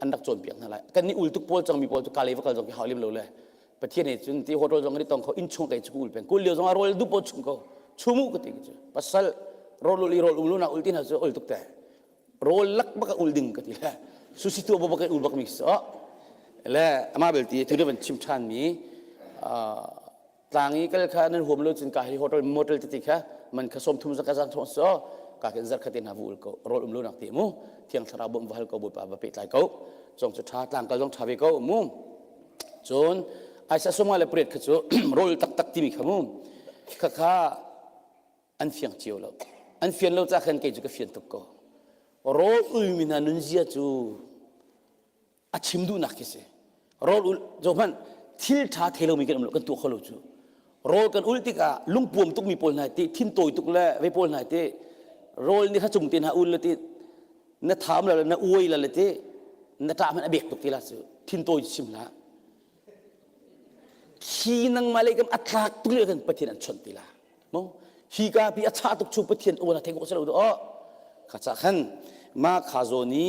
an rak cawnpiak hna lai. Kan nih ul tuk pawl cangmi pawl cu ka lei va kal zong khi hau lem lo le Pathian he cun ti hotel zong kan i tong kho innchung kai chu ul peng kul lio zong ah rawl dup chung ko chumu ka ti cu pasal rawl ul i rawl um lu na ul ti na cu ul tuk te rawl lak bak ul ding ka ti le susi tu bak ul bak mi so le ama bel ti tu van chim than mi tlang i kal kha nan huam lo cun ka hi hotel motel ti kha man kha som thum zaka zang thong so ka ken zar khatin ha vu ul ko rawl um lo nak ti mu thiang thlarau bom va hal ko bawipa va pe tlai ko zong cu tha tlang kal zong tha ve ko mu Cun Isaiah sawmnga le pariat kha cu rawl taktak timi kha mu khakha an fiang cio lo. An fian lo ca khan kei cu ka fian tuk ko. Rawl ulmi hna nunzia cu a chim duhnak khi si. Rawl ul zo hmanh thil ṭha thei lomi kan um lo kan tuah kho lo cu. Rawl kan ul tikah lungpuam tukmi pawl hna ti thin tawi tuk le vei pawl hna ti rawl nih kha cung te hna ul le ti na tham la na uai la le ti na ṭah hmanh a bek tuk ti la cu thin tawi chim hlah khi nangmah lei kam a tlak tuk lio khan Pathian an chawnh ti la mo hi ka pi a chah tuk chu Pathian aw na thei ko lo do kha cha khan ma kha zaw ni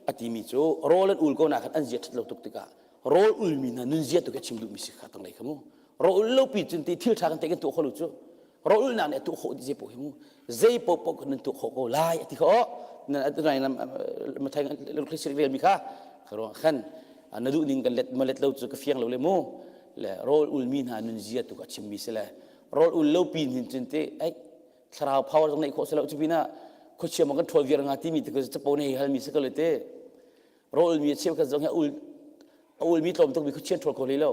a timi cu rawl an ul ko na khan an zia ṭhat lo tuk tikah. Rawl ulmi hna nunzia tu ka chim duhmi si kha tanglei kha mu. Rawl ul lo pi cun ti thil ṭha kan te kan tuah kho lo cu. Rawl ulnak nih a tuah khawh dih zei paoh hi mu. Zei paoh paoh kan tuah khawh ko lai a ti kha aw. Na mathai rel mi kha kha ruang khan na duh ning kan let ma let lo cu ka fiang lo le mu. Le rawl ulmi hna nunzia tu ka chimmi si le rawl ul lo pi hin cun ti ai thlarau power zong neih khawh si lo cu pinah khuachia ma kan ṭhawl viar nga timi te capo ne halmi si ko le te rawl mi cheukhat zong hi a ul a ulmi tlawm tuk mi khuachia ṭhawl kho hlei lo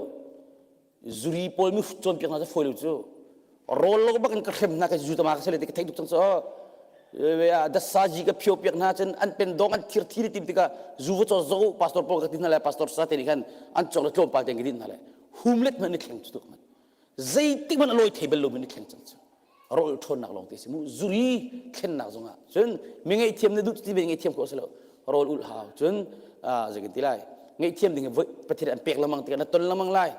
zuri pawl mi cawnpiak hna cu fawi lo cu rawl lo bak in ka hrem hna ka zu tama ka sele te ka theih tuk cang cu dasa ji ka phio piak hna cun an pen dong an thir thir tim tikah zu va caw zo pastor pawl ka ti hna le pastor sa te nih khan an cawk le tlawmpal te ka din hna le humlet man ni thleng cu tuk man zeitik man a lawi thei bal lo mi ni thleng cang cu rawl ṭhawnnak lawng te si mu zuri thlennak zongah cun mi ngaihthiam na duh ti ve ngaihthiam khawh si lo rawl ulh hau cun zei kan ti lai ngaihthiam ding voi pathian an pek lengmang tikah na ton lengmang lai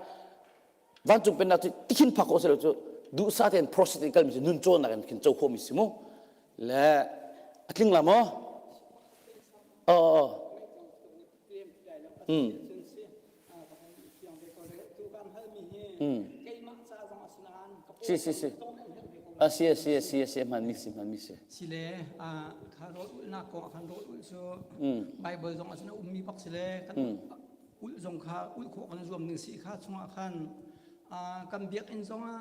vancung pennak cu tikhin phak khawh si lo cu duhsah tein process in kalmi cu nun cawnnak in khin co khawhmi si mu le a tling la maw oh mm Si si si. A si a si a si a si hman mi si hman mi si. Si le a kha rawl ulnak kong khan rawl ul cu Bible zong ah ummi bak si le kan ul zong kha ul khawh kan zuam ning si kha chungah khan kan biakinn zongah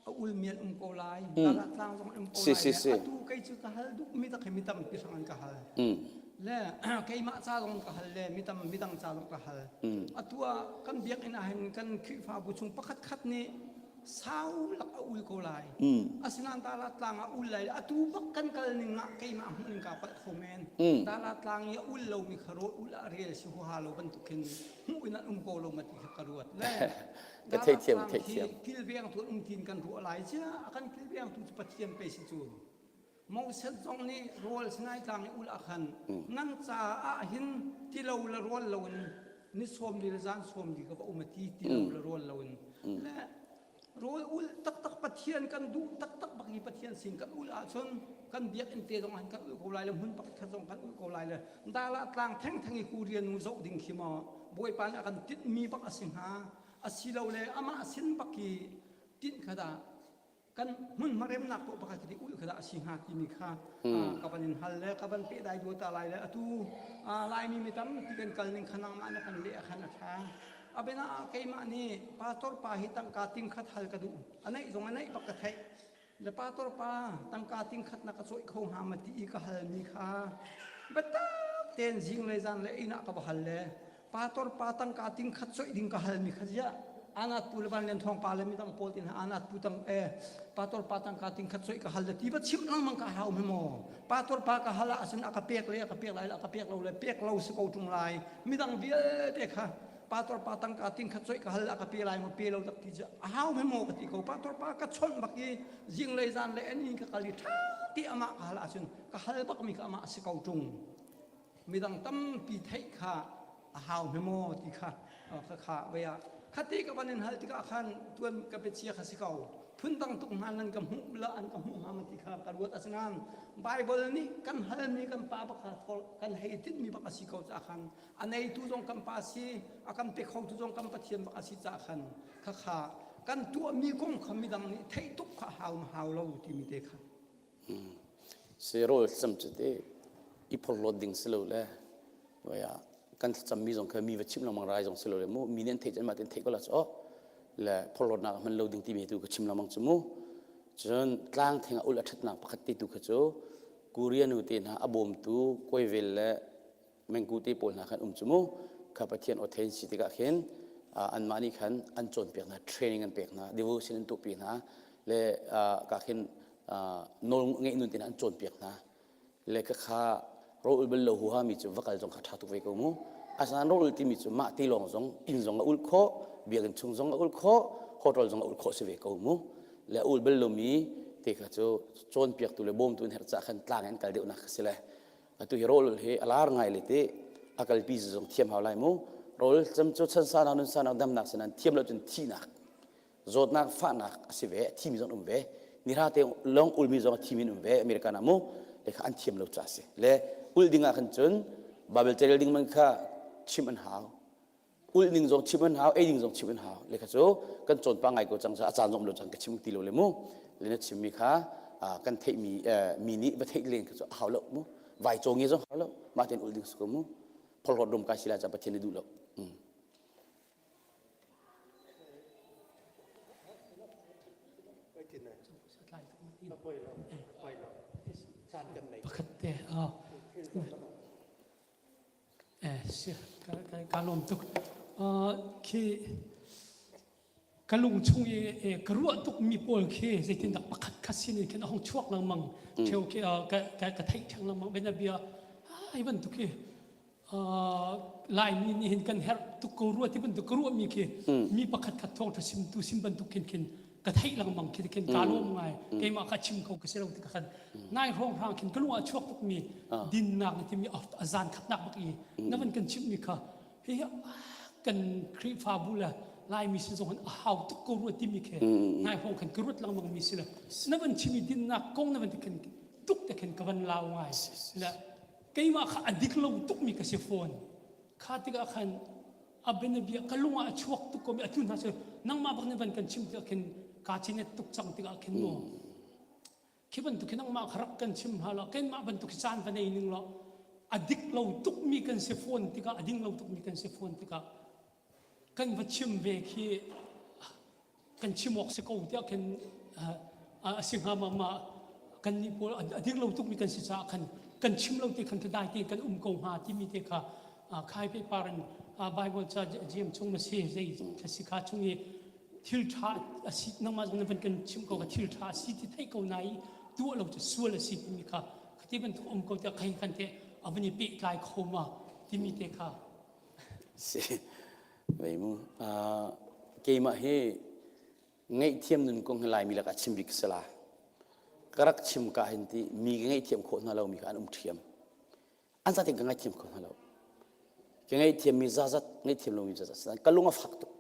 a ulmi an um ko lai mm. tlang zong an um ko lai si, si. atu kei cu ka hal duh mi tak hi mi tampi hrang an ka hal mm. le keimah ca zong ka hal le mi tam midang ca zong ka hal mm. atu ah kan biakinn ah hin kan Khrihfabu chung pakhat khat nih sau lak a ul ko lai mm. asinain dala tlang ah ul lai atu bak kan kal ning ah keimah hmuh ning ka palh kho men mm. dala tlang i a ul lomi kha rawl ul ah rel si huha lo bantuk khin hmuh in an um ko lo ma ti kha ka ruat le ka theithiam theithiam kilveng tu um tin kan ruah lai cia a kan kilveng tu cu pathian pe si cu Moses zong nih rawl Sinai tlang i ul ah khan nan caah hin tilo le rawl lo in ni sawm li le zan sawm li ka va um a ti tilo le rawl lo in le rawl ul taktak Pathian kan duh taktak bak i Pathian sin kan ul ahcun kan biakinn te zong ah kan ul ko lai le hmun pakhat zong kan ul ko lai le dala tlang thengtheng i Korea nu zoh ding khi maw Bawipa nih a kan tinhmi bak a si hnga asilole amah sin bak i tinh kha dah kan hmunhma remnak tuah pakhat khi ulh kha dah a si hnga timi kha ka van in hal le ka van peh dai dua ta lai le atu Laimi mi tampi kan kal ning kha nangmah na kan leh khan a ṭha abena ah keimah nih pastor pa hi tangka ting khat hal ka duh a neih zong a neih bak ka theih Le pastor pa tangka ting khat na ka cawih kho hnga ma ti i ka halmi kha biatak tein zinglei zan le inn ah ka va hal le pastor pa tangka ting khat cawih ding ka halmi kha ziah anat pu le van lian thawng pa le midang pawl tin anat pu tang e pastor pa tangka ting khat cawih ka hal le ti va chim lengmang ka hau me maw pastor pa ka hal ah sin a ka pek le a ka pek lai le a ka pek lo le pek lo si ko tung lai midang vialte kha pastor pa tangka ting khat coih ka hal a ka pe lai maw pe lo tak ti cu a hau he maw ka ti ko pastor pa ka chawnh bak i zinglei zan le an in ka kal i ṭha ti amah ka hal ahcun ka hal bak mi kha amah a si ko ṭung midang tampi theih kha a hau he maw ti kha kha kha vei ah khati ka van in hal tikah khan tuan ka biachia kha si ko phundang tuk hna nan ka hmuh la an ka hmuh hnga ma ti kha ka ruat asinain Bible nih kan halmi kan pa bak kha kan hei tinhmi bak a si ko caah khan a neitu zong kan pa si a kan pe khotu zong kan Pathian bak a si caah khan khakha kan tuahmi kong kha midang nih theih tuk kha hau ma hau lo timi te kha si rawl thlacam cu te i phorhlawt ding si lo le ya kan thlacammi zong kha mi va chimh lengmang rai zong si lo le mu mi nih an theih cun mah ten theih ko la cu le phorhlawtnak hman lo ding timi tu ka chim lengmang cu mu cun tlang theng a ul a ṭhatnak pakhat te tu kha cu Korea nu te hna a bawmtu kuaivel le mengku te pawl hna khan um cu mu kha Pathian aw thein si tikah khin anmah nih khan an cawnpiak hna training an pek hna devotion an tuahpi hna le ka khin nawl ngeih nun tin an cawnpiak hna le ka kha ro ul bal lo huha mi cu va kal zong kha ṭha tuk ve ko mu asinain ro ul timi cu mah ti lawng zong inn zong a ul khawh biakinn chung zong a ul khawh hotel zong a ul khawh si ve ko mu le ul bal lomi te kha cu cawnpiaktu le bawmtu in herh cah khan tlang in kal deuhnak kha si le Atu hi rawl hi a lar ngai le ti a kalpi zong thiam hau lai mu. Rawl cam cu chan sa nun sa damnak sinan thiam lo cun thihnak zawtnak fahnak a si ve thimi zong um ve nira te long ulmi zong a thimi um ve American ah mu le kha an thiam lo ca si le ul ding ah khan cun Bible carel ding man kha chim an hau. Ulh ning zong chim an hau, ei ning zong chim an hau. Le kha cu kan cawn pa ngai ko cang a caan zong lo cang ka chim ti lo le mu. Le na chimmi kha kan theihmi mi nih va theih len kha cu a hau lo mu. Vai caw nge zong hau lo. Mah tein ulh ding si ko mu. Phorhlawt rum kai si lai ca Pathian nih duh lo. Mm. Pakhat te ka lawm tuk. Khi ka lung chung i ka ruah tuk mi pawl khi zeitindah pakhat khat sin in khin a hung chuak lengmang theo khi ka theih theng lengmang ben bia ai bantuk khi Laimi nih hin kan herh tuk ko rua ti bantuk ka ruahmi khi mi pakhat khat thawngṭha simtu sim bantuk khin khin ka theih lengmang khi khin kaa lawm ngai keimah kha chim kho ka si lo ti ka khan nai hrawng hrang khin ka lung ah chuak tukmi dinnak na timi a zan khatnak bak i na van kan chimhmi kha hi kan Khrihfabu le Laimi sin zong hin a hau tuk ko rua timi khi nai hrawng khan ka ruat lengmang mi si le na van chimi dinnak kong na van ti khin tuk te khin ka van lau ngai le keimah kha a dik lo tukmi ka si fawn kha tikah khan a bianabia ka lung ah a chuak tuk komi atu hna cu nangmah bak nih van kan chim tikah khin kaa cinet tuk cang tikah khin maw khi bantuk khi nangmah kha rak kan chim hna lo keimah bantuk khi caan va nei ning law a dik lo tukmi kan si fawn tikah a ding lo tukmi kan si fawn tikah kan va chim ve khi kan chim awk si ko tiah khin a si hnga ma ma kan nih pawl a ding lo tukmi kan si caah khan kan chim lo ti khan dai tein kan um ko hnga timi te kha khai pe par in Bible ca GM chung ma si zei si kha chung i thil tha a si nangmah zong na van kan chim ko ka thil tha a si ti theih ko na i tuah lo cu sual a si timi kha khati bantuk um ko tiah khai kan te a van i pehtlai kho ma timi te kha Si. Vei mu. Keimah hi ngaihthiam nun kong hi Laimi lakah chim bik si la. Ka rak chim ka hin ti mi ka ngaihthiam khawh hna lo mi kha an um ṭhiam. An zatin ka ngaihthiam kho hna lo. Ka ngaihthiam mi zazat, ngaihthiam lo mi zazat. Ka lung a fak tuk.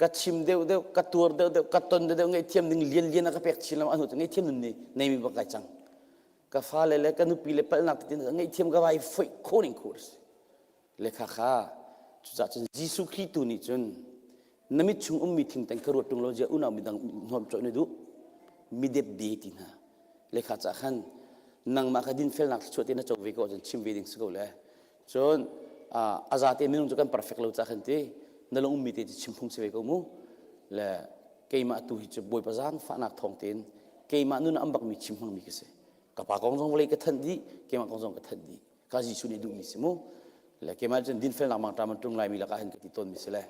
Ka chim deuh deuh, ka tuar deuh deuh, ka ton deuh deuh ngaihthiam ding lian lian a ka pek chin lo anu cu ngaihthiam nun ni nei mi bak kai cang. Ka fale le ka nupi le palhnak tein ngaihthiam ka vai foih kho ning khur si. Le khakha cucaah cun Jesuh Khrih tu nih cun na mit chung ummi thingteng kha ruat ṭung lo zia unau midang hnomh cawh na duh mi depde ti hna le kha ca khan nangmah kha dinfelnak thluachuah te na co ve ko ahcun chim ve ding si ko le cun a zate minung cu kan perfect lo ca khan ti na lung ummi te cu chim phung si ve ko mu le keimah tu hi cu Bawipa zaangfahnak thawng tein keimah nun am bakmi chim hmangmi ka si ka pa kong zong vawlei ka thanh dih keimah kong zong ka thanh dih ka Jesuh nih duhmi si mu le keimah cun dinfelnak mangṭam an ṭung laimi lakah hin ka ti tawnmi si le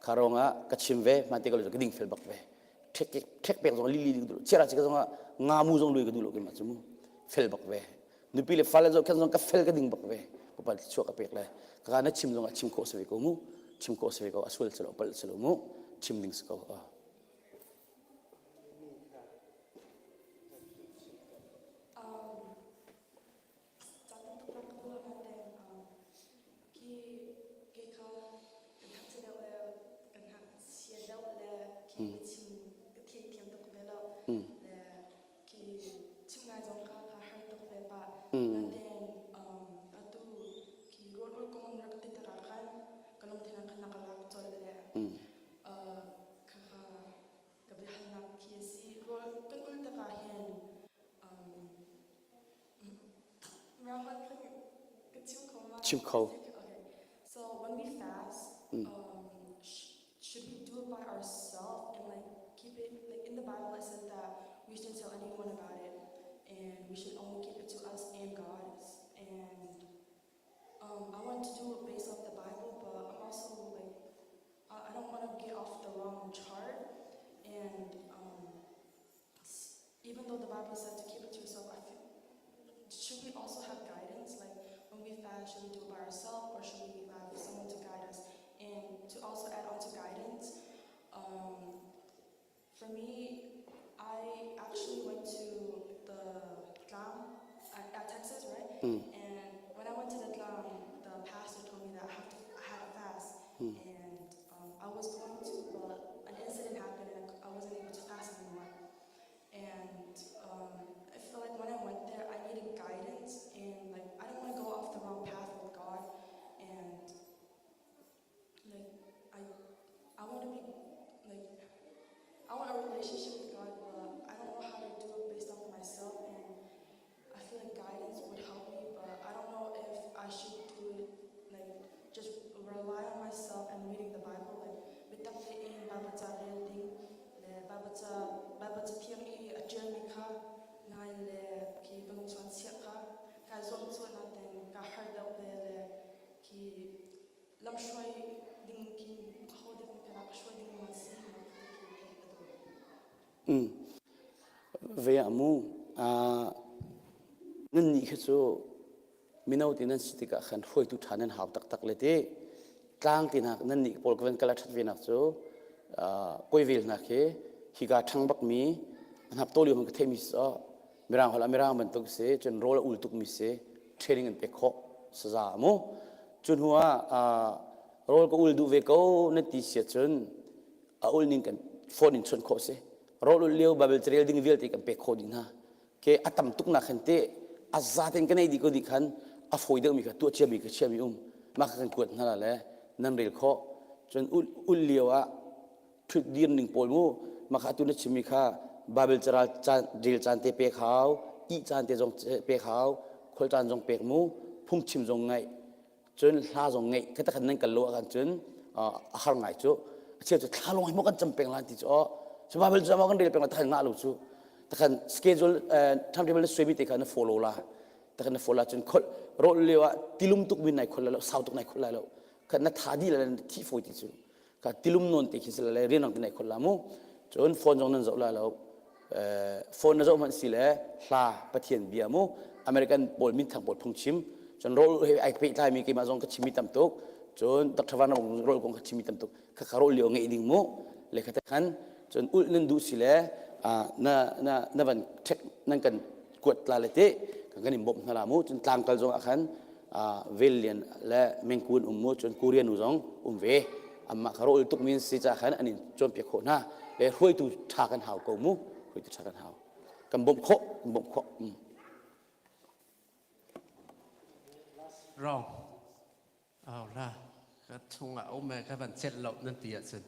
kha ruangah ka chim ve hmante ka lo ka dingfel bak ve ṭhek ṭhek pek zong lili ka duh chiara chi ka zongah ngamu zong lui ka duh lo keimah cu mu fel bak ve nupi le fale zoh khan zong ka fel ka ding bak ve papa chuah ka pek le ka na chim zongah chim khawh si ve ko mu chim khawh si ve ko a sual si lo palh si lo mu chim ding si ko Chim kho. So when we fast, mm. um, sh- should we do it by ourselves and like keep it like in the Bible it says that we shouldn't tell anyone about it and we should only keep it to us and God. And um, I want to do it based off the Bible, but I'm also like I, I don't want to get off the wrong chart and um, even though the Bible said to keep it to yourself, I feel, should we also have guidance? Like when we fast, should we do it by ourselves or should we have someone to guide us? And to also add on to guidance, um, for me, I actually went to the Tlam at, at Texas, right? Mm. And when I went to the Tlam, the pastor told me that I have to, I had to fast. Mm. And um, I was going to, but an incident happened and I wasn't able to fast anymore. And um, I feel like when I went there, I needed guidance and like I don't want to go off the wrong path with God. And like. Ve ah mu nan nih kha cu mino ti nan si tikah khan hruaitu ṭha nan hau taktak le ti tlang ti hna nan nih pawl ka van kal a ṭhat ve nak cu kawi vel hna khi hika ṭhang bakmi hnap to lio ka theimi si mirang holh ah mirang bantuk si cun rawl a ul tukmi si training an pek khawh saza mu cu hnu ah rawl ka ul duh ve ko na ti sia cun a ul ning kan phone in chawnh khawh si rawl ul lio bible carel ding vialte kan pek khawh dih hna ke a tam tuk nak khan te a za ten kan ei dih ko dih khan a fawi deuh mi kha tuah cia mi ka chia mi um mah kha kan kuat hna la le nan rel khawh cun ul ul lio ah ṭhut dir ning pawl mu mah kha atu na chimmi kha Bible caral caan rel caan te pek hau ih caan te zong pek hau khual caan zong pek mu phungchim zong ngaih cun hla zong ngeih ka takhan nan kal lo ahkhan cun a har ngai cu a cheu cu thla lawng hi maw kan cam peng lan ti cu aw cu Bible cu kan rel peng la takhan ngah lo cu takhan schedule timetable na suaimi te kha na follow la takhan na follow la cun khol rol lio ah tilum tuk min nai khol lai lo sau tuk nai khol lai lo khat na tha di la na thi foi ti cu ka tilum non te khi sila le rianrang te nai khol la mu cun phone zong nan zoh la lo phone na zoh hmanh si le hla pathian bia mu American pawl minthang pawl phungchim cun rol he ai pehtlai mi keimah zong ka chimmi tam tuk cun Dr. Van rol kong ka chimmi tam tuk kha kha rol lio ngeih ding mu le kha te khan cun ulh nan duh si le na na na van check nan kan kuat tla le te kan in bawmh hna la mu cun tlang kal zong ah khan vel lian le mengkun um mu cun Korean nu zong um ve amma kha rol tuk min si ca khan an in cawnpiak khawh hna le hruaitu ṭha kan hau ko mu hruaitu ṭha kan hau kan bawmh khawh kan bawmh khawh. Wrong. Au la ka chungah um e ka van celh lo nan ti ahcun.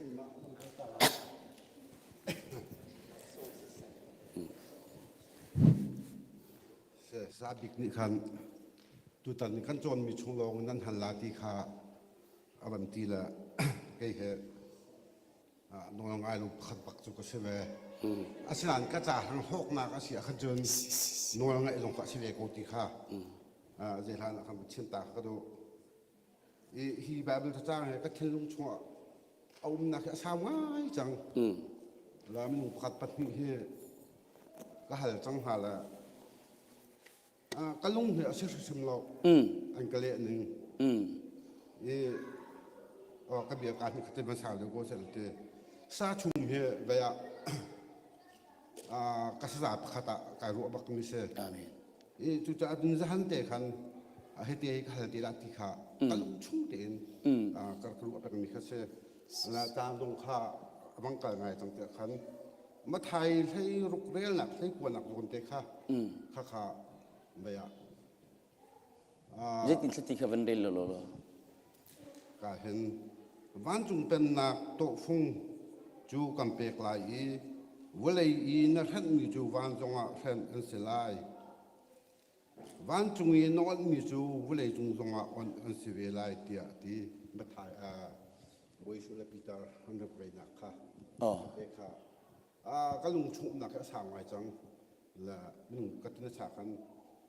Sa bik nih khan tutan kan cawnmi chung lawng nan hal la ti kha a van ti le kei he nawl ngai lo pakhat bak cu ka si ve. Asinain ka ca hang hlawknak a si ah khan cun nawl ngaih zong kha a si ve ko ti kha zei hlan ah khan Pathian ta ka duh. I hi Bible cacang he ka thinlung chungah a umnak hi a sau ngai cang. La minung pakhat pahnih hi ka hal cang hna le ka lung hi a si hrimhrim lo an ka leh ning i ka bia ka hnih khatin hmasa deuh ko seh ti sa chung hi vei ah ka saza pakhat ah kai ruah bak mi si i cucaah cun zahan te khan hete hi ka hal te lah ti kha ka lung chung tein ka rak ruah peng mi kha si la caan zong kha a bang kal ngai cang tiah khan Mathai hlei ruk relnak hlei kuanak zawn te kha kha kha mei ah Zeitin thlati kha van rel lo lo. Ka hin vancung pennak tawhfung cu kan pek lai i vawlei i na hrenhmi cu vancung ah hrenh an si lai. Vancung i na onhmi cu vawlei cung zongah onh an si ve lai tiah a ti. Mathai Bawi Jesuh le Peter an rak veinak kha te kha ka lung chung umnak hi a sau ngai cang. Le minung ka tin a cha khan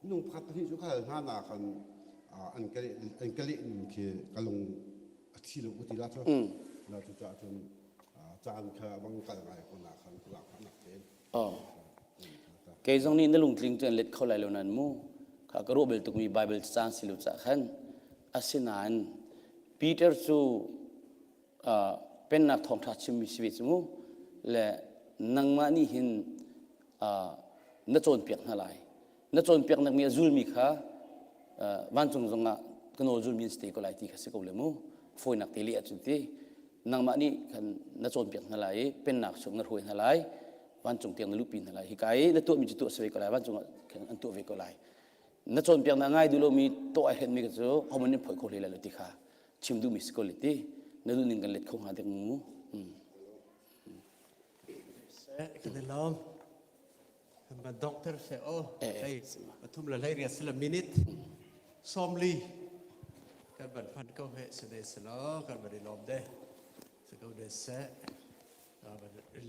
minung pakhat pahnih cu ka hal hna na khan an ka an ka leh ning khi ka lung a thi lo ka ti la cu. La cu caah cun caan kha bang kal ngai ko na khan ka lak nak tein. Kei zong nih na lungtling cu an let kho lai lo nan mu. Kha ka ruah bal tukmi Bible caan si lo cah khan. Asinain Peter cu pennak thawngṭha chimmi si ve cu mu. Le nangmah nih hin na cawnpiak hna lai. Na cawnpiaknak mi a zulmi kha vancung zongah ka nawl zulmi an si te ko lai ti kha si ko le mu. Fawinak te leh ahcun ti. Nangmah nih khan na cawnpiak hna lai i pennak chung na hruai hna lai vancung tiang na luhpi hna lai hika i na tuahmi cu tuah si ve ko lai vancung ah khan an tuah ve ko lai na cawnpiaknak ngai duh lomi tuah ai hrenmi cu homan in phoih kho hlei lai lo ti kha chim duhmi si ko le ti na duh ning kan let kho hnga dek mu. Kan i lawm. Kan doctor se o hei pathum le hlei riat sila minute 40 kan ban phan ko he se de se lo kan ban i lawm de se ko de se ban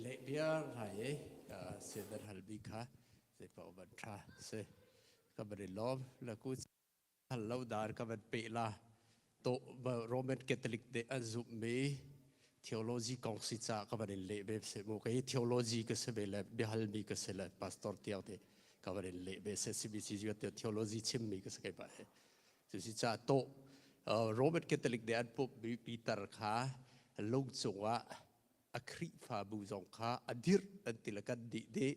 le biar hai se dan hal bi kha se pa ban tha se ka ban i lawm la ku hal lo dar ka van pe la to Roman Catholic de an zumh mi. Theology kong si ca ka van in leh ve se mu kei theology ka si ve le biahalmi ka si le pastor tiang te ka van in leh ve se CBC te theology chimmi ka si kei pa he. Cusi ca to Roman Catholic de an pump mi Peter kha lung cungah a Khrihfabu zong kha a dirh an ti le kan dih dih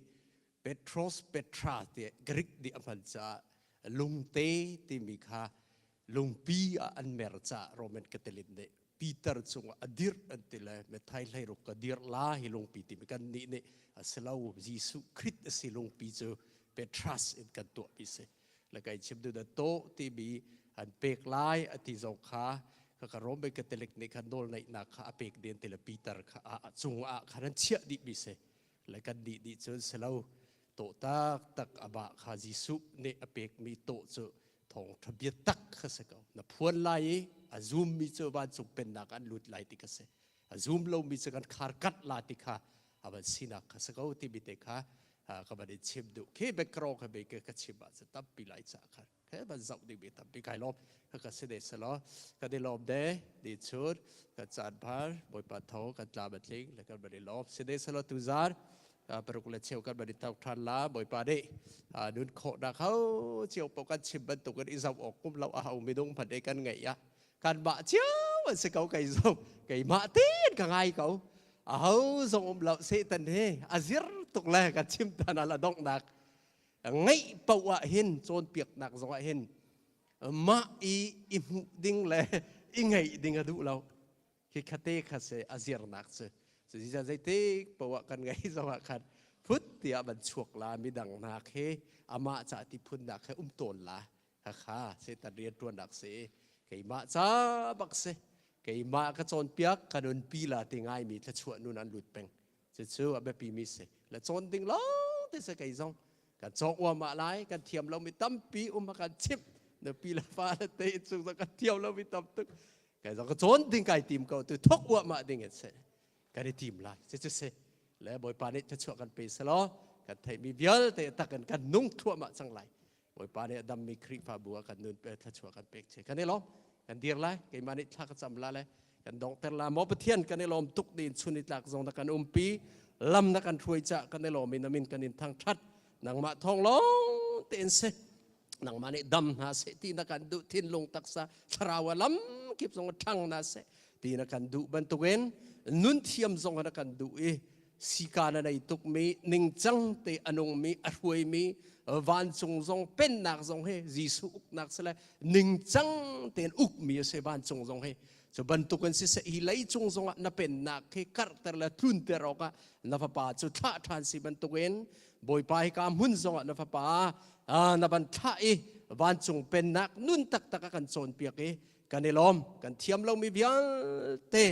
Petros Petra ti Greek nih a hman caah lungte timi kha lungpi ah an mer caah Roman Catholic nih Peter cungah a dirh an ti le Matthai hleiruk ka dirh la hi lungpi timi kan nih nih a si lo Jesuh Khrist a si lungpi cu Petras in kan tuahmi si le kai chim du da to timi an pek lai a ti zong kha ka ka Roman Catholic nih khan nawl neihnak kha a pek den ti le Peter kha a cungah khan an chiah dih mi si le kan nih nih cun si lo tawh taktak amah kha Jesuh nih a pekmi tawh cu thawngṭha biatak kha si ko na phuan lai i a zummi cu vancung pennak an lut lai ti kha si a zum lomi cu kan khar kat la ti kha a van sinak kha si ko timi te kha ka van in chim duh khi background kha be ka chim ah cu tampi lai ca kha he van zoh ding mi tampi kai lawm ka ka si de selaw ka di lawm de di chun ka caan phar bawipa tho kan tla batling le kan bari lawm si de selaw tu zar paruk le cheu kan bari thok than la bawipa nih nun khawh nak ho cio po kan chim bantuk in i zoh awk kum lo a ho midung phan e kan ngeih ya kan mah cio an si ko kei zong keimah tin ka ngai ko a ho zong um lo satan he azir tuk le kan chim tan ala dong nak Ngeih paoh ah hin cawnpiaknak zong ah hin mah i i hmuh ding le i ngeih ding a duh lo. Khi khate kha se a zirnak cu. Cuti zeitik paoh ah kan ngeih zong ah khan phut tiah van chuak la midang hna khi amah ca ti phunnak he um tawn la. Khakha Satan rianṭuannak si. Keimah ca bak si. Keimah ka cawnpiak ka nunpi la ti ngaimi thluachuah nun an lut peng. Cucu a biapimi si. Le cawn ding lawng te si kei zong. Kan cawng uamah lai, kan thiam lomi tampi um a kan chimh. Nupi le fa le te chung zong kan thiam lomi tam tuk. Kei zong ka cawn ding kai tim ko tu thok uamah ding in si. Kan i tim lai. Cucu si. Le Bawipa nih thluachuah kan pe selaw kan theihmi vialte tak in kan nung thluahmah cang lai. Bawipa nih a dammi Khrihfabu ah kan nun thluachuah kan pek che. Kan i lawm. Kan dir lai. Keimah nih thla ka cam la le kan donghter la. Maw Pathian kan i lawm tuk din chun i tlak zong na kan umpi. Lam na kan hruai ca kan i lawm in amin kan in thangthat. Nangmah thawng lawng tein si. Nangmah nih dam hna seh ti na kan duh thinlung taksa thlarau a lam kip zong ṭhang na seh ti na kan duh bantukin nun thiam zong na kan duh i sika na nei tukmi ningcang te a nungmi a hruaimi vancung zong pennak zong he Jesuh uknak sile ningcang tein ukmi a si vancung zong he cu bantukin siseh hi leicung zongah na pennak hi karhter le tlunter awkah na fapa cu thlah ṭhan si bantukin Bawipa hi ka hmun zongah na fapa na van thlah i vancung pennak nun taktak a kan cawnpiak i kan i lawm kan thiam lomi vialte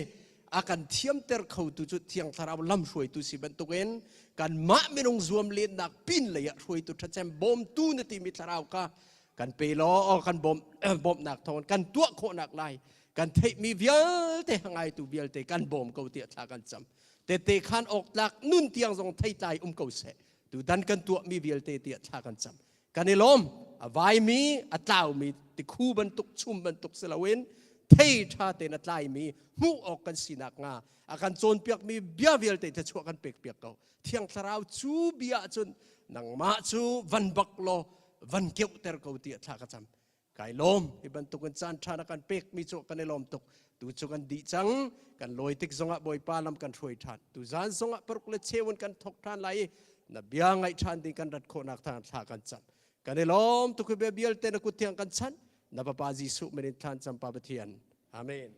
a kan thiamter khotu cu thiang thlarau lamhruaitu si bantukin kanmah minung zuam lennak pin lei ah hruaitu ṭhacem bawmtu na timi thlarau kha kan pe law kan bawm bawmhnak thawngin kan tuah khawhnak lai kan theihmi vialte ngaitu vialte kan bawm ko tiah thla kan cam tete khan awk tlak nun tiang zong theitlai um ko seh tutan kan tuahmi vialte tiah thla kan cam Kan i lawm. A vaimi, a tlaumi, tikhu bantuk, chum bantuk si loin thei ṭha tein a tlaimi hmuh awk kan sinak hnga a kan cawnpiakmi bia vialte thluachuah kan pekpiak ko. Thiang Thlarau cu bia ahcun nangmah cu van bak law van keuhter ko tiah thla ka cam. Kai lawm. Hi bantukin caan ṭha na kan pekmi cu kan i lawm tuk. Tu cu kan dih cang. Kan lawi tik zongah Bawipa lam kan hruai ṭhan. Tu zan zongah paruk le cheu in kan thok ṭhan lai i na bia ngaih ṭhan ding kan rat khawhnak thang thla kan cam. Kan i lawm tuk hi bia vialte na kut thiang kan chanh. Na Fapa Jesuh min in thlan cam Pa Pathian. Amen.